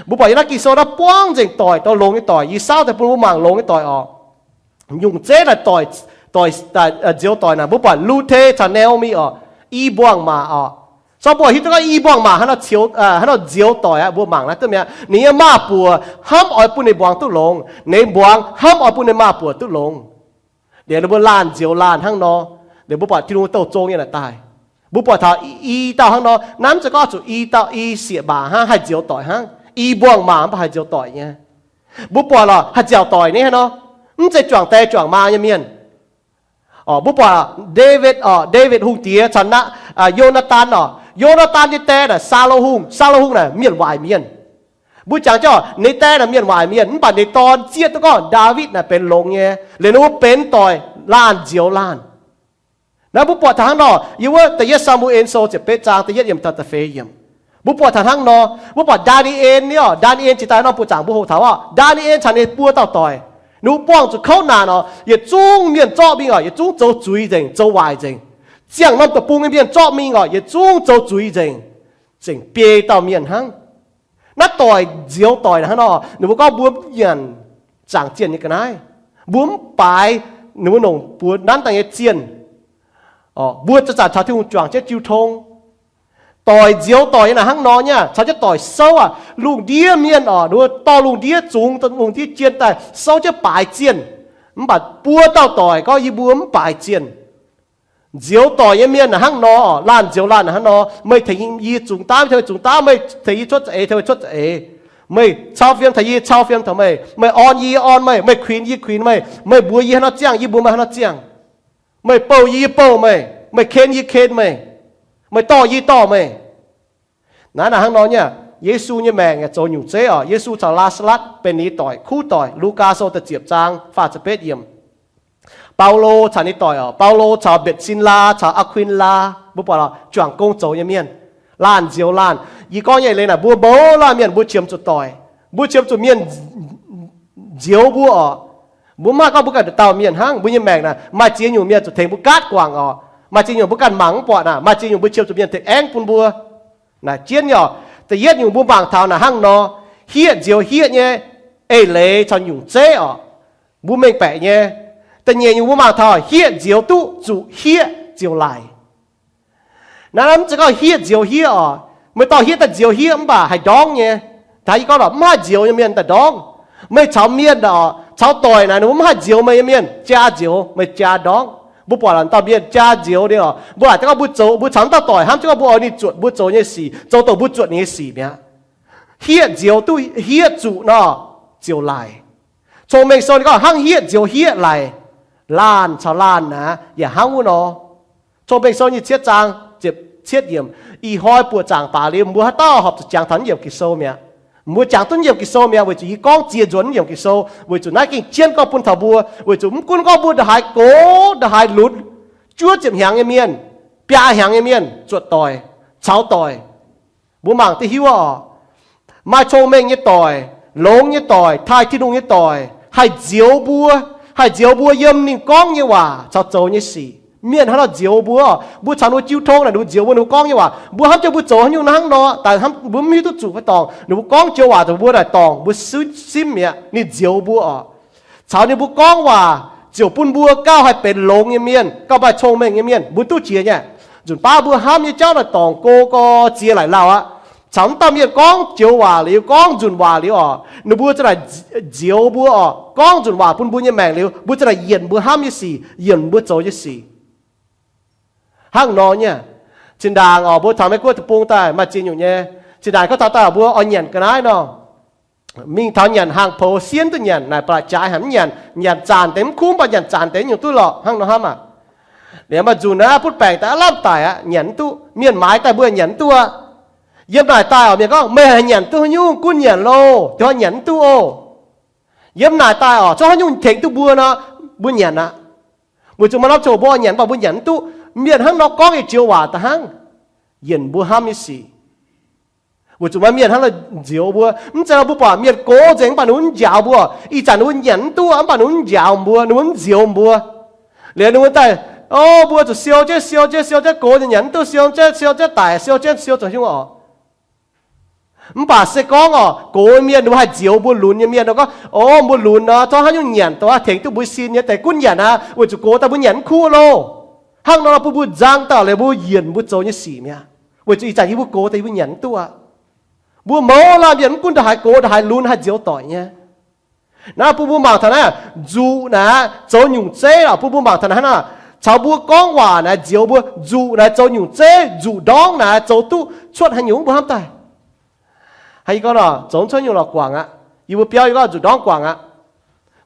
Mbuo buatc yiem naaiv Ging-Sou naaiv buangv nzengc doic, doic longx nyei doic. Yie saauv daaih bun mbuo mangc longx nyei doic oc. Nyungc zeiv naaic doic, doic, nzioux doic naaic mbuo buatc Lu^te caux Naa^o^mi oc, i mbuangz-maac oc. Sou mbuo hiuv duqv gorngv i mbuangz-maac hnangv nor, hnangv nor nzioux doic aqv. Mbuo mangc naaiv duqv mi'aqv. Ninh nyei maaz-buoc hnamv oix bun ninh mbuangz duqv longx, ninh mbuangz hnamv oix bun ninh maaz-buoc duqv longx. Liuz ninh mbuo laanh nzioux laanh hnangv nor, liuz mbuo buatc Tin-Hungh douh zong nyei naaic daaih. Mbuo buatc taux i dauh hnangv nor, naaiv mv zeiz gorngv zuqc i dauh i sieqv-maac hnangv haih nzioux doic hnangv, i mbuangz-maac mv baac haih nzioux doic nyei. Mbuo buatc lorqc, haih nziaauc doic nyei hnangv nor, mv zeiz juangc die juangc maa nyei mienh. Mbuo buatc Ndaawitv oc, Ndaawitv hungh diex caux Yo^naa^tan oc. Yo^naa^tan nyei die naaic Saulo Hungh. Saulo Hungh naaic mienh waaic mienh. Mbuo jangx jienv oc, ninh die naaic mienh waaic mienh, mv baac ninh dorn zieqv duqv gorngv Ndaawitv naaic benx longx nyei. Liuz ninh mbuo benx doic laanh nzioux laanh. Naaiv mbuo buatc taux hnangv nor, yiem wuov Da'yietv Saa^mu^en Sou ziepc betv zaang da'yietv yiemc taux da'feix yiemc. Mbuo buatc taux hnangv nor, mbuo buatc Ndaa^ni^en nyei oc, Ndaa^ni^en jiex daaih norm buoz-zaangc mbuo hoqc taux oc. Ndaa^ni^en caux ninh buo dauh doic, ninh mbuo buangh zuqc kouv naanc oc, yietc zungv mienh zorqv mingh oc, yietc zungv zoux zuiz nzengc, zoux waaic nzengc. Ziangh norm deic-bung nyei mienh zorqv mingh oc, yietc zungv zoux zuiz nzengc, zengc biei dauh mienh hnangv. Naaiv doic nzioux doic hnangv nor, ninh mbuo gorngv mbuo mv nyanc zaangc zienh nyei ga'naaiv. Mbuo mv baaix ninh mbuo nongc buoz nanv daaih nyei zienh. Mbuo zanc-zanc caux Tin-Hungh juangc jienv jiu tong. Doic nzioux doic nyei naaic hnangv nor nyei, caux jienv doic souv aqv. Lungh ndiev mienh oc, ninh mbuo dorh lungh ndiev zungx, lungh ndiev jien daaih souv jienv baaix zienh. Mv baac buo dauh doic gorngv yie mbuo mv baaix zienh. Nzioux doic nyei mienh naaic hnangv nor, laanh nzioux laanh naaic hnangv nor, meih tengx yie zungx daav, meih tengx meih zungx daav, meih tengx yie cuotv za'eix, tengx meih cuotv za'eix. Meih cau fiem taux yie, cau fiem taux meih. Meih orn yie, yie orn meih. Meih kuinx, yie kuinx meih. Meih mbuox yie haaix nor ziangh, yie mbuox meih haaix nor ziangh. Meih bouh yie, yie bouh meih. Meih ken, yie ken meih. Meih dorh, yie dorh meih. Naaiv naaic hnangv nor nyei. Yesu nyei maengc yaac zoux nyungc zeiv oc. Yesu caux Laa^saa^latv benx ninh doic, kuv doic. Lugaa Sou da'ziepc zaang faah ziepc betv yiemc. Baulo caux ninh doic oc. Baulo caux Mbetc^sin^laa caux Aa^kuin^laa, mbuo buatc oc, juangc gong zoux nyei mienh, laanh nzioux laanh. Yie gorngv nyei eix leiz naaic, mbuo mouz laanh mienh mbuo qiemx zuqc doic, mbuo qiemx zuqc mienh nzioux mbuo oc. Mbuo mv maaih gorngv mbuo ganh dauh mienh hnangv. Mbuo nyei maengc naaic maaih ziex nyungc mienh zuqc tengx mbuo gaatv guangc oc. Maaih ziex nyungc mbuo ganh mangc mv buatc naaic, maaih ziex nyungc mbuo qiemx zuqc mienh tengx aengv bun mbuo. Naaic jienv nyei oc. Da'yietv nyungc mbuo mangc taux naaic hnangv nor, hiev nzioux hiev nyei eix leiz caux nyungc zeiv oc, mbuo mengh baeqc nyei. Da'nyeic nyungc mbuo mangc taux hiev nzioux duqv zuqc hiev nzioux laic. Naaiv mv zeiz gorngv hiev nzioux hiev oc. Meih dorh hieqv daaih nzioux hieqv mv baac haih ndorngv nyei. Ih gorngv lorqc, mv haih nzioux nyei mienh daaih ndorngv. Meih caux mienh, caux doic naaic ninh mbuo mv haih nzioux meih nyei mienh, jaa nzioux, meih jaa ndorngv. Mbuo buatc laaix dauh mienh jaa nzioux ninh oc, mbuo laaic jienv gorngv mbuo zoux, mbuo caux dauh doic hnamv jienv gorngv mbuo oix ninh zuotc mbuo zoux nyei sic, zoux dongh mbuo zuotc ninh nyei sic mi'aqv. Hieqv nzioux duqv hieqv zuqc nor, ziouc laic. Cong-Mengh Sou ninh gorngv hnangv hieqv nzioux hieqv laic, laanh caux laanh naaic yaac hnangv wuov nor. Cong-Mengh Sou nyei cietv zaang ziepc cietv yiemc, ih hnoi buoqc zaangc baac liuz mbuo haaix dauh horpc zuqc jangx taux naaiv yiemc Ging-Sou mi'aqv. Mbuo jangx duqv naaiv yiemc Ging-Sou mi'aqv weic zuqc yie gorngv ziex nzuonx naaiv yiemc Ging-Sou, weic zuqc naaiv gengh jienv gorngv bun taux mbuo, weic zuqc mv gunv gorngv mbuo ndongc haaix gox ndongc haaix lunx, juov ziepc hnyangx nyei mienh, biaa hnyangx nyei mienh zuotc doic, caux doic. Mbuo mangc duqv hiuv oc. Maaih cong-mengh nyei doic, longx nyei doic, taaih Tin-Hungh nyei doic haih nzioux mbuo, haih nzioux mbuo yiem ninh gorngv nyei waac caux zoux nyei sic. Mienh hnangv nor nzioux mbuo, mbuo caux ninh mbuo jiu tong naaic, ninh mbuo nzioux mbuo, ninh mbuo gorngv nyei waac, mbuo hnamv jienv mbuo zoux haaix nyungc hnangv nor, daaih mbuo mv hiuv duqv zuqc fai dorngc. Ninh mbuo gorngv joux waac dongh mbuo daaih dorngc, mbuo simv mi'aqv, ninh nzioux mbuo oc. Caux ninh mbuo gorngv waac ziouc bun mbuo gauh haih benx longx nyei mienh, gauh maaih cong-mengh nyei mienh, mbuo duqv jiex nyei. Nzunc baav mbuo hnamv nyei jauv naaic dorngc go gau ziex laaic lauh aqv. Caux mv dauh mienh gorngv joux waac liuz, gorngv nzunc waac liuz oc, ninh mbuo za'naaic nzioux mbuo oc, gorngv nzunc waac bun mbuo nyei maengc liuz, mbuo za'naaic yienc mbuo hnamv nyei sic, yienc mbuo zoux nyei sic. Hnangv nor nyei. Zinh ndaangc oc, mbuo taux Meiv Guoqv deic-bung daaih maaih ziex nyungc nyei. Zinh ndaangc gorngv taux daaih mbuo oix nyanc ga'naaiv nor, mingh taux nyanc hnaangx poux sienv duqv nyanc, naaic ba'laqc jaaix haic mv nyanc, nyanc zanc deix mv kuv, mv baac nyanc zanc deix nyungc duqv lorqc, hnangv nor hnamv aqv. Liuz maaih nzunc naaiv butv baengc daaih aav lamh daic aqv, nyanc mv duqv. Mienh maaiz daaih mbuo nyanc mv duqv aqv. Yiem naaic daaih oc, mienh gorngv, meih haih nyanc duqv haaix nyungc gunv nyanc loh, dongh nyanc mv duqv oc. Yiem naaic daaih oc, zungv haaix nyungc tengx duqv mbuo nor, mbuo nyanc aqv. Weic zuqc maaih norm ziangh hoc mbuo oix nyanc mv baac mbuo nyanc mv duqv. Mienh hnangv nor gorngv nyei joux waac da'hnangv, yienc mbuo hnamv nyei sic. Weic zuqc maaih mienh hnangv nor nzioux mbuo. Mv zeiz nor mbuo buatc mienh gox nzengc mv baac ninh mbuo mv njaaux mbuo. Ih zanc ninh mbuo nyanc mv duqv mv baac ninh mbuo mv njaaux mbuo, ninh mbuo mv nzioux mbuo. Liuz ninh mbuo daaih, o, mbuo zuqc siou jienv, siou jienv, siou jienv, gox nyanc mv duqv, siou jienv, siou jienv daic, siou jienv, siou zuqc nyungc oc. Mv baac se gorngv oc, gox mienh ninh mbuo haih nzioux mbuo lunx nyei mienh nor gorngv, o, mbuo lunx nor, zungv haaix nyungc nyanc dongh tengx duqv mbuo sin nyei deix gunv nyanc aqv, weic zuqc gox daaih mbuo nyanc mv kuv loh. Hnangv nor bun mbuo nzang daaih liuz mbuo yienc mbuo zoux nyei sic mi'aqv. Weic zuqc ih zanc yie mbuo gox daaih yie mbuo nyanc mv duqv aqv. Mbuo mouz laanh mienh mv gunv ndongc haaix gox ndongc haaix lunx haih nzioux doic nyei. Naaiv bun mbuo mangc taux naaiv, nzuqc naaic zoux nyungc zeiv oc, bun mbuo mangc taux naaiv hnangv naaic, caux mbuo gorngv waac naaic nzioux mbuo, nzuqc naaic zoux nyungc zeiv, nzuqc ndorngv naaic zoux duqv cuotv haaix nyungc mbuo hnamv daaih. Hnangv yie gorngv nor, zoux cuotv nyungc lorqc guangc aqv. Yie mbuo biauv yie gorngv nzuqc ndorngv guangc aqv.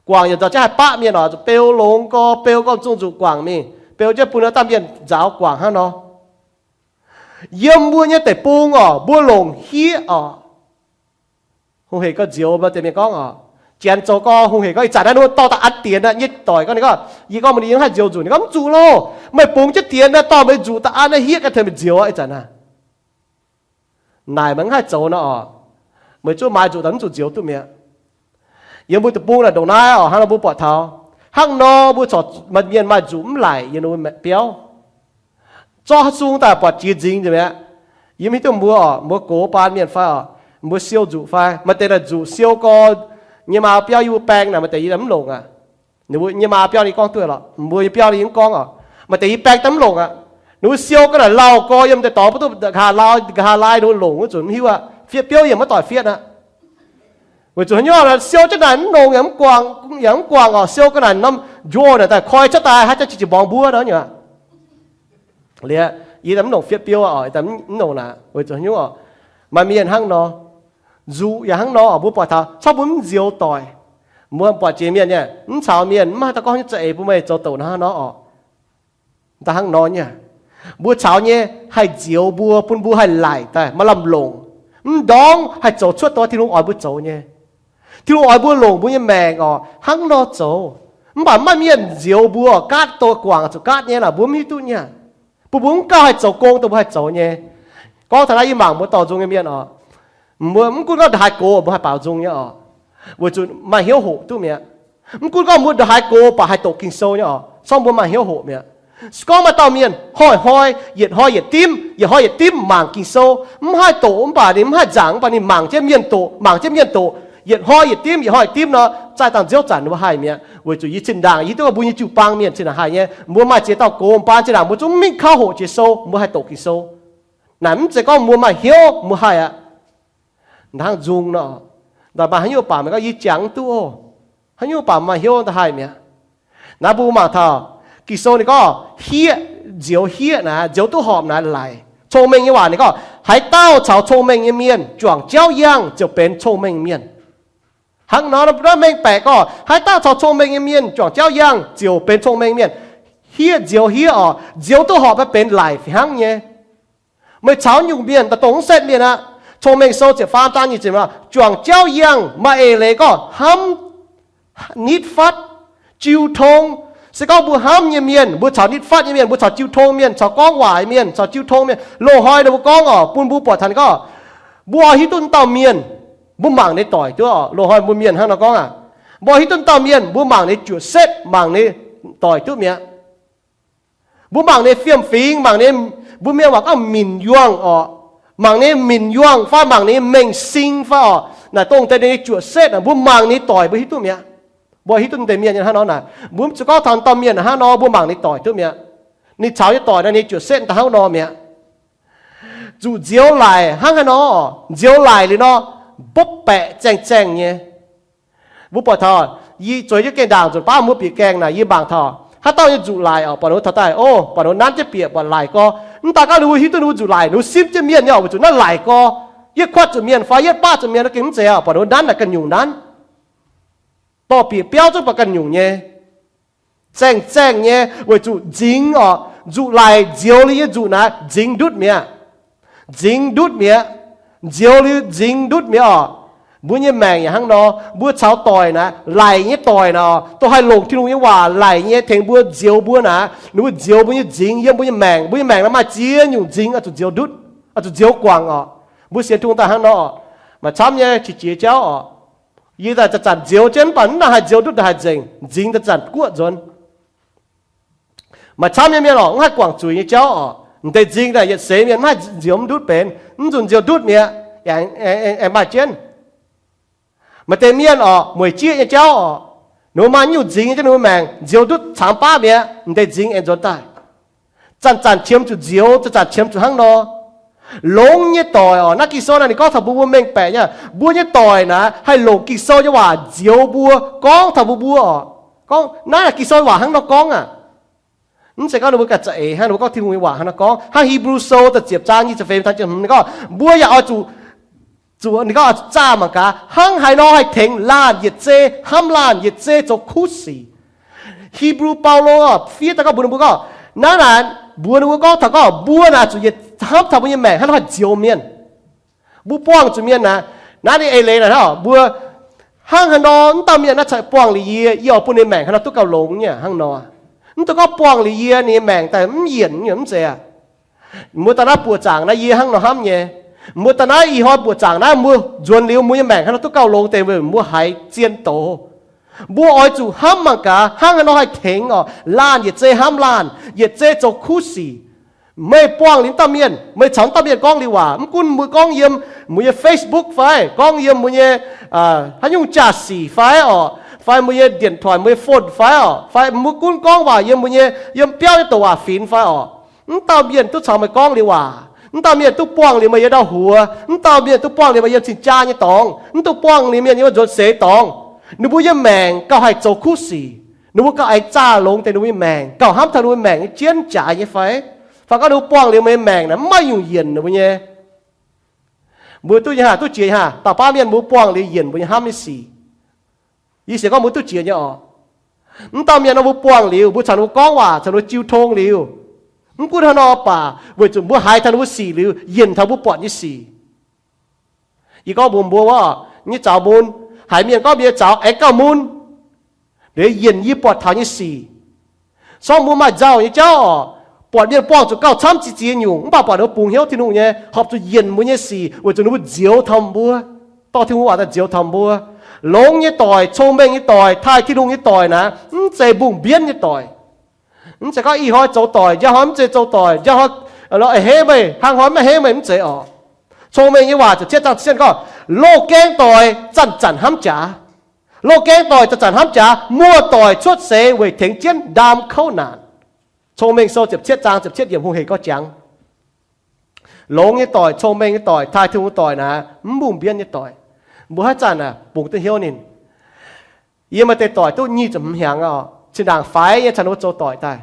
Guangc yaac nzauh jienv haih baqv mienh oc, zuqc beu longx gorx, beu gorx zungh nzuqc guangc mingh, beu jienv bun dauh mienh nzaaux guangc hnangv nor. Yiem mbuo nyei deic-bung oc, mbuo longc hieqv oc. Hungh hec gauh nzioux mbuo deix mienh gorngv oc. Janx zoux gau hungh hec gauh, ih zanc naaiv ninh dorh daaih an dienx aqv, nyei doic gorngv ninh gorngv, yie gorngv mbuo ninh yie mv haih nzioux nzunc, ninh gorngv mv zuqc loh. Meih bungx jienv dienx naaiv dorh meih nzuqc daaih an naaiv hieqv ganh tengx meih nzioux aqv, ih zanc naaiv. Naaic meih mv haih zoux nor oc, meih zuqc maaiz nzuqc daaih mv zuqc nzioux duqv mi'aqv. Yiem mbuo deic-bung naaic ndongc naaiv oc, hnangv nor mbuo buatc taux, hnangv nor mbuo corc maaih mienh maaih nzuqc mv laic yiem ninh mbuo biauv. Zorqv haaix sung daaih buatc jiex nzingx nzengc mi'aqv. Yie mv hiuv duqv mbuo oc, mbuo gox baan mienh fai oc, mbuo siou nzuqc fai? Maaih deix naaic nzuqc siou gau, nyei maa biauv yie mbuo baeng naaic maaih deix yie mv longc aqv. Ninh mbuo nyei maa biauv ninh gorngv duqv lorqc, mbuo nyei biauv ninh mv gorngv oc. Maaih deix yie baeng daaih mv longc aqv. Ninh mbuo siou gau naaic lauh gau yiem deix dorngx mv duqv nqa'haav lauh, nqa'haav laai ninh mbuo longc wuov nzunc mv hiuv aqv, fietv biouv yie mv doic fietv aqv. Weic zuqc haaix nyungc siou jienv naaic mv longc yaac mv guangc, yaac mv guangc oc, siou gau naaic norm njoh naaic daaih koi cuotv daaih haaix jaax qiex jiez mborngx mbuov nor nyungc aqv. Liuz, yie mv longc fietv biouv oc, mv longc naaic weic zuqc haaix nyungc oc. Maaih mienh hnangv nor, nzuqc yaac hnangv nor oc, mbuo buatc taux corc mbuo mv nzioux doic. Mbuo buatc jiex mienh nyei, mv caux mienh mv maaih dauh gorngv nyei za'eix bun meih zoux douc hnangv nor oc. Daaih hnangv nor nyei, mbuo caux nyei haih nzioux mbuo, bun mbuo haih laic daaih maaih lamh longc, mv ndorngv haih zoux cuotv dongh Tin-Hungh oix mbuo zoux nyei. Tin-Hungh oix mbuo longc mbuo nyei maengc oc, hnangv nor zoux. Mv baac mv maaih mienh nzioux mbuo oc, gaatv dongh guangc zuqc gaatv nyei naaic mbuo mv hiuv duqv nyei. Bun mbuo mv gauh haih zoux gong dongh mbuo haih zoux nyei. Gorngv taux naaiv yie mangc mbuo dorh nzung nyei mienh oc, mbuo mv gunv gorngv ndongc haaix gox mbuo haih baaux nzung nyei oc, weic zuqc maaih hnyouv hoqc duqv mi'aqv. Mv gunv gorngv mbuo ndongc haaix gox baac haih doqc Ging-Sou nyei oc, corc mbuo maaih hnyouv hoqc mi'aqv. Se gorngv maaih dauh mienh hnoi-hnoi, yietc hnoi yietc dimv, yietc hnoi yietc dimv mangc Ging-Sou, mv haih doqc mv baac ninh mv haih nzaangc, mv baac ninh mangc jienv mienh doqc, mangc jienv mienh doqc, yietc hnoi yietc dimv, yietc hnoi yietc dimv nor, zaih dangh nziouv zanc ninh mbuo haih mi'aqv. Weic zuqc yie zinh ndaangc yie duqv mbuo nyei jiu-baang mienh zinh ndaangc haih nyei, mbuo maaih ziex dauh gox baan zinh ndaangc mbuo zungv mingh kauv hoqc jiex sou, mbuo haih doqc Ging-Sou. Naaic mv zeiz gorngv mbuo maaih hnyouv mbuo haih aqv. Hnangv nzung nor, ndaaih maaih haaix nyungc baac meih gorngv yie jangx mv duqv oc. Haaix nyungc baac maaih hnyouv daaih haih mi'aqv. Naaiv mbuo mangc taux Ging-Sou ninh gorngv hiev, nzioux hiev naaic, nzioux duqv horpc naaic laic. Cong-mengh nyei waac ninh gorngv, haaix dauh caux cong-mengh nyei mienh juangc jauv yangh ziouc benx cong-mengh mienh. Hnangv nor, naaiv mengh baeqc gorngv, haaix dauh caux cong-mengh nyei mienh juangc jauv yangh ziouc benx cong-mengh mienh. Hiev nzioux hiev oc, nzioux duqv horpc maiv benx laic fih hnangv nyei. Meih caux nyungc mienh daaih dongh mv setv mienh aqv. Cong-Mengh Sou ziepc faam zaang nyic ziepc, juangc jauv yangh maaih eix leiz gorngv hnamv nitv fatv, jiu tong. Se gorngv mbuo hnamv nyei mienh, mbuo caux nitv fatv nyei mienh, mbuo caux jiu tong mienh, caux gorngv waac mienh, caux jiu tong mienh, loz-hnoi ninh mbuo gorngv oc, bun mbuo buatc taux ninh gorngv, mbuo oix hiuv duqv naaiv dauh mienh, mbuo mangc ninh doic duqv oc. Loz-hnoi mbuo mienh hnangv nor gorngv aqv, mbuo oix hiuv duqv naaiv dauh mienh, mbuo mangc ninh juoqc setv, mangc ninh doic duqv mi'aqv. Mbuo mangc ninh fiem-fingx, mangc ninh, mbuo mienh waac gorngv minc yuangh oc. Mangc ninh minc yuangh fai mangc ninh mengh sing fai oc. Naaic dongh deix ninh juoqc setv naaic, mbuo mangc ninh doic mbuo hiuv duqv mi'aqv. Mbuo hiuv duqv deix mienh nyei hnangv nor naaic. Mbuo mv zuqc gorngv taux dauh mienh hnangv nor, mbuo mangc ninh doic duqv mi'aqv. Ninh caux nyei doic naaic ninh juoqc setv daaih hnangv nor mi'aqv. Zuqc nzioux laic hnangv haaix nor, nzioux laic liuz nor, mbopv baeqc zaeng zaeng nyei. Mbuo buatc taux, yie zueiz jienv gaengh ndaangc nzunc baav mbuo bieqc gaengh naaic, yie mangc taux haaix dauh nyei nzuqc laic oc, buatc ninh mbuo taux daaih, o, buatc ninh mbuo nanv jienv bieqc buatc laic gorx. Mv daaih gorngv ninh mbuo hiuv duqv ninh mbuo nzuqc laic, ninh mbuo simv jienv mienh nyei oc, weic zuqc naaiv laic gorx, yietv kuatv zuqc mienh fai yietv baqv zuqc mienh, gengh mv zeiz oc, buatc ninh mbuo nanv naaic ganh nyungc nanv. Dorh bieqc biauv zungv buatc ganh nyungc nyei. Zaeng zaeng nyei weic zuqc nzingx oc, nzuqc laic nzioux liuz nyei nzuqc naaic nzingx ndutv mi'aqv. Nzingx ndutv mi'aqv. Nzioux liuz nzingx ndutv mi'aqv oc. Mbuo nyei maengc yaac hnangv nor, mbuo caux doic naaic, laic nyei doic naaic oc, dongh haih longc Tin-Hungh nyei waac laic nyei tengx mbuo nzioux mbuo naaic, ninh mbuo nzioux mbuo nyei nzingx yiem mbuo nyei maengc. Mbuo nyei maengc naaic maaih ziex nyungc nzingx oix zuqc nzioux ndutv, oix zuqc nzioux guangc oc. Mbuo sienx Tin-Hungh daaih hnangv nor oc. Maaih camv nyei qiex jiez jauv oc. Yie daaih zanc-zanc nzioux jienv, mv baac mv nangc haih nzioux ndutv, haaix nzengc, nzingx zanc-zanc guoqv nzuonx. Maaih camv nyei mienh oc, mv haih guangc zuiz nyei jauv oc. M'deix nzingx naaic yietc seix mienh mv haih nzioux mv ndutv benx, mv zuqc nzioux ndutv mi'aqv. Aengx maaih jienv maaih deix mienh oc, mueic jieqv nyei jauv oc, ninh mbuo maaih nyungc nzingx nyei jauv, ninh mbuo maengc nzioux ndutv caamx baav mi'aqv, m'deix nzingx aengx nzuonx daaih. Zanc-zanc qiemx zuqc nzioux, zanc-zanc qiemx zuqc hnangv nor. Longx nyei doic oc, naaiv Ging-Sou naaiv ninh gorngv taux mbuo, mbuo mengh baeqc nyei, mbuo nyei doic naaiv haih longc Ging-Sou nyei waac nzioux mbuo, gorngv taux mbuo, mbuo oc. Gorngv naaiv Ging-Sou nyei waac hnangv nor gorngv aqv. Mv zeiz gorngv ninh mbuo ganh za'eix hnangv, ninh mbuo gorngv Tin-Hungh nyei waac hnangv nor gorngv. Hnangv Hebrew Sou da'ziepc zaang nyic ziepc feix taux nyic ziepc hmz ninh gorngv, mbuo yaac oix zuqc, zuqc ninh gorngv oix zuqc zaah mangc gaax hnangv haaix nor haih tengx laanh yietc zei, hnamv laanh yietc zei zoux kuv sic. Hebrew Baulo fiev daaih gorngv mbuox ninh mbuo gorngv, naaiv naaic mbuox ninh mbuo gorngv taux gorngv mbuo naaic zuqc yietc hnamv taux mbuo nyei maengc hnangv nor haih nzioux mienh. Mbuo buangh zuqc mienh naaic, naaiv ninh eix leiz naaic hnangv mbuo, hnangv haaix nor mv dauh mienh naaiv cingx buangh liuz yie, yie oix bun ninh maengc haaix nor duqv gauh longx nyei hnangv nor. Mv dungx gorngv buangh liuz yie ninh nyei maengc daaih mv yienc nyei, mv zeiz aqv. Mbuo daaih naaiv buoqc zaangc naaiv yie hnangv nor hnamv nyei. Mbuo daaih naaiv ih hnoi buoqc zaangc naaiv mbuo nzuonx liuz mbuo nyei maengc hnangv nor duqv gauh longx deix weic mbuo haiz zien doz. Mbuo oix zuqc hnamv mangc gaax hnangv haaix nor haih tengx oc laanh yietc zei hnamv laanh, yietc zei zoux kuv sic. Meih buangh liuz dauh mienh, meih caux dauh mienh gorngv liuz waac, mv gunv mbuo gorngv yiem mbuo nyei Facebook fai gorngv yiem mbuo nyei haaix nyungc jaa-sic fai oc, fai mbuo nyei điện thoại, mbuo nyei phone fai oc, fai mbuo gunv gorngv waac yiem mbuo nyei, yiem biauv nyei douc waac-finx fai oc, mv dauh mienh duqv caux meih gorngv liuz waac, mv dauh mienh duqv buangh liuz meih yiem ndau-huox, mv dauh mienh duqv buangh liuz meih yiem cing-jaa nyei dorngx, mv duqv buangh liuz mienh yiem nzuonx seix dorngx, ninh mbuo nyei maengc gauh haih zoux kuv sic. Ninh mbuo gauh aengx zaah longx deix ninh mbuo nyei maengc, gauh hnamv taux ninh mbuo maengc nyei jienv jaaix nyei fai? Fai gorngv ninh mbuo buangh liuz meih nyei maengc naaic mv maaih nyungc yienc ninh mbuo nyei. Mbuo duqv nyei haah, duqv jiex nyei haah, dauh baav mienh mbuo buangh liuz yienc mbuo nyei hnamv nyei sic. Yie sienx gorngv mbuo duqv jiex nyei oc. Mv dauh mienh nor mbuo buangh liuz, mbuo caux ninh mbuo gorngv waac, caux ninh mbuo jiu tong liuz, mv gunv hnangv nor baac weic zuqc mbuo haiz taux ninh mbuo sic liuz, yienc taux mbuo buatc nyei sic. Yie gorngv mbuox mbuo wuov, nyei zaux mun, haiz mienh gorngv mbuo nyei zaux aengx gauh mun, liuz yienc yie buatc taux nyei sic. Sorng mbuo maaih nzauh nyei jauv oc, buatc mienh buangh zuqc gauh camv ziex ziex nyungc, mv baac buatc ninh mbuo bungx hnyouv Tin-Hungh nyei, horpc zuqc yienc mbuo nyei sic weic zuqc ninh mbuo nzioux taux mbuo, dorh Tin-Hungh waac daaih nzioux taux mbuo. Longx nyei doic, cong-mengh nyei doic, taaih Tin-Hungh nyei doic naaic, mv zeiz mbungh mbienv nyei doic. Mv zeiz gorngv ih hnoi zoux doic, njang hnoi mv zeiz zoux doic, njang hnoi a'hneiv meih, hnangv hnoi mv a'hneiv meih, mv zeiz oc. Cong-mengh nyei waac ziepc cietv zaang ziepc cietv gorngv, loz-gaeng doic zanc-zanc hnamv jaax. Loz-gaeng doic zanc-zanc hnamv jaax, muoz-doic cuotv seix weic tengx jienv ndaam kouv naanc. Cong-mengh sou ziepc cietv zaang ziepc cietv yiemc hungh hec gorngv jangx. Longx nyei doic, cong-mengh nyei doic, taaih Tin-Hungh doic naaic, mv mbungh mbienv nyei doic. Mbuo haaix zanc aah, bungx duqv hnyouv ninh. Yie maaih deix doic duqv nyic ziepc hmz hnyangx oc, zinh ndaangc faix nyei caux ninh mbuo zoux doic daaih.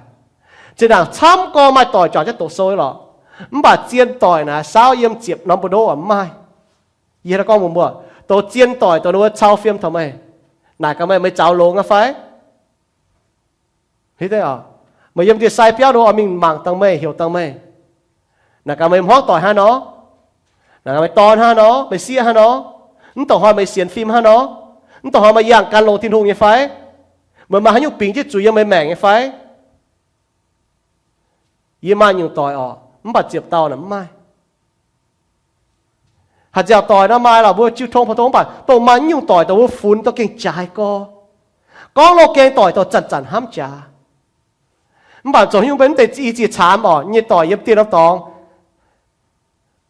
Zinh ndaangc camv gorx maaih doic juangc jienv doqc sou lorqc. Mv baac zien doic naaic saauv yiem ziepc norm mbu'ndongx mv maaih. Yie gorngv mbuox mbuo, douz zien doic douz ninh mbuo cau fiem taux meih, naaic gaax meih, meih zaux longx aqv fai? Meih yiem ndie-sai biauv nor oix mingh mangc dangh meih, heuc dangh meih. Naaic gaax meih hmuangv doic hnangv nor, naaic gaax meih dorn hnangv nor, meih sieqv hnangv nor, mv dongh hnoi meih sienx fim hnangv nor, mv dongh hnoi meih yangh gan longx Tin-Hungh nyei fai? Meih maaih haaix nyungc bingx jienv zuiz yiem meih maengc nyei fai? Yie maaih nyungc doic oc, mv baac ziepc dauh naaic mv maaih. Haaix nziaauc doic nor maaih lorqc, mbuo jiu tong pou tong, mv baac dongh maaih nyungc doic dongh mbuo funx dongh gengh jaaix gorx. Gorngv loz-gaeng doic dongh zanc-zanc hnamv jaax. Mv baac zoux nyungc mbenc mv deix i ziex caamx oc, nyei doic yiem dieh norm dorngx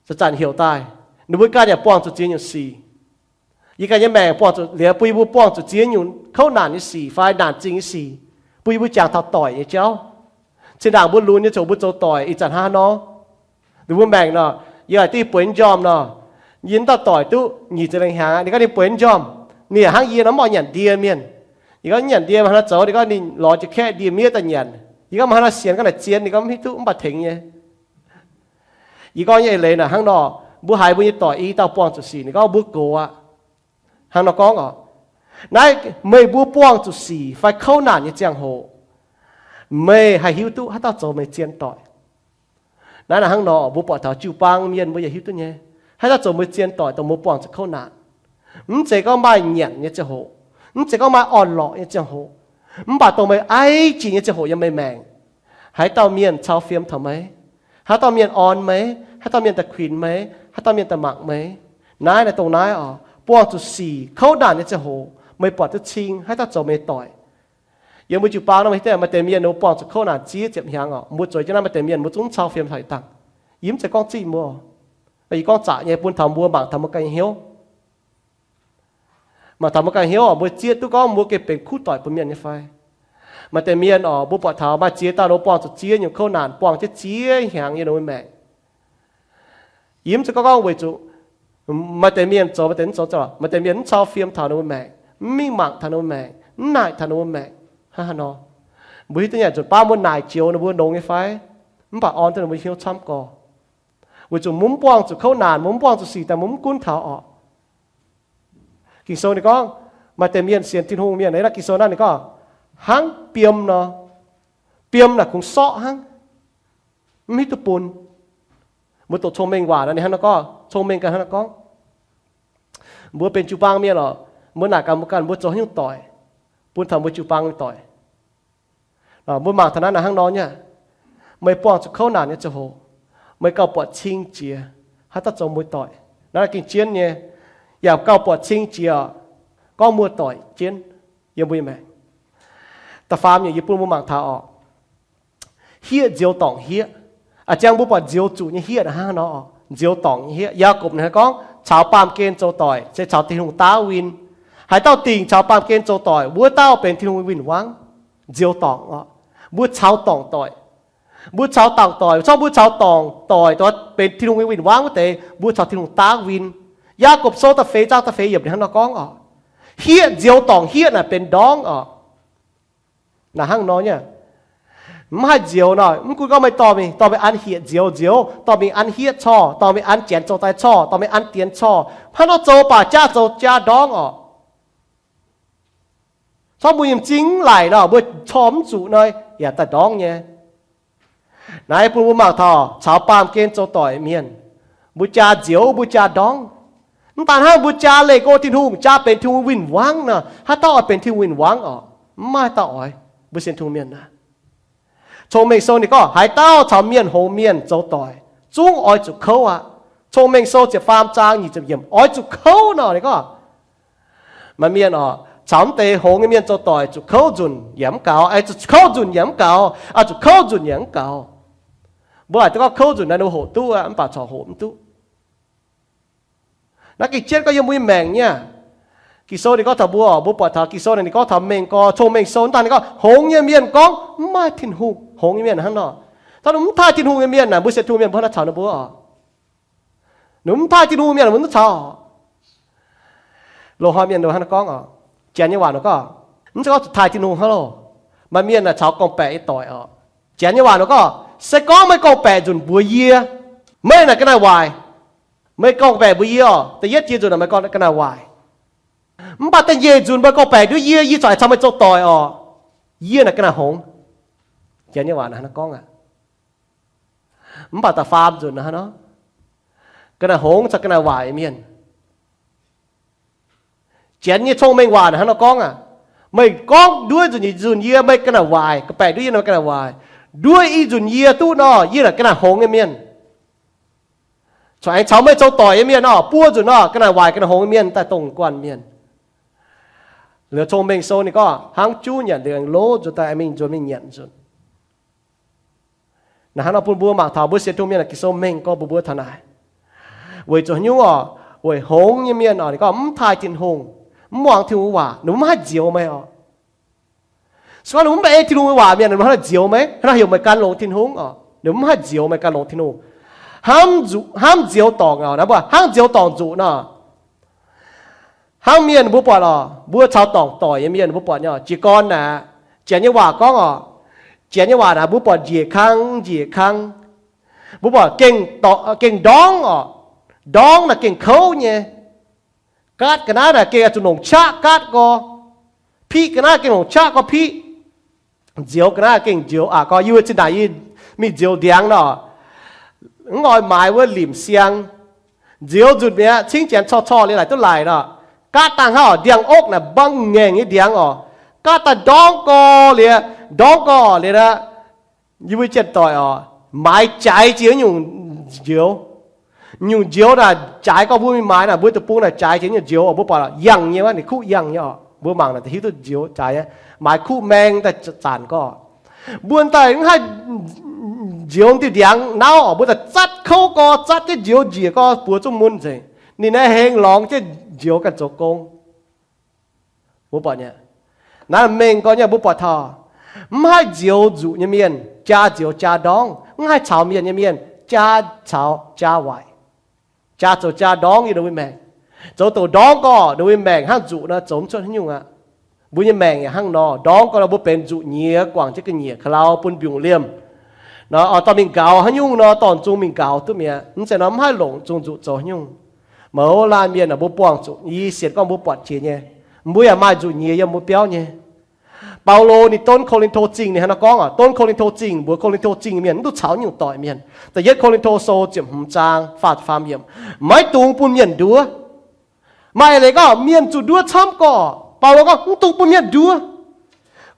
zanc-zanc heuc daaih, ninh mbuo ganh yaac buangh zuqc ziex nyungc sic. Yie ganh nyei maengc buangh zuqc, liuz bun yie mbuo buangh zuqc ziex nyungc kouv naanc nyei sic fai naanc zingh nyei sic, bun yie mbuo jangx taux doic nyei jauv. Zinh ndaangc mbuo lunx nyei ziangh hoc mbuo zoux doic ih zanc hnangv nor, ninh mbuo maengc nor, yie haiz diuh bueix njormh nor, yie dauh doic duqv nyic ziepc lengh hnyangx aqv, ninh gorngv ninh bueix njormh, ninh yaac hnangv yie nor mv oix nyanc ndie mienh. Yie gorngv nyanc ndie maaih haaix nor zoux, ninh gorngv ninh lorz jiex kaeqv ndie-miev daaih nyanc. Yie gorngv maaih haaix nor sienx, gorngv naaic zien, ninh gorngv mv hiuv duqv mv baac tengx nyei. Yie gorngv nyei eix leiz naaic hnangv nor, mbuo haiz mbuo nyei doic i dauh buangh zuqc sic, ninh gorngv mbuo gox aqv. Hnangv nor gorngv oc, naaiv meih mbuo buangh zuqc sic fai kouv naanc nyei ziangh hoc, meih haih hiuv duqv haaix dauh zoux meih zien doic. Naaiv naaic hnangv nor, mbuo buatc taux jiu-baang mienh mbuo yaac hiuv duqv nyei, haaix dauh zoux mbuo zien doic dongh mbuo buangh zuqc kouv naanc. Mv zeiz gorngv maaih nyanc nyei ziangh hoc, mv zeiz gorngv maaih orn-lorqc nyei ziangh hoc, mv baac dongh meih aiv jiex nyei ziangh hoc yiem meih maengc, haaix dauh mienh cau fiem taux meih, haaix dauh mienh orn meih, haaix dauh mienh daaih kuinx meih, haaix dauh mienh daaih mangc meih. Naaiv naaic dongh naaiv oc, buangh zuqc sic kouv naanc nyei ziangh hoc meih buatc duqv cing haaix dauh zoux meih doic. Yiem mbuo jiu-baang nor, maaih deix mienh ninh mbuo buangh zuqc kouv naanc ziex ziepc hnyangx oc, mbuo zueiz jienv naaiv maaih deix mienh mbuo zungv cau fiem taux ih dangh. Yie mv zeiz gorngv zingh mbuo, yie gorngv zaqc nyei bun taux mbuo mangc taux mbuo ganh nyei hnyouv. Mangc taux mbuo ganh hnyouv oc, mbuo zieqv duqv gorngv mbuo gengh benx kuv doic bun mienh nyei fai? Maaih deix mienh oc, mbuo buatc taux maaih ziex dauh ninh mbuo buangh zuqc ziex nyungc kouv naanc, buangh jienv ziex hnyangx yiem ninh mbuo maengc. Yie mv zeiz gorngv gorngv weic zuqc maaih deix mienh zoux, maaih deix mv zoux, maaih deix mienh mv cau fiem taux ninh mbuo maengc, mv mingh mangc taux ninh mbuo maengc, mv naaic taux ninh mbuo maengc, hnangv haaix nor. Mbuo hiuv duqv nyei, nzunc baav mbuo naaic joux ninh mbuo longx nyei fai? Mv baac orn duqv ninh mbuo hnyouv camv gorx. Weic zuqc mbuo mv buangh zuqc kouv naanc, mbuo mv buangh zuqc sic daaih, mbuo mv gunv taux oc. Ging-Sou ninh gorngv, maaih deix mienh sienx Tin-Hungh mienh, naaiv Ging-Sou naaiv ninh gorngv, hnangv biom nor. Biom naaic kungx sorqv hnangv, mv hiuv duqv bun. Mbuo doqc cong-mengh waac nor ninh hnangv nor gorngv, cong-mengh ganh hnangv nor gorngv. Mbuo benx jiu-baang mienh oc, mbuo naaic ganh mbuo ganh mbuo zoux haaix nyungc doic bun taux mbuo jiu-baang nyei doic. Mbuo mangc taux naaiv naaic hnangv nor nyei, meih buangh zuqc kouv naanc nyei ziangh hoc, meih gauh buatc cing jiex haaix dauh zoux mbuo doic. Naaiv gengh jienv nyei, yaac gauh buatc cing jiex gorngv mbuo doic jienv yiem mbuo nyei maengc. Da'faam nyungc yie bun mbuo mangc taux oc, hieqv nzioux dorngc hieqv. A'jang mbuo buatc nzioux zuqc nyei hieqv naaic hnangv nor, nzioux dorngc nyei hieqv. Yaagorpc ninh gorngv caux baamh gen zoux doic se caux Tin-Hungh daav win. Haaix dauh dingc caux baamh gen zoux doic, wuov dauh benx Tin-Hungh win-wangv. Nzioux dorngc oc, mbuo caux dorngc doic. Mbuo caux dorngc doic, corc mbuo caux dorngc doic, benx Tin-Hungh nyei win-wangv wuov deix, mbuo caux Tin-Hungh daav win. Yaagorpc Sou da'feix zaang da'feix yiemc ninh hnangv nor gorngv oc, hieqv nzioux dorngc hieqv naaic benx ndorngv oc. Naaic hnangv nor nyei, mv haih nzioux nor, mv gunv gorngv meih dorh mingh, dorh mingh an hieqv nzioux nzioux, dorh mingh an hieqv corc, dorh mingh an janx zoux daaih corc, dorh mingh an dienx corc, hnangv nor zoux baac jaa zoux jaa ndorngv oc. Corc mbuo nyei m'zing mv laic nor, mbuo corc mv zuqc nor, yaac daaih ndorngv nyei. Naaiv bun mbuo mangc taux caux baamh gen zoux doic mienh, mbuo jaa nzioux, mbuo jaa ndorngv. Mv daan hnangv, mbuo jaa leih go Tin-Hungh, jaa benx Tin-Hungh win-wangv nor, haaix dauh oix benx Tin-Hungh win-wangv oc? Mv maaih dauh oix. Mbuo sienx Tin-Hungh mienh naaic, Cong-Mengh Sou ninh gorngv haaix dauh caux mienh hngongx mienh zoux doic, zungv oix zuqc kouv aqv. Cong-Mengh Sou ziepc faam zaang nyic ziepc yiemc, oix zuqc kouv nor ninh gorngv. Maaih mienh oc, caux mv deix hngongx nyei mienh zoux doic zuqc kouv nzunc yaac mv gaux, zuqc kouv nzunc yaac mv gaux, zuqc kouv nzunc yaac mv gaux. Mbuo haiz duqv gorngv kouv nzunc naaiv ninh mbuo hoqc duqv aqv, mv baac corc hoqc mv duqv. Naaiv gengh jienv gorngv yiem mbuo nyei maengc nyei. Ging-Sou ninh gorngv taux mbuo oc, mbuo buatc taux Ging-Sou naaic ninh gorngv taux mengh gorx, Cong-Mengh Sou daaih ninh gorngv hngongx nyei mienh gorngv mv maaih Tin-Hungh, hngongx nyei mienh hnangv nor. Taux mv taaih Tin-Hungh nyei mienh naaic, mbuo sienx Tin-Hungh mienh mbuo hnangv nor caux ninh mbuo oc. Ninh mv taaih Tin-Hungh mienh mv duqv caux. Loz-hnoi mienh hnangv naaiv gorngv oc. Janx nyei waac ninh gorngv, mv zeiz gorngv zuqc taaih Tin-Hungh hnangv loh. Maaih mienh naaic caux gorngv-baeqc nyei doic oc. Janx nyei waac ninh gorngv, se gorngv meih gorngv-baeqc nzunc mbuox yie, meih naaic ga'naaiv waaic. Meih gorngv-baeqc mbuox yie oc, da'yietv jiex nzunc naaic meih ga'naaiv waaic. Mv baac da'nyeic nzunc meih gorngv-baeqc nduov yie, yie corc caux meih zoux doic oc. Yie naaic ga'naaiv hngongx. Janx nyei waac naaiv gorngv aqv. Mv baac da'faam nzunc naaiv nor, ga'naaiv hngongx caux ga'naaiv waaic mienh. Janx nyei cong-mengh waac naaiv nor gorngv aqv. Meih gorngv nduov nzunc, nzunc yie meih ga'naaiv waaic, gorngv-baeqc nduov yie meih ga'naaiv waaic. Nduov i nzunc yie duqv nor, yie naaic ga'naaiv hngongx nyei mienh. Corc aengx caux meih zoux doic nyei mienh nor, buo nzunc nor, ga'naaiv waaic ga'naaiv hngongx nyei mienh daaih dongh guanh mienh. Liuz cong-mengh sou ninh gorngv hnangv juv nyanc liuz aengx lov nzuonx daaih aengx mingh nzuonx mingh nyanc nzunc. Naaiv hnangv nor bun mbuo mangc taux mbuo sienx Tin-Hungh mienh naaic Ging-Sou mengh gorngv mbuox mbuo taux naaic. Weic zuqc haaix nyungc oc? Weic hngongx nyei mienh oc, ninh gorngv mv taaih Tin-Hungh, mv muangx Tin-Hungh waac, ninh mv haih nzioux meih oc. Se gorngv ninh mv baac ei Tin-Hungh nyei waac mienh, ninh hnangv naaiv nzioux meih, hnangv naaiv heuc meih gan longx Tin-Hungh oc, ninh mv haih nzioux meih gan longx Tin-Hungh. Hnamv nzioux dorngc oc, naaiv mbuo hnamv nzioux dorngc nzuqc nor. Hnangv mienh mbuo buatc oc, mbuo caux dorngc doic nyei mienh mbuo buatc nyei oc, jiez gorn naaic, Janx nyei waac gorngv oc, Janx nyei waac naaic mbuo buatc njiec kang njiec kang. Mbuo buatc gengh ndorngv oc, ndorngv naaic gengh kouv nyei. Gaatv ga'naaiv naaic gengh zuqc longc qaqv gaatv gorx. Piqv ga'naaiv gengh longc qaqv gorx piqv. Nzioux ga'naaiv gengh nzioux aqc gorx. Yie wuov zinh ndaangc yie mingh nzioux ndiangx nor, mv oix maaiz wuov limc siang. Nzioux nzunc mi'aqv, cingv janx corc corc liuz laaic duqv laaic nor. Gaatv dangh hnangv oc, ndiangx-okv naaic mbaang ngaengc nyei ndiangx oc. Gaatv daaih ndorngv gorx liuz, ndorngv gorx liuz aqv. Yie mbuo janx-doic oc, maaiz jaaix jiex nyungc nzioux. Nyungc nzioux naaic jaaix gorx mbuo mingh maaiz naaic, mbuo deic-bung naaic jaaix jiex nyungc nzioux oc. Mbuo buatc yangh nyei wuov, ninh kuv yangh nyei oc. Mbuo mangc naaic hiuv duqv nzioux jaaix nyei. Maaiz kuv maeng daaih zanc gorx. Mbuo daaih mv haih nzioux diuh ndiangx nauv oc, mbuo daaih zatv kouv gorx, zatv jienv nzioux njiec gorx, buoz zungv mun nzengc. Ninh naaiv hengx lorngx jienv nzioux ganh zoux gong. Mbuo buatc nyei, naaiv mengh gorx nyei mbuo buatc taux, mv haih nzioux nzuqc nyei mienh jaa nzioux jaa ndorngv, mv haih caux mienh nyei mienh jaa caux jaa waaic, jaa zoux jaa ndorngv yiem ninh mbuo maengc. Zoux douc ndorngv gorx ninh mbuo maengc hnangv nzuqc nor zoux mv cuotv haaix nyungc aqv. Mbuo nyei maengc yaac hnangv nor, ndorngv gorx nor mbuo benx nzuqc nyiex guangc jienv ga'nyiec ka'lau bun mbiungc liemh. Nor oix dorh mingh nqaaux haaix nyungc nor dorh zungv mingh nqaaux duqv mi'aqv. Mv zeiz nor mv haih longc zungv nzuqc zoux haaix nyungc. Mouz laanh mienh aah, mbuo buangh zuqc, yie sienx gorngv mbuo buatc jiex nyei. Mbuo yaac maaih nzuqc nyiex yiem mbuo biauv nyei. Baulo ninh donv Ko^lin^to Zingh ninh hnangv naaiv gorngv oc, donv Ko^lin^to Zingh mbuox Ko^lin^to Zingh mienh mv duqv caux nyungc doic mienh. Da'yietv Ko^lin^to Sou ziepc hmz zaang faah faam yiemc, maiv dungx bun mienh nduov. Maaih leiz gorngv mienh zuqc nduov camv gorx, Baulo gorngv mv dungx bun mienh nduov.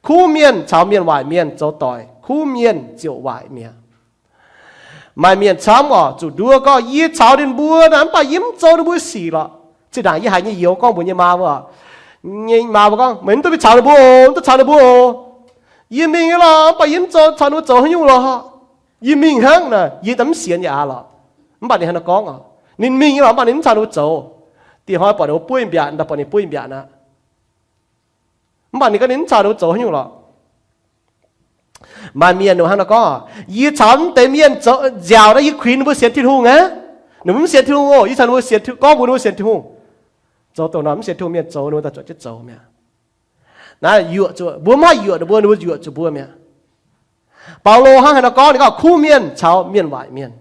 Kuv mienh caux mienh waaic mienh zoux doic, kuv mienh ziouc waaic mi'aqv. Maaih mienh camv oc, zuqc nduov gorngv yie caux ninh mbuo naaic mv baac yie mv zoux ninh mbuo sic lorqc. Zinh ndaangc yie haiz nyei youz gorngv mbuox nyei maa mbuo, nyei maa mbuo gorngv, meih mv duqv mingh caux ninh mbuo oc, mv duqv caux ninh mbuo oc. Yie mingh nyei lorqc, mv baac yie mv zoux caux ninh mbuo zoux haaix nyungc lorqc. Yie mingh hnangv naaic, yie daaih mv sienx yaac aqc lorqc. Mv baac ninh hnangv naaiv gorngv oc, ninh mingh nyei lorqc, mv baac ninh mv caux ninh mbuo zoux. Diex hnoi buatc ninh mbuo buov mbiaatc, daaih buatc ninh buov mbiaatc aqv. Mv baac ninh gorngv ninh mv caux ninh mbuo zoux haaix nyungc lorqc. Maaih mienh ninh hnangv naaiv gorngv, yie caux mv deix mienh zoux nziaauc nor, yie kuinx ninh mbuo sienx Tin-Hungh aqv. Ninh mbuo mv sienx Tin-Hungh oc, yie caux ninh mbuo sienx, gorngv mbuox ninh mbuo sienx Tin-Hungh. Zoux douc nor mv sienx Tin-Hungh mienh zoux, ninh mbuo daaih zuotc jienv zoux mi'aqv. Naaiv yuoqc zuqc mbuo, mv haih yuoqc ninh mbuo, ninh mbuo yuoqc zuqc mbuo mi'aqv. Baulo hnangv haaix nor gorngv, ninh gorngv kuv mienh caux mienh waaic mienh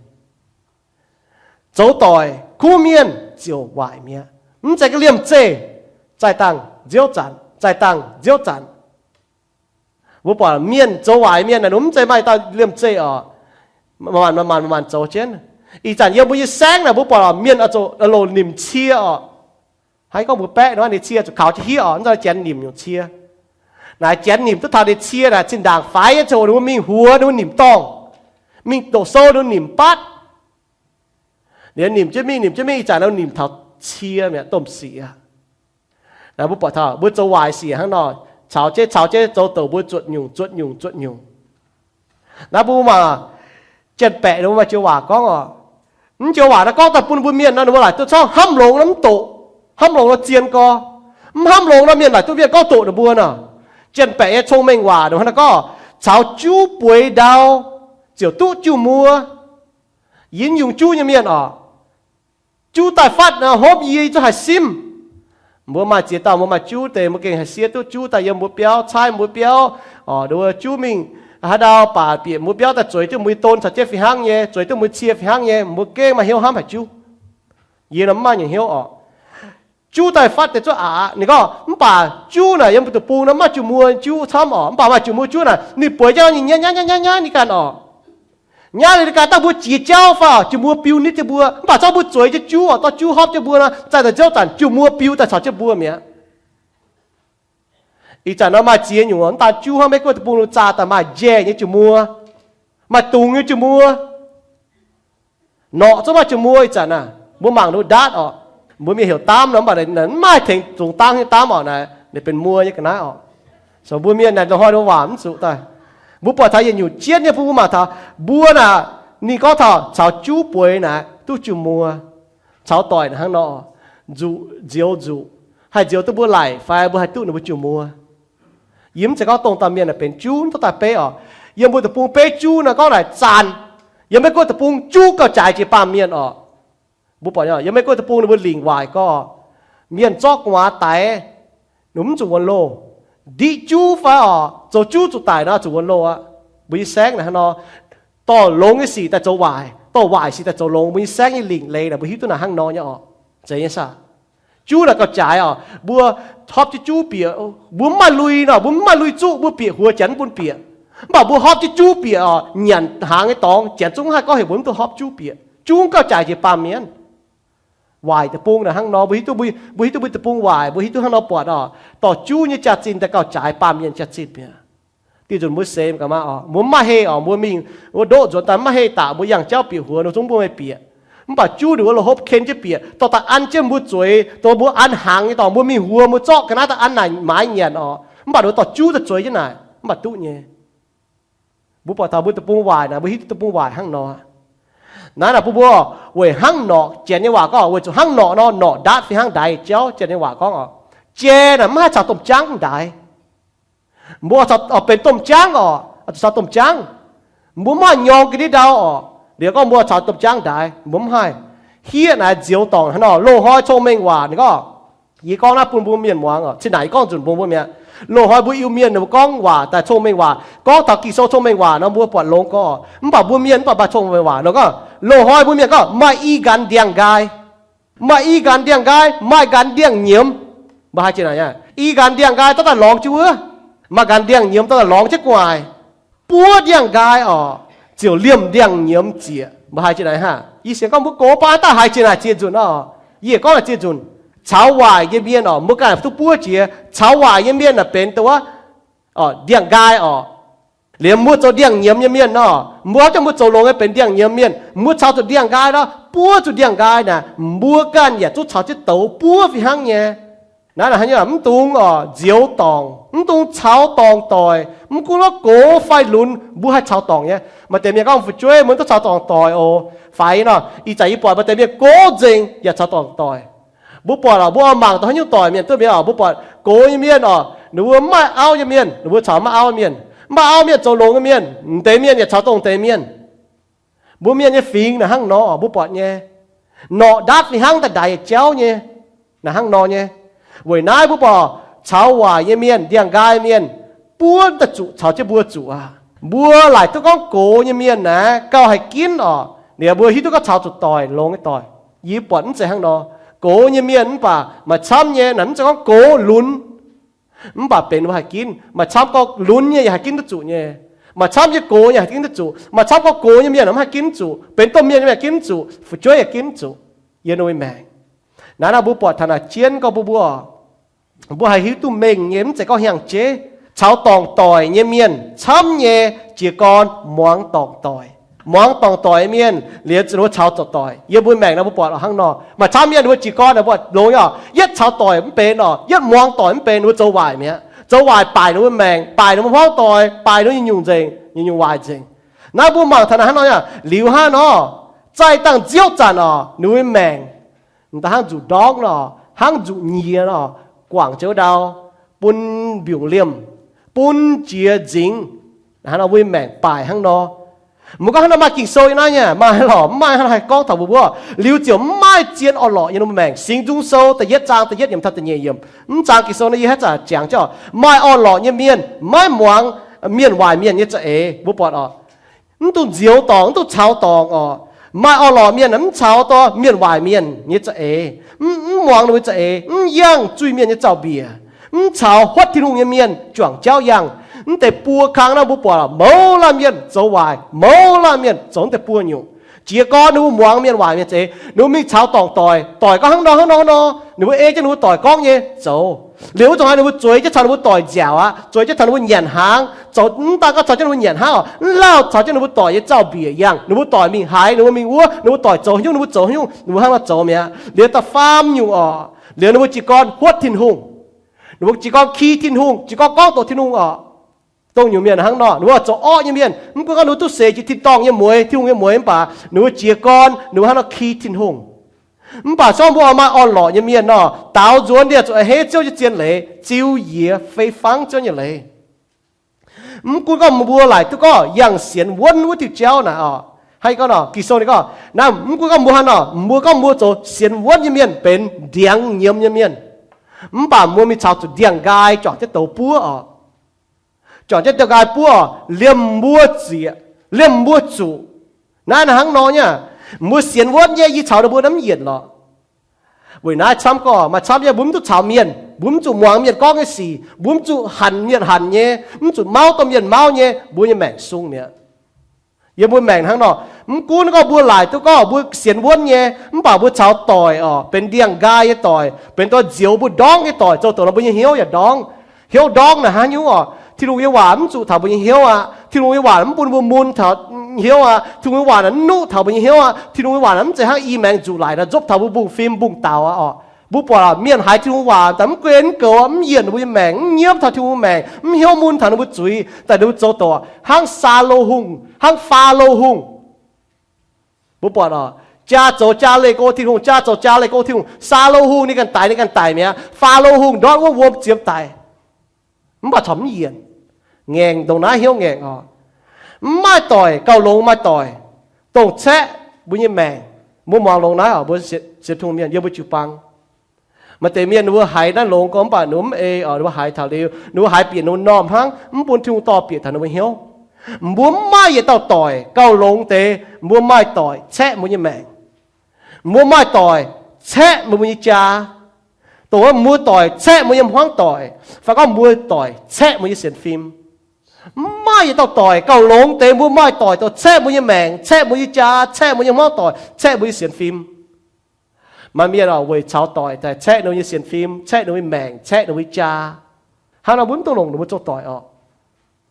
zoux doic, kuv mienh ziouc waaic mi'aqv. Mv zeiz ga'liemh zeih, zaih dangh nziouv zanc, zaih dangh nziouv zanc. Mbuo buatc mienh zoux waaic mienh naaic, ninh mv zeiz maaih dauh liemh zeih oc. Maanc maanc maanc zoux jienv. Ih zanc yiem mbuo nyei saengv naaic, mbuo buatc mienh oix zuqc loc nimc cie oc. Haaix gorngv mbuo baeqv nor, ninh cie zuqc kaux jienv hiev oc, mv zeiz Janx nimc nyungc cie. Naaic Janx nimc duqv taux ninh cie naaic, zinh ndaangc faix nyei ziangh hoc ninh mbuo mingh huox ninh mbuo nimc dorngh, mingh doqc sou ninh mbuo nimc batv. Liuz nimc jienv mingh, nimc jienv mingh, ih zanc ninh mbuo nimc taux cie mi'aqv, domh sic aqv. Naaiv mbuo buatc taux mbuo zoux waaic sic hnangv nor, caux jienv, caux jienv zoux douc mbuo zuotc nyungc, zuotc nyungc, zuotc nyungc. Naaiv mbuo mangc, janx-baeqc ninh mbuo maaih joux waac gorngv oc. Mv joux waac naaiv gorngv daaih bun mbuo mienh nor, ninh mbuo laaic duqv corc hnamv longx nor mv doqc, hnamv longx nor zien gorx. Mv hnamv longx nor mienh laaic duqv mienh gorngv doqc ninh mbuo nor. Janx-baeqc nyei cong-mengh waac ninh hnangv naaiv gorngv, caux juv bueix ndau ziouc duqv juv muov. Yinz yungz juv nyei mienh oc, Juv daaih fatv hopv yie, yie zuqc haih simv. Mbuo maaih ziex dauh mbuo maaih juv deix, mbuo gengh haih siev duqv juv daaih yiem mbuo biauv, caaiv mbuo biauv, o, nduov juv mingh haaix ndau baac bieqc mbuo biauv daaih zueiz duqv mbuo nyei don caux jienv fih hnangv nyei, zueiz duqv mbuo cie fih hnangv nyei, mbuo gengh maaih hnyouv hnamv haic juv. Yie nor mv maaih nyungc hnyouv oc. Juv daaih fatv deix zuqv aqc, ninh gorngv, mv baac juv naaic yiem mbuo deic-bung nor maaih jiex muoz juv camv oc, mv baac maaih jiex muoz juv naaic ninh bueix jauv nyei, nyaiv nyaiv nyaiv nyaiv nyaiv nyaiv ni ganh oc. Nyaiv liuz ni ganh dangh mbuo jiex jauv fai oc, jiex muoz biu nitv jienv mbuo, mv baac zorqv mbuo zueiz jienv juv oc, dorh juv hopv jienv mbuo nor, zaih daaih nziouv zanc jiex muoz biu daaih caux jienv mbuo mi'aqv. Ih zanc nor maaih ziex nyungc oc, mv daan juv hnangv, maiv gunv deic-bung ninh zaah daaih maaih njaih nyei jiex muoz, maaih dungz nyei jiex muoz. Norqc zungv maaih jiex muoz ih zanc naaic, mbuo mangc nduov ndaatv oc. Mbuo mienh heuc daamv nor, mv baac mv maaih tengx dungz dangv nyei daamv oc, naaic ninh benx muoz nyei ga'naaiv oc. So mbuo mienh naaic loz-hnoi nduov waac mv zuqc daaih. Mbuo buatc taux yietc nyungc jienv nyei bun mbuo mangc taux, mbuo naaic, ninh gorngv taux caux juv bueix naaic duqv jiex muoz, caux doic naaic hnangv nor, nzuqc nzioux nzuqc, haih nzioux duqv mbuo laic fai mbuo haih duqv ninh mbuo jiex muoz. Yie mv zeiz gorngv dongh dauh mienh naaic benx juv mv duqv daaih beiv oc. Yiem mbuo deic-bung beiv juv naaic gorngv naaic zanc, yiem Meiv-Guoqv deic-bung juv gauh jaaix jiex baamh mienh oc. Mbuo buatc yiem Meiv-Guoqv deic-bung ninh mbuo lingc waaic gorngv, mienh zorqv gu'nguaaz daix, ninh mv zuqc wuonx loh. Ndiqv juv fai oc, zoux juv zuqc daic nor zuqc wuonx loh aqv. Mbuo nyei saengv naaic hnangv nor, dorh longx nyei sic daaih zoux waaic, dorh waaic sic daaih zoux longx. Mbuo nyei saengv nyei lingc leiz naaic mbuo hiuv duqv naaic hnangv nor nyei oc. Zeiz nyei saah? Juv naaic gauh jaaix oc. Mbuo hopv jienv juv bieqc, mbuo mv maaih lui nor, mbuo mv maaih lui zuqv, mbuo bieqc huox janx mv bun bieqc. Mv baac mbuo hopv jienv juv bieqc oc, nyanc hnaangx nyei dorngx janx zungv mv haih gorngv heuc mbuo mv duqv hopv juv bieqc. Juv mv gauh jaaix jiex baamh mienh. Waaic deic-bung naaic hnangv nor, mbuo hiuv duqv, mbuo hiuv duqv mbuo deic-bung waaic, mbuo hiuv duqv hnangv nor buatc oc, dorh juv nyei jaax-zinh daaih gauh jaaix baamh mienh jaax-zinh mi'aqv. Diuh nzunc mbuo seix gaax maah oc, mbuo mv maaih heh oc, mbuo mingh wuov ndoqv nzuonx daaih mv maaih heh daaih, mbuo yangh jauv bieqc huox nor zungv mbuo maiv bieqc. Mv baac juv ninh wuov loz hopv ken jienv bieqc, dorh daaih an jienv mbuo zueiz, dongh mbuo an hnaangx nyei dorngx, mbuo mingh huox mbuo zorqv ga'naaiv daaih an naaic maaiz nyanc oc. Mv baac ninh wuov dorh juv daaih zueiz jienv naaic, mv baac duqv nyei. Mbuo buatc taux mbuo deic-bung waaic naaic, mbuo hiuv duqv deic-bung waaic hnangv nor. Naaiv naaic bun mbuo weic hnangv norqc, Janx nyei waac gorngv weic zuqc hnangv norqc nor, norqc ndaatv fih hnangv ndaix jauv. Janx nyei waac gorngv oc, jai naaic mv haih caux domh jaangv ndaix. Mbuo caux, benx domh jaangv oc, zuqc caux domh jaangv. Mbuo mv haih nyorng ga'ndiev ndau oc. Liuz gorngv mbuo caux domh jaangv ndaix, mbuo mv haih. Hiev naaic nzioux dorngc hnangv nor, loz-hnoi cong-mengh waac ninh gorngv. Yie gorngv naaiv bun mbuo mienh muangx oc. Cin naaic yie gorngv nzunc mbuo mbuo mi'aqv. Loz-hnoi mbuo Iu-Mienh ninh mbuo gorngv waac daaih cong-mengh waac, gorngv taux Ging-Sou cong-mengh waac nor mbuo buatc longx gorngv. Mv baac mbuo mienh mv baac maaih cong-mengh waac nor gorngv, loz-hnoi mbuo mienh gorngv maaih i nqanx ndiangx-nqaai. Maaih i nqanx ndiangx-nqaai, maaih nqanx ndiangx-nyiemz. Mbuo haiz jiex naaic aqv. I nqanx ndiangx-nqaai dorh daaih lorngx jienv wuov. Maaih nqanx ndiangx-nyiemz dorh daaih lorngx jienv gu'nguaaic. Buov ndiangx-nqaai oc, ziouc liemh ndiangx-nyiemz zieqc. Mbuo haiz jiex naaic aqv. Yie sienx gorngv mbuo gox baav daaih haiz jiex naaic ziex nzunc oc. Yie gorngv naaic ziex nzunc. Caux waaic nyei mienh oc, mbuo ganh duqv buov jiex. Caux waaic nyei mienh naaic benx dongh wuov ndiangx-nqaai oc. Liemh mbuo zoux ndiangx-nyiemz nyei mienh nor, mbuo haaix zanc mbuo zoux longx nyei benx ndiangx-nyiemz mienh, mbuo caux zuqc ndiangx-nqaai nor, buov zuqc ndiangx-nqaai naaic, mbuo ganh yaac zungv caux jienv douz buov fih hnangv nyei. Naaiv naaic hnangv nyei, mv dungx oc nzioux dorngc, mv dungx caux dorngc doic. Mv gunv wuov gox fai lunx, mbuo haih caux dorngc nyei. Maaih deix mienh gorngv, fu'jueiv, mbuo mv dungx caux dorngc doic oc. Faix nor, ih zanc yie buatc maaih deix mienh gox nzengc yaac caux dorngc doic. Mbuo buatc oc, mbuo oix mangc dongh haaix nyungc doic mienh duqv mi'aqv oc. Mbuo buatc gox nyei mienh oc, ninh mbuo mv maaih auv nyei mienh, ninh mbuo caux mv maaih auv mienh. Mv maaih auv mienh zoux longx nyei mienh, m'deix mienh yaac caux dongh m'deix mienh. Mbuo mienh nyei fingx naaic hnangv nor oc, mbuo buatc nyei. Norqc ndaatv fih hnangv daaih ndaix yietc jauv nyei. Naaic hnangv nor nyei. Weic naaiv mbuo buatc caux waaic nyei mienh, ndiangx-nqaai mienh, buov daaih zuqc caux jienv mbuo zuqc aqv. Mbuo laaic duqv gorngv gox nyei mienh naaic gauh haih ginv oc. Liuz mbuo hiuv duqv gorngv caux zuqc doic, longx nyei doic. Yie buatc mv zeiz hnangv nor. Gox nyei mienh mv baac maaih camv nyei naaic mv zeiz gorngv gox lunx. Mv baac benx mbuo haih ginv. Maaih camv gorngv lunx nyei yaac haih ginv duqv zuqc nyei. Maaih camv nyei gox nyei haih ginv duqv zuqc. Maaih camv gorngv gox nyei mienh mv haih ginv zuqc. Benx domh mienh nyei haih ginv zuqc. Fu'jueiv yaac ginv zuqc. Yiem ninh mbuo nyei maengc. Naaiv naaiv mbuo buatc taux naaic jienv gorngv mbuo mbuo mbuo haih hiuv duqv mengh nyei, mv zeiz gorngv hiaangx jeiv. Caux dorngc doic nyei mienh camv nyei jiez gorn muangx dorngc doic. Muangx dorngc doic nyei mienh liuz zuqc caux dorngc doic. Yiem mbuo maengc naaiv mbuo buatc oc hnangv nor. Maaih camv mienh ninh mbuo jiez gorn naaic mbuo longx nyei oc, yietv caux doic mv benx oc, yietv muangx doic mv benx, ninh mbuo zoux waaic mi'aqv. Zoux waaic baaic ninh mbuo maengc, baaic ninh mbuo hmuangv doic, baaic ninh mbuo nyei nyungc nzengc, nyei nyungc waaic nzengc. Naaiv mbuo mangc taux naaic hnangv nor, liuz hnangv nor, zaih dangh nziouv zanc oc, ninh mbuo maengc m'daaih hnangv nzuqc ndorngv nor, hnangv nzuqc nyiex nor, guangc jienv wuov ndau, bun mbiungc liemh, bun jiex nzingx. Hnangv nor mbuo nyei maengc baaic hnangv nor. Mbuo gorngv hnangv naaiv maaih Ging-Sou yiem naaiv nyei, maaih lorqc, mv maaih hnangv haaix gorngv taux mbuo mbuo. Liuz ziouc mv maaih zien orn-lorqc nyei mbuo maengc. Singx Nzung Sou da'yietv zaang da'yietv yiemc taux da'nyeic yiemc. Mv zaang Ging-Sou naaiv yie haaix zanc jangx jauv, maaih orn-lorqc nyei mienh maiv muangx mienh waaic mienh nyei za'eix. Mbuo buatc oc, mv dungx nzioux dorngc, mv dungx caux dorngc oc. Maaih orn-lorqc mienh mv caux dorh mienh waaic mienh nyei za'eix, mv muangx ninh mbuo za'eix, mv yangh zuiz-mienh nyei zaux-mbiec, mv caux huotv Tin-Hungh nyei mienh juangc jauv yangh. Mv deix buo kang naaiv mbuo buatc mouz laanh mienh zoux waaic, mouz laanh mienh zoux mv deix buo nyungc. Jiez gorn ninh mbuo muangx mienh waaic mienh za'eix, ninh mbuo mingh caux dorngc doic, doic gorngv hnangv nor hnangv nor hnangv nor, ninh mbuo ei jienv ninh mbuo doic gorngv nyei zoux. Liuz wuov zanc haaix ninh mbuo zueiz jienv caux ninh mbuo doic nziaauc aqv, zueiz jienv caux ninh mbuo nyanc hnaangx, zoux mv daan gorngv caux jienv ninh mbuo nyanc hnangv oc, mv lauh caux jienv ninh mbuo doic nyei zaux-mbiec yangh. Ninh mbuo doic mingh haaix, ninh mbuo mingh wuov, ninh mbuo doic zoux haaix nyungc, ninh mbuo zoux haaix nyungc, ninh mbuo hnangv nor zoux mi'aqv. Liuz da'faam nyungc oc, liuz ninh mbuo jiez gorn huotv Tin-Hungh. Ninh mbuo jiez gorn ki Tin-Hungh, jiez gorn gorngv doqc Tin-Hungh oc. Dongh nyungc mienh hnangv nor, ninh mbuo zoux orqv nyei mienh, mv gunv gorngv ninh mbuo duqv seix jiex tin-dorngh nyei mueix, Tin-Hungh nyei mueix mv baac ninh mbuo jiez gorn ninh mbuo hnangv nor ki Tin-Hungh. Mv baac se gorngv mbuo oix maaih orn-lorqc nyei mienh nor, daaux nzuonx ndie zuqc a'hneiv Ziouv nyei zien leiz, ziux yiez fei fangv Ziouv nyei leiz. Mv gunv gorngv mbuo laaic duqv gorngv yangh sienx wuonv wuov diuh jauv naaic oc, hnangv gorngv nor Ging-Sou ninh gorngv naaiv, mv gunv gorngv mbuo hnangv nor, mbuo gorngv mbuo zoux sienx wuonv nyei mienh, benx ndiangx nyiemz nyei mienh, mv baac mbuo mingh caux zuqc ndiangx-nqaai juangc jienv douz buov oc. Juangc jienv ndiangx-nqaai buov oc, liemh mbuo zieqc, liemh mbuo zuqc. Naaiv hnangv nor nyei, mbuo sienx wuonv nyei, yie caux ninh mbuo naaiv mv yienc lorqc. Weic naaiv camv gorngv maaih camv nyei, mbuo mv zuqc caux mienh, mbuo mv zuqc muangx mienh gorngv nyei sic, mbuo mv zuqc hanc mienh hanc nyei, mv zuqc mauv domh mienh mauv nyei, mbuo nyei maengc sung mi'aqv. Yiem mbuo maengc hnangv nor, mv gunv gorngv mbuo laaic duqv gorngv mbuo sienx wuonv nyei, mv baac mbuo caux doic oc, benx ndiangx-nqaai nyei doic, benx dorh nzioux mbuo ndorngv nyei doic, zoux doqc nor mbuo nyei hnyouv yaac ndorngv. Hnyouv ndorngv naaic hnangv nyungc oc, Tin-Hungh nyei waac mv zuqc taux mbuo nyei hnyouv aqv. Tin-Hungh nyei waac mv bun mbuo mun taux hnyouv aqv. Tin-Hungh nyei waac naaic mv nuqv taux mbuo nyei hnyouv aqv. Tin-Hungh nyei waac naaic mv zeiz hnangv i maengx nzuqc laic nor nzopv taux mbuo mbungv-fim mbungv-daaux aqv oc. Mbuo buatc mienh haiz Tin-Hungh waac daaih mv gunv mv goux, mv yienc mbuo nyei maengc, mv nyiemv taux Tin-Hungh maengc, mv hnyouv mun taux ninh mbuo zuiz, daaih ninh mbuo zoux doqc hnangv Saalo Hungh, hnangv Faalo Hungh. Mbuo buatc oc, jaa zoux jaa leih go Tin-Hungh, jaa zoux jaa leih go Tin-Hungh. Saalo Hungh ninh ganh daix, ninh ganh daic mi'aqv. Faalo Hungh ndortv wuov wuom ziemx daic, mv baac corc mv yienc. Ngaengc ndongc naaiv hnyouv ngaengc oc. Mv maaih doic gauh longx maaih doic, dongh caeqv mbuo nyei maengc. Mbuo muangx longx naaiv oc, mbuo sienx Tin-Hungh mienh yiem mbuo jiu-baang. Maaih deix mienh ninh mbuo haiz naaiv longx gorngv mv baac ninh mbuo mv ei oc, ninh mbuo haiz taux liuz, ninh mbuo haiz bieqc ninh mbuo normh hnangv, mv bun Tin-Hungh dorh bieqc taux ninh mbuo hnyouv. Mbuo mv maaih yietc dauh doic gauh longx deix, mbuo maaih doic caeqv mbuo nyei maengc. Mbuo maaih doic caeqv mbuo nyei jaa, dongh wuov mbuo doic caeqv mbuo nyei hmuangv doic, fai gorngv mbuo doic caeqv mbuo nyei sienx fim. Mv maaih yietc dauh doic gauh longx deix, mbuo maaih doic dongh caeqv mbuo nyei maengc, caeqv mbuo nyei jaa, caeqv mbuo nyei hmuangv doic, caeqv mbuo nyei sienx fim. Maaih mienh oc, weic caux doic daaih caeqv ninh mbuo nyei sienx fim, caeqv ninh mbuo nyei maengc, caeqv ninh mbuo nyei jaa. Hnangv nor mbuo mv dungx longc ninh mbuo zoux doic oc.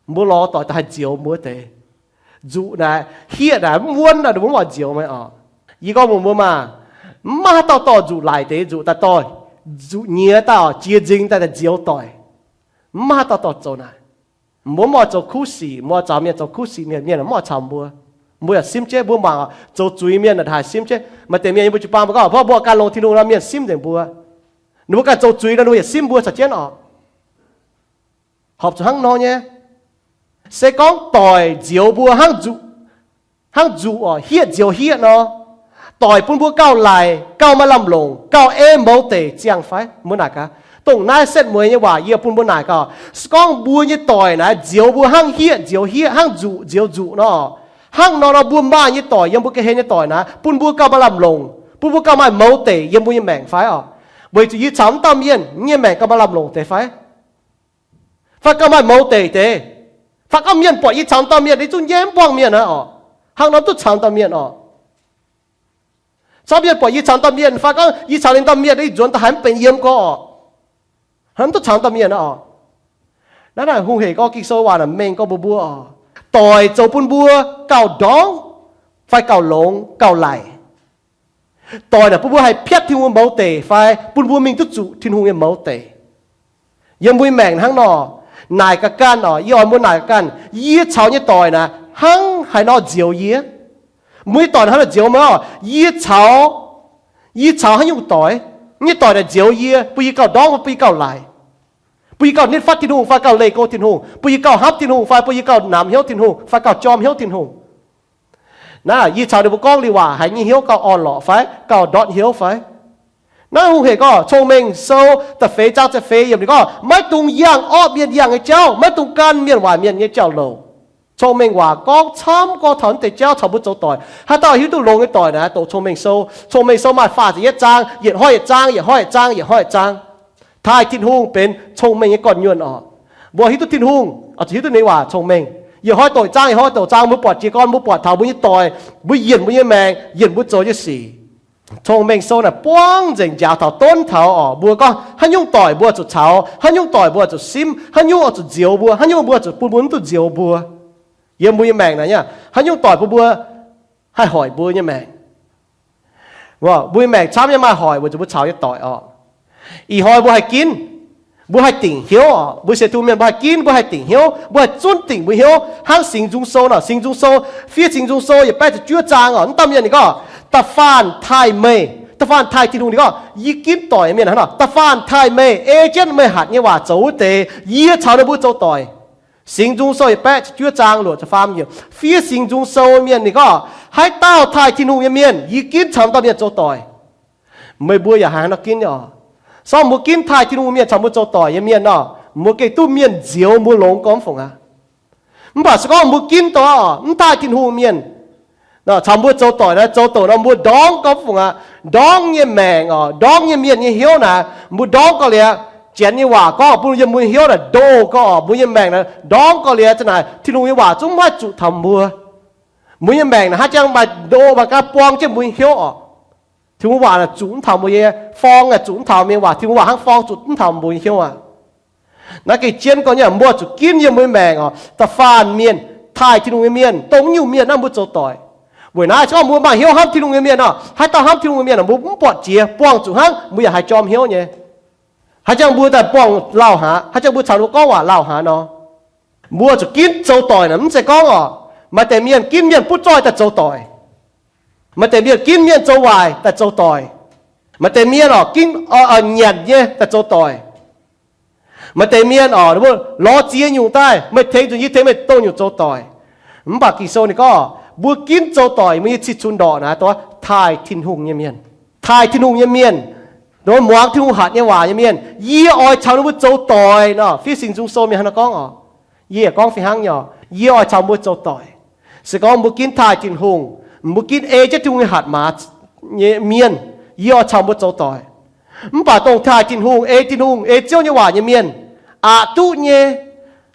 Mbuo lorz doic daaih haih nzioux mbuo deix. Nzuqc naaic, hieqv naaic, mv wuonv naaic, ninh mbuo mv oix nzioux meih oc. Yie gorngv mbuox mbuo maah, mv maaih haaix dauh dorh nzuqc laic deix nzuqc daaih dorh, nzuqc nyiex daaih oc, jiex nzingx daaih daaih nzioux doic. Mv maaih haaix dauh dorh zoux naaic. Mbuo mv oix zoux kuv sic, mbuo oix caux mienh zoux kuv sic, mienh, mienh mv oix caux mbuo. Mbuo yaac simv jienv, mbuo mangc oc, zoux zuiz mienh naaic haaix simv jienv. Maaih deix mienh yiem mbuo jiu-baang mbuo gorngv, mbuo ganh longx Tin-Hungh nor, mienh simv nzengc mbuo. Ninh mbuo ganh zoux zuiz nor, ninh mbuo yaac simv mbuo caux jienv oc. Horpc zuqc hnangv nor nyei. Se gorngv doic nzioux mbuo hnangv nzuqc, hnangv nzuqc oc, hieqv nzioux hieqv nor, doic bun mbuo gauh laic, gauh maaih lamh longc, gauh ei mouz deic ziangh fai? Mbuo naaic gaax, dongh naaiv setv mueiz nyei waac yie bun mbuo naaic gaax. Se gorngv mbuo nyei doic naaic nzioux mbuo hnangv hieqv nzioux hieqv, hnangv nzuqc nzioux nzuqc nor, hnangv nor nor mbuo maaih nyei doic, yiem mbuo ga'hlen nyei doic naaic, bun mbuo gauh maaih lamh longc, bun mbuo gauh maaih mouz deic yiem mbuo nyei maengc fai oc? Weic zuqc yie caux mv dauh mienh, mv nyei maengc gauh maaih lamh longc deix fai? Fai gauh maaih mouz deic deix? Fai gorngv mienh buatc yie caux dauh mienh, yie zungv nyaiv mv buangh mienh aqv oc. Hnangv nor mv duqv caux dauh mienh oc. Caux mienh buatc yie caux dauh mienh, fai gorngv yie caux ninh dauh mienh, yie nzuonx daaih haiz mv benx yiem gorx oc. Hnangv mv duqv caux dauh mienh aqv oc. Naaiv naaic hungh hec gorngv Ging-Sou waac naaic mengh gorngv mbuox mbuo oc, doic zoux bun mbuo gauh ndorngv fai gauh longx gauh laic. Doic naaic bun mbuo haih piatv Tin-Hungh nyei mouz deic fai bun mbuo mingh duqv zuqc Tin-Hungh nyei mouz deic. Yiem mbuo nyei maengc hnangv nor, naaic ga'ganh oc, yie oix mbuo naaic ga'ganh, yie caux nyei doic naaic hnangv haaix nor nzioux yie? Mbuo nyei doic hnangv haaix nor nzioux meih oc? Yie caux, yie caux haaix nyungc doic? Nyei doic naaic nzioux yie, bun yie gauh ndorngv fai bun yie gauh laic, bun yie gauh nitv fatv Tin-Hungh fai gauh leih go Tin-Hungh, bun yie gauh hnamv Tin-Hungh fai bun yie gauh namx hnyouv Tin-Hungh fai gauh jorm hnyouv Tin-Hungh. Naaiv yie caux ninh mbuo gorngv liuz waac haiz nyei hnyouv gauh orn-lorqc fai gauh ndortv hnyouv fai? Naaiv hungh hec gorngv Cong-Mengh Sou da'feix zaang ziepc feix yiemc ninh gorngv, maiv dungx yangh orqv mienh yangh nyei jauv, maiv dungx gan mienh waaic mienh nyei jauv-louc. Cong-Mengh Waac gorngv camv gorngv taux naaiv deix jauv caux mbuo zoux doic. Haaix dauh hiuv duqv longx nyei doic naaic, doqc Cong-Mengh Sou. Cong-Mengh Sou maaih faah ziepc yietv zaang, yietc hnoi yietc zaang, yietc hnoi yietc zaang, yietc hnoi yietc zaang. Taaih Tin-Hungh benx cong-mengh nyei gorn-nyuonh orqc. Mbuo hiuv duqv Tin-Hungh, oix zuqc hiuv duqv ninh waac cong-mengh. Yietc hnoi doqc zaang, yietc hnoi doqc zaang, mbuo buatc jiez gorn, mbuo buatc taux mbuo nyei doic, mbuo yienc mbuo nyei maengc, yienc mbuo zoux nyei sic. Cong-Mengh Sou naaic buangv nzengc njaaux taux donv taux orqc. Mbuo gorngv haaix nyungc doic mbuo zuqc caux, haaix nyungc doic mbuo zuqc simv, haaix nyungc oix zuqc nzioux mbuo, haaix nyungc mbuo zuqc bun mbuo mv duqv nzioux mbuo. Yiem mbuo nyei maengc naaic, haaix nyungc doic bun mbuo haih hoic mbuo nyei maengc. Mbuo nyei maengc camv nyei maaih hoic weic zuqc mbuo caux nyei doic orqc. Ih hnoi mbuo haih ginv, mbuo haih dingc hnyouv orqc. Mbuo sienx Tin-Hungh mienh mbuo haih ginv, mbuo haih dingc hnyouv, mbuo haih zunv dingc mbuo hnyouv hnangv Singx Nzung Sou nor. Singx Nzung Sou, fiev Singx Nzung Sou yietc baeqv ziepc juov zaang orqc, mv dauh mienh ninh gorngv, da'faanh taaih meih, da'faanh taaih Tin-Hungh ninh gorngv, yie ginv doic mienh hnangv nor. Da'faanh taaih meih ei jienv meih hatc nyei waac zoux wuov deix, yie caux ninh mbuo zoux doic. Singx Nzung Sou yietc baeqv ziepc juov zaang luoqc ziepc faam yiemc. Fiev Singx Nzung Sou mienh ninh gorngv, haaix dauh taaih Tin-Hungh nyei mienh, yie ginv caux dauh mienh zoux doic. Meih mbuo yaac haiz haaix nor ginv orqc. Sorng mbuo ginv taaih Tin-Hungh mienh caux mbuo zoux doic nyei mienh nor, mbuo gengh duqv mienh nzioux mbuo longx gormx fungc aqv. Mv baac se gorngv mbuo ginv doic mv taaih Tin-Hungh mienh, caux mbuo zoux doic naaic, zoux doic nor mbuo ndorngv gormx fungc aqv. Ndorngv nyei maengc orqc, ndorngv nyei mienh nyei hnyouv naaic, mbuo ndorngv gauh liuz, Janx nyei waac gorngv bun yiem mbuo nyei hnyouv naaic ndoh gauh orqc, mbuo nyei maengc naaic ndorngv gauh liuz za'naaic Tin-Hungh nyei waac zungv mv haih zuqc taux mbuo. Mbuo nyei maengc naaic hnangv jangx maaih ndoh maaih gaax buang jienv mbuo nyei hnyouv orqc. Tin-Hungh waac naaic zuqc mv taux mbuo nyei, forng naaic zuqc mv taux mbuo nyei waac. Tin-Hungh waac hnangv forng zuqc mv taux mbuo nyei hnyouv aqv. Naaiv gengh jienv gorngv nyei, mbuo zuqc ginv yiem mbuo nyei maengc orqc, da'faanh mienh, taaih Tin-Hungh nyei mienh, dongh nyungc mienh naaiv mbuo zoux doic. Weic naaiv se gorngv mbuo maaih hnyouv hnamv Tin-Hungh nyei mienh nor, haaix dauh hnamv Tin-Hungh nyei mienh nor, mbuo mv buatc jiex, buangh zuqc hnangv, mbuo yaac haiz jorm hnyouv nyei. Haaix jangx mbuo daaih buangh lauh haaix, haaix jangx mbuo caux ninh mbuo gorngv waac lauh haaix nor, mbuo zuqc ginv zoux doic naaic mv zeiz gorngv orqc, maaih deix mienh ginv mienh butv zoih daaih zoux doic. Maaih deix mienh ginv mienh zoux waaic daaih zoux doic. Maaih deix mienh orqc ginv nyanc nyei daaih zoux doic. Maaih deix mienh orqc, ninh mbuo lorz ziex nyungc daaih, meih tengx zuqc yie tengx meih dongh nyungc zoux doic. Mv baac Ging-Sou ninh gorngv, mbuo ginv zoux doic, mbuo nyei cih cunx ndorqc naaic dongh taaih Tin-Hungh nyei mienh. Taaih Tin-Hungh nyei mienh, dongh muangx Tin-Hungh hatc nyei waac nyei mienh, yie oix caux ninh mbuo zoux doic nor. Fiev Singx Nzung Sou mienh hnangv nor gorngv orqc. Yie yaac gorngv fih hnangv nyei orqc, yie oix caux mbuo zoux doic. Se gorngv mbuo ginv taaih Tin-Hungh, mbuo ginv ei jienv Tin-Hungh nyei hatc maaz nyei mienh, yie oix caux mbuo zoux doic. Mv baac dongh taaih Tin-Hungh, ei Tin-Hungh, ei Ziouv nyei waac nyei mienh, aqc duqv nyei.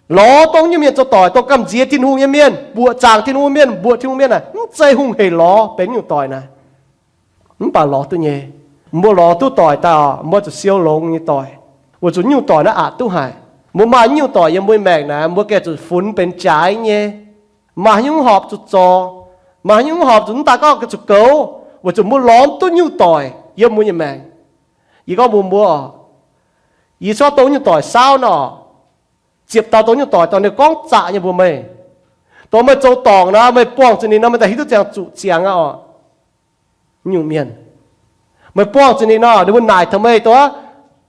Lorz dongh nyungc mienh zoux doic, dongh gamh nziex Tin-Hungh nyei mienh, mbuoqc zaangc Tin-Hungh mienh, mbuoqc Tin-Hungh mienh naaic, mv zeiz hungh hec lorz benx nyungc doic naaic. Mv baac lorz duqv nyei. Mbuo lorz duqv doic daaih, mbuo zuqc siou longx nyei doic, weic zuqc nyungc doic naaiv aqc duqv haic. Mbuo maaih nyungc doic yiem mbuo maengc naaic, mbuo gengh zuqc funx benx jaaix nyei. Maaih haaix nyungc horpc zuqc zorc, maaih haaix nyungc horpc zuqc mv daaih gorngv gengh zuqc goux, weic zuqc mbuo lorz mv duqv nyungc doic yiem mbuo nyei maengc. Yie gorngv mbuox mbuo oc, yie corc dongh nyungc doic saauv nor, ziepc dauh dongh nyungc doic dorh ninh gorngv zaqc nyei mbuox meih. Dongh meih zoux dorngc nor, meih buangh zuqc ninh nor, meih daaih hiuv duqv ziangx zuqc ziangx aqv oc. Nyungc mienh, meih buangh zuqc ninh nor, ninh mbuo naaic taux meih dongh,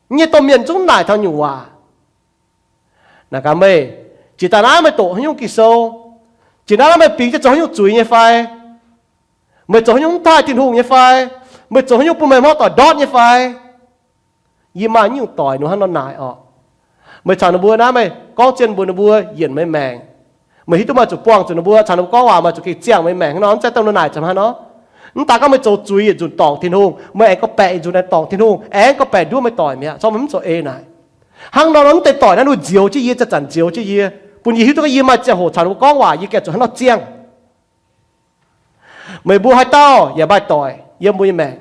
nyei domh mienh zungv naaic taux nyungc waac. Naaic gaax meih, jiex daaih naaiv meih doqc haaix nyungc Ging-Sou? Jiex naaiv meih bingx jienv zoux haaix nyungc zuiz nyei fai? Meih zoux haaix nyungc mv taaih Tin-Hungh nyei fai? Meih zoux haaix nyungc bun meih hmuangv doic ndortv nyei fai? Yie maaih nyungc doic ninh hnangv nor naaic orqc. Meih caux ninh mbuo naaiv, meih gorngv zien mbuox ninh mbuo yienc meih maengc. Meih hiuv duqv meih zuqc buangh zuqc ninh mbuo, caux ninh mbuo gorngv waac, meih zuqc gengh ziangh meih maengc hnangv nor, mv zeiz dongh nor naaic camv hnangv nor. Mv daaih gorngv meih zoux zuiz yietc nzunc dorngc Tin-Hungh, meih aengx gorngv-baeqc yietc nzunc naaiv dorngc Tin-Hungh, aengx gorngv-baeqc nduov meih doic mi'aqv, corc meih mv zoux ei naaic. Hnangv nor nor, mv deix doic naaiv ninh ziouc jienv yie, zanc-zanc ziouc jienv yie, bun yie hiuv duqv gorngv yie maaih ziangh hoc caux ninh mbuo gorngv waac yie gengh zuqc hnangv nor ziangh. Meih mbuo haaix dauh yaac maaih doic yiem mbuo nyei maengc.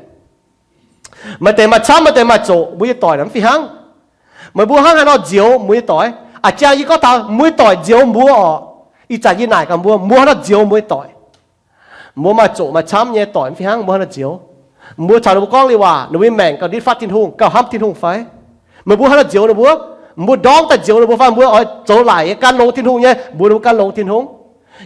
Maaih deix maaih camv, maaih deix maaih zoqc, mbuo nyei doic naaic mv fih hnangv. Meih mbuo hnangv haaix nor nzioux mbuo nyei doic? A'jang yie gorngv taux mbuo nyei doic nzioux mbuo orqc. Ih zanc yie naaic gaax mbuo, mbuo hnangv haaix nor nzioux mbuo nyei doic? Mbuo maaih zoqc maaih camv nyei doic mv fih hnangv, mbuo hnangv haaix nor nzioux? Mbuo caux ninh mbuo gorngv liuz waac, ninh mbuo nyei maengc gauh nditv fatv Tin-Hungh, gauh hnamv Tin-Hungh fai? Meih mbuo hnangv haaix nor nzioux ninh mbuo? Mbuo ndorm daaih nzioux ninh mbuo fai mbuo oix zoux laaic nyei gan longx Tin-Hungh nyei, mbuox ninh mbuo gan longx Tin-Hungh?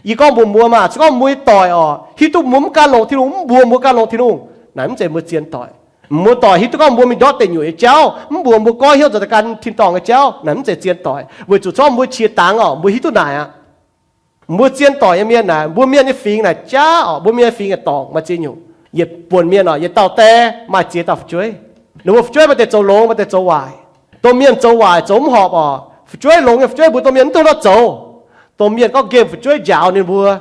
Yie gorngv mbuox mbuo maah, se gorngv mbuo nyei doic orqc, hiuv duqv mbuo mv gan longx Tin-Hungh, mv mbuox mbuo gan longx Tin-Hungh, naaic mv zeiz mbuo zien doic. Mbuo doic hiuv duqv gorngv mbuo mingh ndortv deic nyuoqc nyei jauv, mv mbuox mbuo goiv hnyouv nzuonx daaih gan tin-dorngh nyei jauv, naaic mv zeiz zien doic. Weic zuqc corc mbuo qiex dangx orqc, mbuo hiuv duqv naaic aqv. Mbuo zien doic nyei mienh naaic, mbuo mienh nyei fingx naaic jaav oc, mbuo mienh nyei fingx yaac dorngc maaih ziex nyungc. Yietc buonc mienh oc, yietc dauh die maaih ziex dauh fu'jueiv. Ninh mbuo fu'jueiv maaih deix zoux longx, maaih deix zoux waaic. Domh mienh zoux waaic zoux mv horpc oc, fu'jueiv longx nyei fu'jueiv mbuox domh mienh mv duqv nor zoux. Domh mienh gorngv nqemh fu'jueiv njaaux ninh mbuo,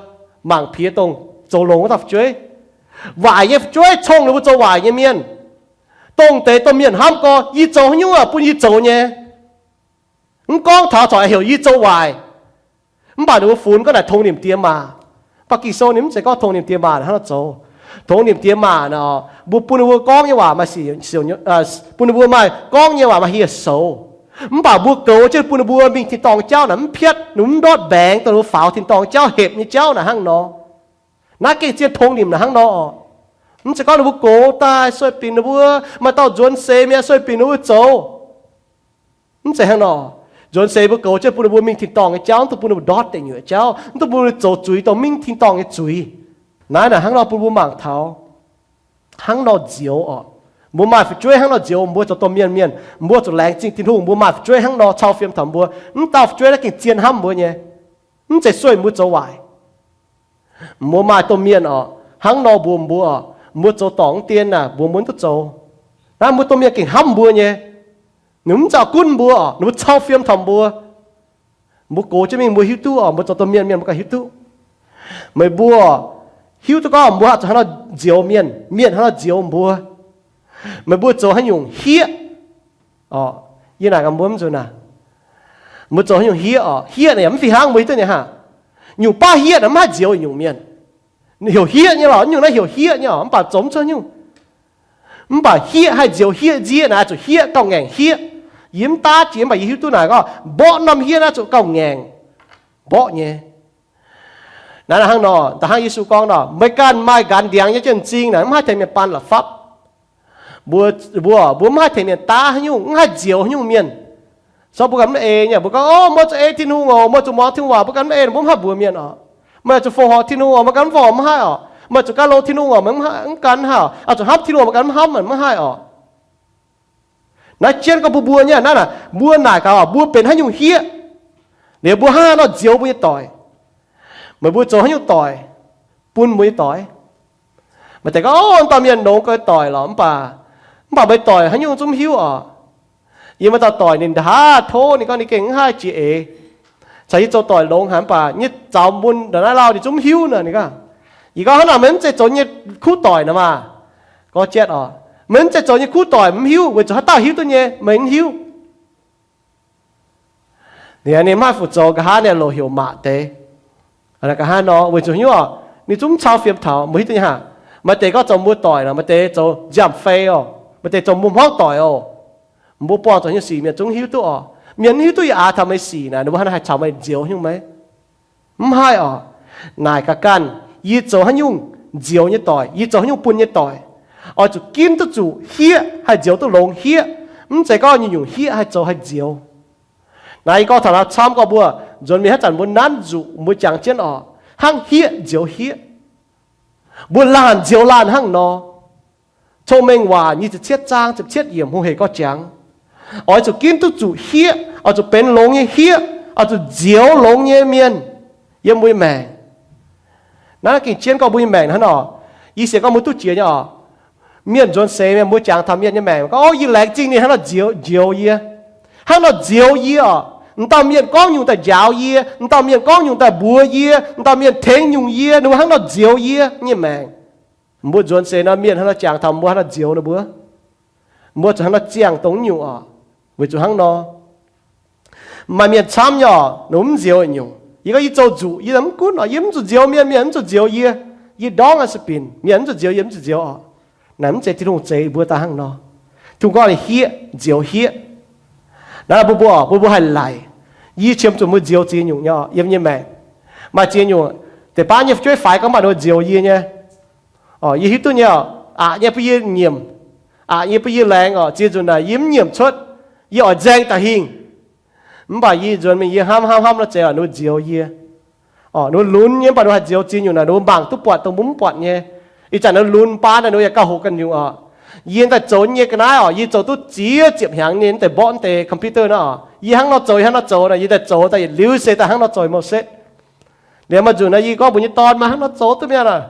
mangc piex dongh zoux longx wuov dauh fu'jueiv. Waaic nyei fu'jueiv cong ninh mbuo zoux waaic nyei mienh. Dongh deix domh mienh hnamv gorngv, yie zoux haaix nyungc bun yie zoux nyei. Mv gorngv taux corc heuc yie zoux waaic. Mv baac ninh mbuo funx gorngv naaic tongx nimc diex maac. Mv baac Ging-Sou ninh mv zeiz gorngv tongx nimc diex maac hnangv nor zoux. Tongx nimc diex maac naaic, mbuo bun ninh mbuo gorngv nyei waac maaih sic, bun ninh mbuo maaih gorngv nyei waac maaih hieh soux. Mv baac mbuo goux jienv bun ninh mbuo mingh tin-dorngh jauv naaic mv piatv, ninh mv ndortv mbaengx dongh ninh mbuo faaux tin-dorngh jauv hepc nyei jauv naaic hnangv nor. Naaiv gengh zien tongx nimc naaic hnangv nor. Mv zeiz gorngv ninh mbuo gox daaih sueih binc ninh mbuo, maaih dauh nzuonx seix mi'aqv sueih binc ninh mbuo zoux. Mv zeiz hnangv nor. Nzuonx seix mbuo goux jienv bun ninh mbuo mingh tin-dorngh nyei jauv, mv dungx bun ninh mbuo ndortv deic nyuoqc jauv, mv dungx bun ninh mbuo zoux zuiz dongh mingh tin-dorngh nyei zuiz. Naaiv naaic hnangv nor bun mbuo mangc taux hnangv nor nzioux oc. Mbuo maaih fu'jueiv hnangv nor nzioux, mbuo zoux domh mienh mienh, mbuo zuqc laengz zingh Tin-Hungh mbuo maaih fu'jueiv hnangv nor cau fiem taux mbuo. Mv dauh fu'jueiv naaiv gengh zien hnamv mbuo nyei, mv zeiz sueih mbuo zoux waaic. Mbuo maaih domh mienh oc, hnangv nor mbuox mbuo oc, mbuo zoux dorngc mv dien naaic mbuox mbuo mv duqv zoux. Naaiv mbuo domh mienh gengh hnamv mbuo nyei. Ninh mv zaux gunv mbuo oc, ninh mbuo cau fiem taux mbuo. Mbuo gox jienv mingh mbuo hiuv duqv oc, mbuo zoux domh mienh mienh mbuo ganh hiuv duqv. Meih mbuo hiuv duqv gorngv mbuo haih zoux hnangv nor nzioux mienh, mienh hnangv nor nzioux mbuo. Meih mbuo zoux haaix nyungc hieqv oc. Yie naaic gaax mbuo mv nzunc naaic, mbuo zoux haaix nyungc hieqv oc. Hieqv naaic yaac mv fih hnangv mbuo hiuv duqv nyei haah. Nyungc baav hieqv naaic mv haih nzioux nyungc mienh. Heuc hieqv nyei lorqc, nyungc naaiv heuc hieqv nyei oc, mv baac zoux mv cuotv nyungc. Mv baac hieqv haih nzioux hieqv nzieqv naaic zuqc hieqv gauh ngaengc hieqv. Yie mv daav jiex mv baac yie hiuv duqv naaic gorngv mborqv norm hieqv naaiv zuqc gauh ngaengc mborqv nyei. Naaiv hnangv nor, da'hnangv Yesu gorngv nor, meih ganh maaih nqanx ndiangx nyei jienv m'zing naaic mv haih tengx mienh baan la'fapv. Mbuo, mbuo, mbuo mv haih tengx mienh daav haaix nyungc, mv haih nzioux haaix nyungc mienh. Corc mbuo ganh mv ei nyei, mbuo gorngv, O, meih zuqc ei Tin-Hungh oc, meih zuqc muangx Tin-Hungh waac, mbuo ganh mv ei, mbuo mv haih mbuox mienh oc. Meih zuqc fongc horc Tin-Hungh oc, meih ganh mv fongc, mv haih oc. Meih zuqc gan longx Tin-Hungh oc, meih mv gan haih oc. Zuqc hnamv Tin-Hungh, meih ganh mv hnamv, mv haih oc. Naaiv jienv gorngv mbuo mbuo nyei naaiv naaic, mbuo naaic gaax oc, mbuo benx haaix nyungc hieqv, liuz mbuo hnangv haaix nor nzioux mbuo nyei doic. Meih mbuo zoux haaix nyungc doic bun mbuo nyei doic? Maaih deix gorngv, O, dauh mienh longx gau doic lorqc, mv baac, mv baac meih doic haaix nyungc zungv mv hiuv oc. Yie maaih dauh doic ninh nda haav tov ninh gorngv ninh gengh mv haih jiex eix. Caux yie zoux doic longx haic mv baac nyei zaux mun nda'naaiv lauh ninh zungv mv hiuv nor ninh gorngv. Yie gorngv, Hnangv naaic meih mv zeiz zoux nyei kuv doic nor maah. Gorngv jatv oc, meih mv zeiz zoux nyei kuv doic mv hiuv, weic zuqc haaix dauh hiuv duqv nyei meih mv hiuv. Ninh mv haih fu-zoux, nqa'haav ninh loc heuc maac deix. Nqa'haav nor weic zuqc hnyouv oc, ninh zungv mv cau fiem taux, mbuo hiuv duqv nyei haah. Maaih deix gorngv zoux mbuo doic nor, maaih deix zoux nziaamv-fei oc, maaih deix zoux mbuo hmuangv doic oc. Mbuo buangh zoux hnyouv sic mienh zungv hiuv duqv oc. Mienh mv hiuv duqv yaac aax taux meih sic naaic, ninh mbuo hnangv naaiv haih caux meih nzioux nyungc maiv? Mv haih oc. Naaic gaax ganh, yie zoux haaix nyungc nzioux nyei doic, yie zoux haaix nyungc bun nyei doic, oix zuqc ginv duqv zuqc hieqv haih nzioux duqv longx hieqv. Mv zeiz gorngv nyungc-nyungc hieqv haih zoux haih nzioux. Naaiv yie gorngv taux naaiv camv gorngv mbuo nzuonx mingh haaix zanc mbuo nanv nzuqc mbuo jangx jienv oc, hnangv hieqv nzioux hieqv. Mbuo laanh nzioux laanh hnangv nor. Cong-Mengh Waac nyic ziepc cietv zaang ziepc cietv yiemc hungh hec gorngv jangx, oix zuqc ginv duqv zuqc hieqv, oix zuqc benx longx nyei hieqv, oix zuqc nzioux longx nyei mienh yiem mbuo nyei maengc. Naaiv gengh jienv gorngv mbuo nyei maengc hnangv nor. Yie sienx gorngv mbuo duqv jiex nyei oc. Mienh nzuonx seix mienh mbuo jangx taux mienh nyei maengc gorngv, O, yie laengz zingh ninh hnangv nor nzioux, nzioux yie. Hnangv nor nzioux yie oc. M'dauh mienh gorngv nyungc daaih njaaux yie, m'dauh mienh gorngv nyungc daaih mbuox yie, m'dauh mienh tengx nyungc yie, ninh mbuo hnangv nor nzioux yie nyei maengc. Mbuo nzuonx seix nor mienh hnangv nor jangx taux mbuo hnangv nor nzioux ninh mbuo. Mbuo zuqc hnangv nor ziangh dongh nyungc oc. Weic zuqc hnangv nor, maaih mienh camv nyei oc, ninh mv nzioux nyungc. Yie gorngv yie zoux nzuqc, yie mv gunv oc, yie mv zuqc nzioux mienh, mienh mv zuqc nzioux yie. Yie ndorngv aqv se binc, mienh mv zuqc nzioux, yie mv zuqc nzioux oc. Naaiv mv zeiz Tin-Hungh zeix mbuo daaih hnangv nor. Tin-Hungh gorngv ninh hieqv, nzioux hieqv. Naaiv mbuo mbuo oc, mbuo mbuo haih laic. Yie qiemx zuqc mbuo nzioux ziex nyungc nyei oc, yiem nyei maengc. Maaih ziex nyungc, deix baav nyei fu'jueiv faix gorngv mv baac ninh nzioux yie nyei. Oc, yie hiuv duqv nyei oc, aqc nyei bun yie nyiemc, aqc nyei bun yie laengz oc, ziex nzunc naaic yie mv nyiemc cuotv, yie oix nzaeng da'hingh. Mv baac yie nzuonx mingh yie hnamv hnamv hnamv nor zeiz oc, ninh mbuo nzioux yie. Oc, ninh mbuo lunx nyei mv baac ninh mbuo haih nzioux ziex nyungc naaic, ninh mbuo mangc duqv buatc dongh mbuo mv buatc nyei. Ih zanc ninh mbuo lunx baan naaic, ninh mbuo yaac gauh hoqc ganh nyungc oc. Yie daaih zoux nyei ga'naaiv oc, yie zoux duqv ziex ziepc hnyangx nyei deix mborqv deix computer naaiv oc. Yie hnangv nor zoux, yie hnangv nor zoux naaic, yie daaih zoux daaih yietc liuz se daaih hnangv nor zoux mouc setv. Liemh maaih nzunc naaiv yie gorngv mbuox nyei dorn, Meih hnangv nor zoux duqv mienh aac.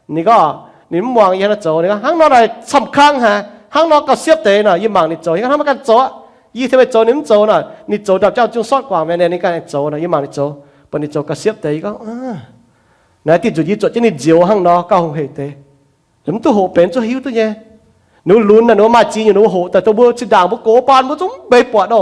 Ninh gorngv, ninh mv muangx yie hnangv nor zoux. Ninh gorngv, Hnangv nor naaic camv kang haic, hnangv nor gauh siepv deix nor. Yie mangc ninh zoux, yie gorngv, Hnangv nor maiv ganh zoux aqv. Yie tengx meih zoux, ninh mv zoux nor, ninh zoux ndau-ndau jauv-zung sortv guangc mi'aqv, ninh ganh aengx zoux nor. Yie mangc ninh zoux, bun ninh zoux gauh siepv deix. Yie gorngv, Naaiv diuh nzunc yie zuotc jienv ninh nzioux hnangv nor gauh hungh heic deix. Mv duqv hoqc benx, zungv hiuv duqv nyei. Ninh mbuo lunx naaic, ninh mbuo maaih ziex nyungc ninh mbuo hoqc daaih dongh mbuo zinh ndaangc mbuo gox baan mbuo zungv mv benx buatc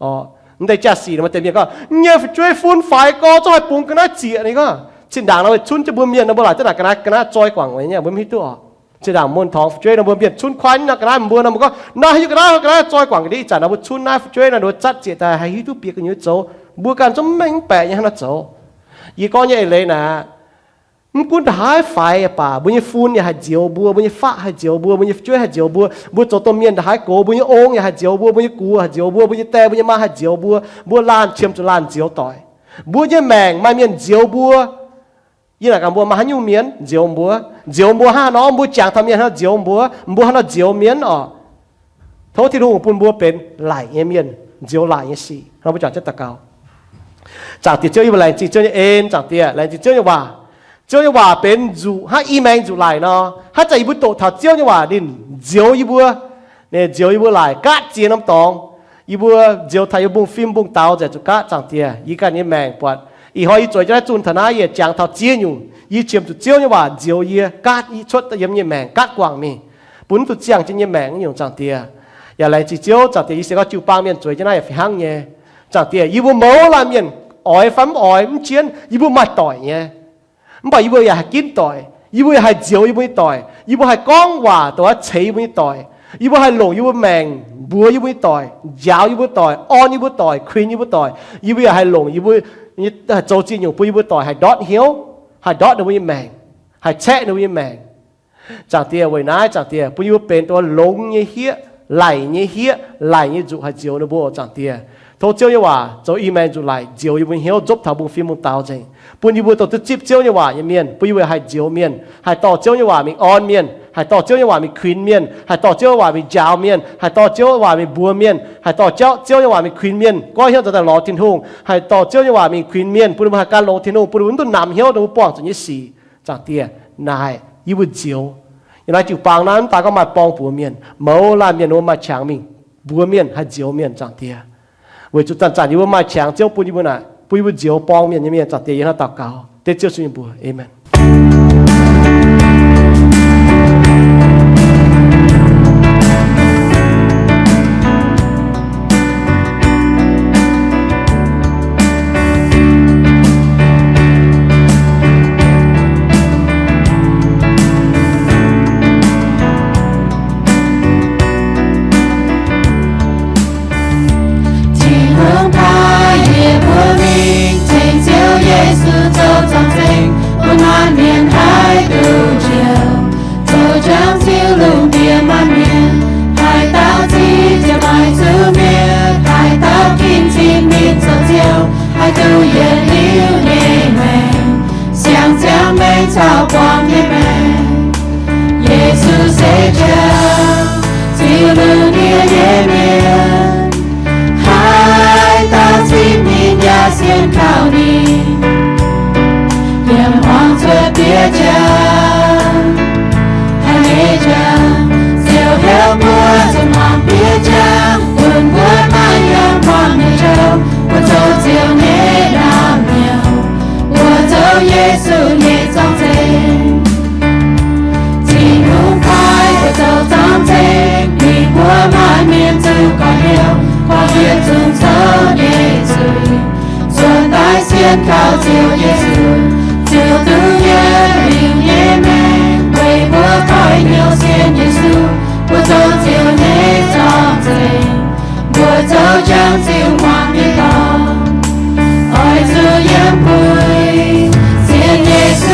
oc. Mv deix jaa-sic nor, maaih deix mienh gorngv, Nyei fu'jueiv fun faix gorx zungv haih bungx ga'naaiv zieqc. Ninh gorngv, Zinh ndaangc nor meih cunv jienv mbuo mienh nor, mbuo laaic zungv naaic ga'naaiv, ga'naaiv zoi guangc nyei, mbuo mv hiuv duqv oc. Zinh ndaangc mun-dorngx fu'jueiv nor, mbuo mienh cunv kuaaiv nyei nor, ga'naaiv mbuo nor, mbuo gorngv, Naaiv hiuv ga'naaiv, ga'naaiv zoi guangc ga'ndiev. Ih zanc nor mbuo cunv naaiv fu'jueiv nor, ninh mbuo zatv zieqc daaih haih hiuv duqv bieqc gu'nyuoz zoux. Mbuo ganh zungv mv mengh mv baeqc nyei hnangv nor zoux. Yie gorngv nyei eix leiz naaic, mv gunv ndongc haaix faix yaac baac, mbuo nyei fun yaac haih nzioux mbuo, mbuo nyei faqv haih nzioux mbuo, mbuo nyei fu'jueiv haih nzioux mbuo, mbuo zoux domh mienh ndongc haaix gox, mbuo nyei ong yaac haih nzioux mbuo, mbuo nyei gux haih nzioux mbuo, mbuo nyei die mbuo nyei maa haih nzioux mbuo, mbuo laanh qiemx zuqc laanh nzioux doic. Mbuo nyei maengc maaih mienh nzioux mbuo. Yie naaic gaax mbuo maaih haaix nyungc mienh nzioux mbuo? Nzioux mbuo hnangv haaix nor? Mbuo jangx taux mienh hnangv nzioux mbuo, mbuo hnangv nor nzioux mienh oc. Tov Tin-Hungh bun mbuo benx laaic nyei mienh, nzioux laaic nyei sic. Hnangv mbuo juangc jienv daux gaux. Zaangc Diex Ziouv, yie mbuo laengz zingh Ziouv nyei en. Zaangc Diex, laengz zingh Ziouv nyei waac. Ziouv nyei waac benx nzuqc hnangv i maengx nzuqc laaic nor. Haaix zanc yie mbuo doqc taux Ziouv nyei waac, ninh nzioux yie mbuo, ninh nzioux yie mbuo laaic gaatv ziex norm dorngx. Yie mbuo nzioux taux yie mbuo mbungv-fim mbungv-daux nzengc zuqc gaatv. Zaangc Diex, yie ganh nyei maengc buatc ih hnoi yie zueiz jienv naaiv zunh taux naaiv, yie jangx taux ziex nyungc yie qiemx zuqc Ziouv nyei waac nzioux yie gaatv cuotv yiem yie nyei maengc, gaatv guangc mingh, bun duqv ziangh jienv yie nyei maengc nyungc. Zaangc Diex, yaac laengz zingh Ziouv. Zaangc Diex, yie se gorngv jiu-baang mienh zueiz jienv naaiv yaac fih hnangv nyei. Zaangc Diex, yie mbuo mouz laanh mienh, oix fai mv oix, mv jienv, yie mbuo maaih doic nyei. Mv baac yie mbuo yaac haih ginv doic. Yie mbuo yaac haih nzioux yie mbuo nyei doic. Yie mbuo haih gorngv waac dongh wuov ceix yie mbuo nyei doic. Yie mbuo haih longc yie mbuo maengc mbuox yie mbuo nyei doic, njaaux yie mbuo doic, orn yie mbuo doic, kuinx yie mbuo doic. Yie mbuo yaac haih longc yie mbuo, haih zoux ziex nyungc bun yie mbuo doic haih ndortv hnyouv, haih ndortv ninh mbuo nyei maengc, haih caeqv ninh mbuo nyei maengc. Zaangc Diex, weic naaiv, Zaangc Diex, bun yie mbuo benx dongh longx nyei hieqv, laic nyei hieqv, laic nyei nzuqc haih nzioux ninh mbuo. Zaangc Diex, tov Ziouv nyei waac zoux i maengx nzuqc laic nzioux yie mbuo hnyouv, nzopv taux mbungv-fim mbungv-daux nzengc, bun yie mbuo dongh duqv zipv Ziouv nyei waac nyei mienh, bun yie mbuo haih nzioux mienh, haih dorh Ziouv nyei waac mingh orn mienh, haih dorh Ziouv nyei waac mingh kuinx mienh, haih dorh Ziouv nyei waac mingh njaaux mienh, haih dorh Ziouv nyei waac mingh mbuox mienh, haih dorh Ziouv, Ziouv nyei waac mingh kuinx mienh, goiv hnyouv nzuonx daaih lorz Tin-Hungh, haih dorh Ziouv nyei waac mingh kuinx mienh, bun ninh mbuo haih gan longx Tin-Hungh, bun ninh mbuo mv duqv namx hnyouv ninh mbuo buangh zuqc nyei sic. Zaangc Diex, naaic yie mbuo nzioux. Yiem naaiv jiu-baang naaiv, mv daaih gorngv maaih borng-buoz mienh, mouz laanh mienh ninh mbuo maaih qangx mingh mbuox mienh, haih nzioux mienh. Zaangc Diex, weic zuqc zanc-zanc yie mbuo maaih qangx Ziouv bun yie mbuo naaic, bun yie mbuo nzioux borng mienh nyei mienh. Zaangc Diex, yie hnangv daux gaux dengv Ziouv Yesu nyei mbuox, aamen. Tin-Hungh paaiv yie mbuo mingh ceng Ziouv Yesu zoux zorng-zengx, bun maanc mienh haih duqv njoux, zoux jangx Ziouv lungh ndiev maanc mienh. Haaix dauh ziqv Ziouv, maaih zuqc mietc, haaix dauh ginv cing mingh zoux Ziouv, haih duqv yietc liuz nyei maengc, siang-ziangh maengx caux buangh nyei maengc. Yesu se Ziouv, Ziouv lungh ndiev nyei mienh. Haaix dauh cing ninh yaac sienx kaux ninh, yiem hmuangx cuotv diev jauv. Haiz nyei jauv, Ziouv heuc mbuo zuqc hmuangx diev jauv, bun mbuo maaih yangh hmuangx nyei jauv, mbuo zoux Ziouv nyei naamh nyouz, mbuo zoux Yesu nyei zorng-zengx. Tin-Hungh paaiv mbuo zoux zorng-zengx, mingh mbuox maanc mienh zuqc gorx-youz, korv-lienh zunc zoux nyei zuiz, zuotc daaih sienx kaux Ziouv Yesu, ziouc duqv yietc liuz nyei maengc. Weic mbuo koiv-hnyouv sienx Yesu, mbuo zoux Ziouv nyei zorng-zengx, mbuo zoux jangx Ziouv hmuangx nyei dorn. Oix zuqc yiem puix sienx Yesu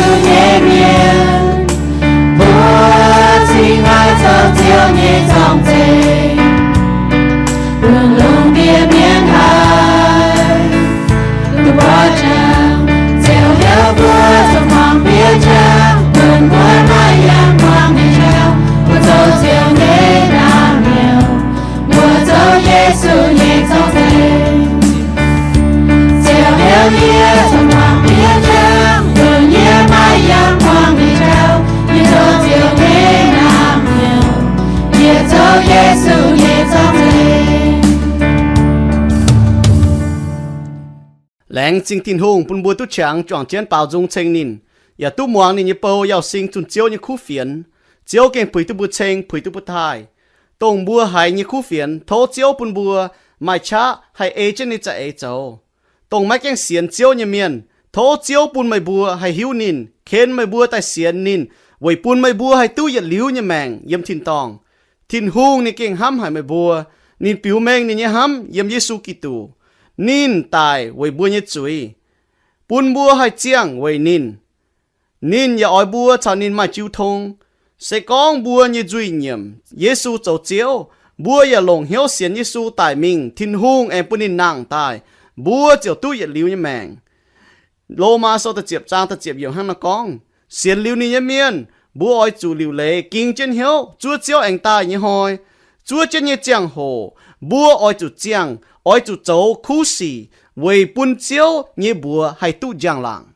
Laengz zingh Tin-Hungh bun mbuo duqv qangx juangc jienv baaux nzung ceng ninh, yaac duqv muangx ninh nyei bou Yauh Sing zunh Ziouv nyei kuv fienx. Ziouv gengh puix duqv mbuo ceng, puix duqv mbuo taaih. Dongh mbuo haiz nyei kuv fienx, tov Ziouv bun mbuo maaih qaqv haih ei jienv ninh za'eix zoux. Dongh maiv gaengh sienx Ziouv nyei mienh, tov Ziouv bun meih mbuo haih hiuv ninh, ken meih mbuo daaih sienx ninh, weic bun meih mbuo haih duqv yietc liuz nyei maengc yiem tin-dorngh. Tin-Hungh ninh gengh hnamv haic meih mbuo. Ninh biux mengh ninh nyei hnamv yiem Yesu Giduc. Ninh daic weic mbuo nyei zuiz, bun mbuo haih ziangh weic ninh. Ninh yaac oix mbuo caux ninh maaih jiu tong. Se gorngv mbuo nyei nzuih nyiemc Yesu zoux Ziouv, mbuo yaac longc hnyouv sienx Yesu daic mingh, Tin-Hungh aengx bun ninh nangh daaih, mbuo ziouc duqv yietc liuz nyei maengc. Lomaa Sou da'ziepc zaang da'ziepc yiemc hnangv naaiv gorngv, sienx liuz ninh nyei mienh, mbuo oix zuqc liuc leiz ging jienv hnyouv zuov Ziouv aengx daaih nyei hnoi. Zuov jienv nyei ziangh hoc, mbuo oix zuqc ziangh, oix zuqc zoux kuv sic weic bun Ziouv nyei mbuox haih duqv njang-laangc.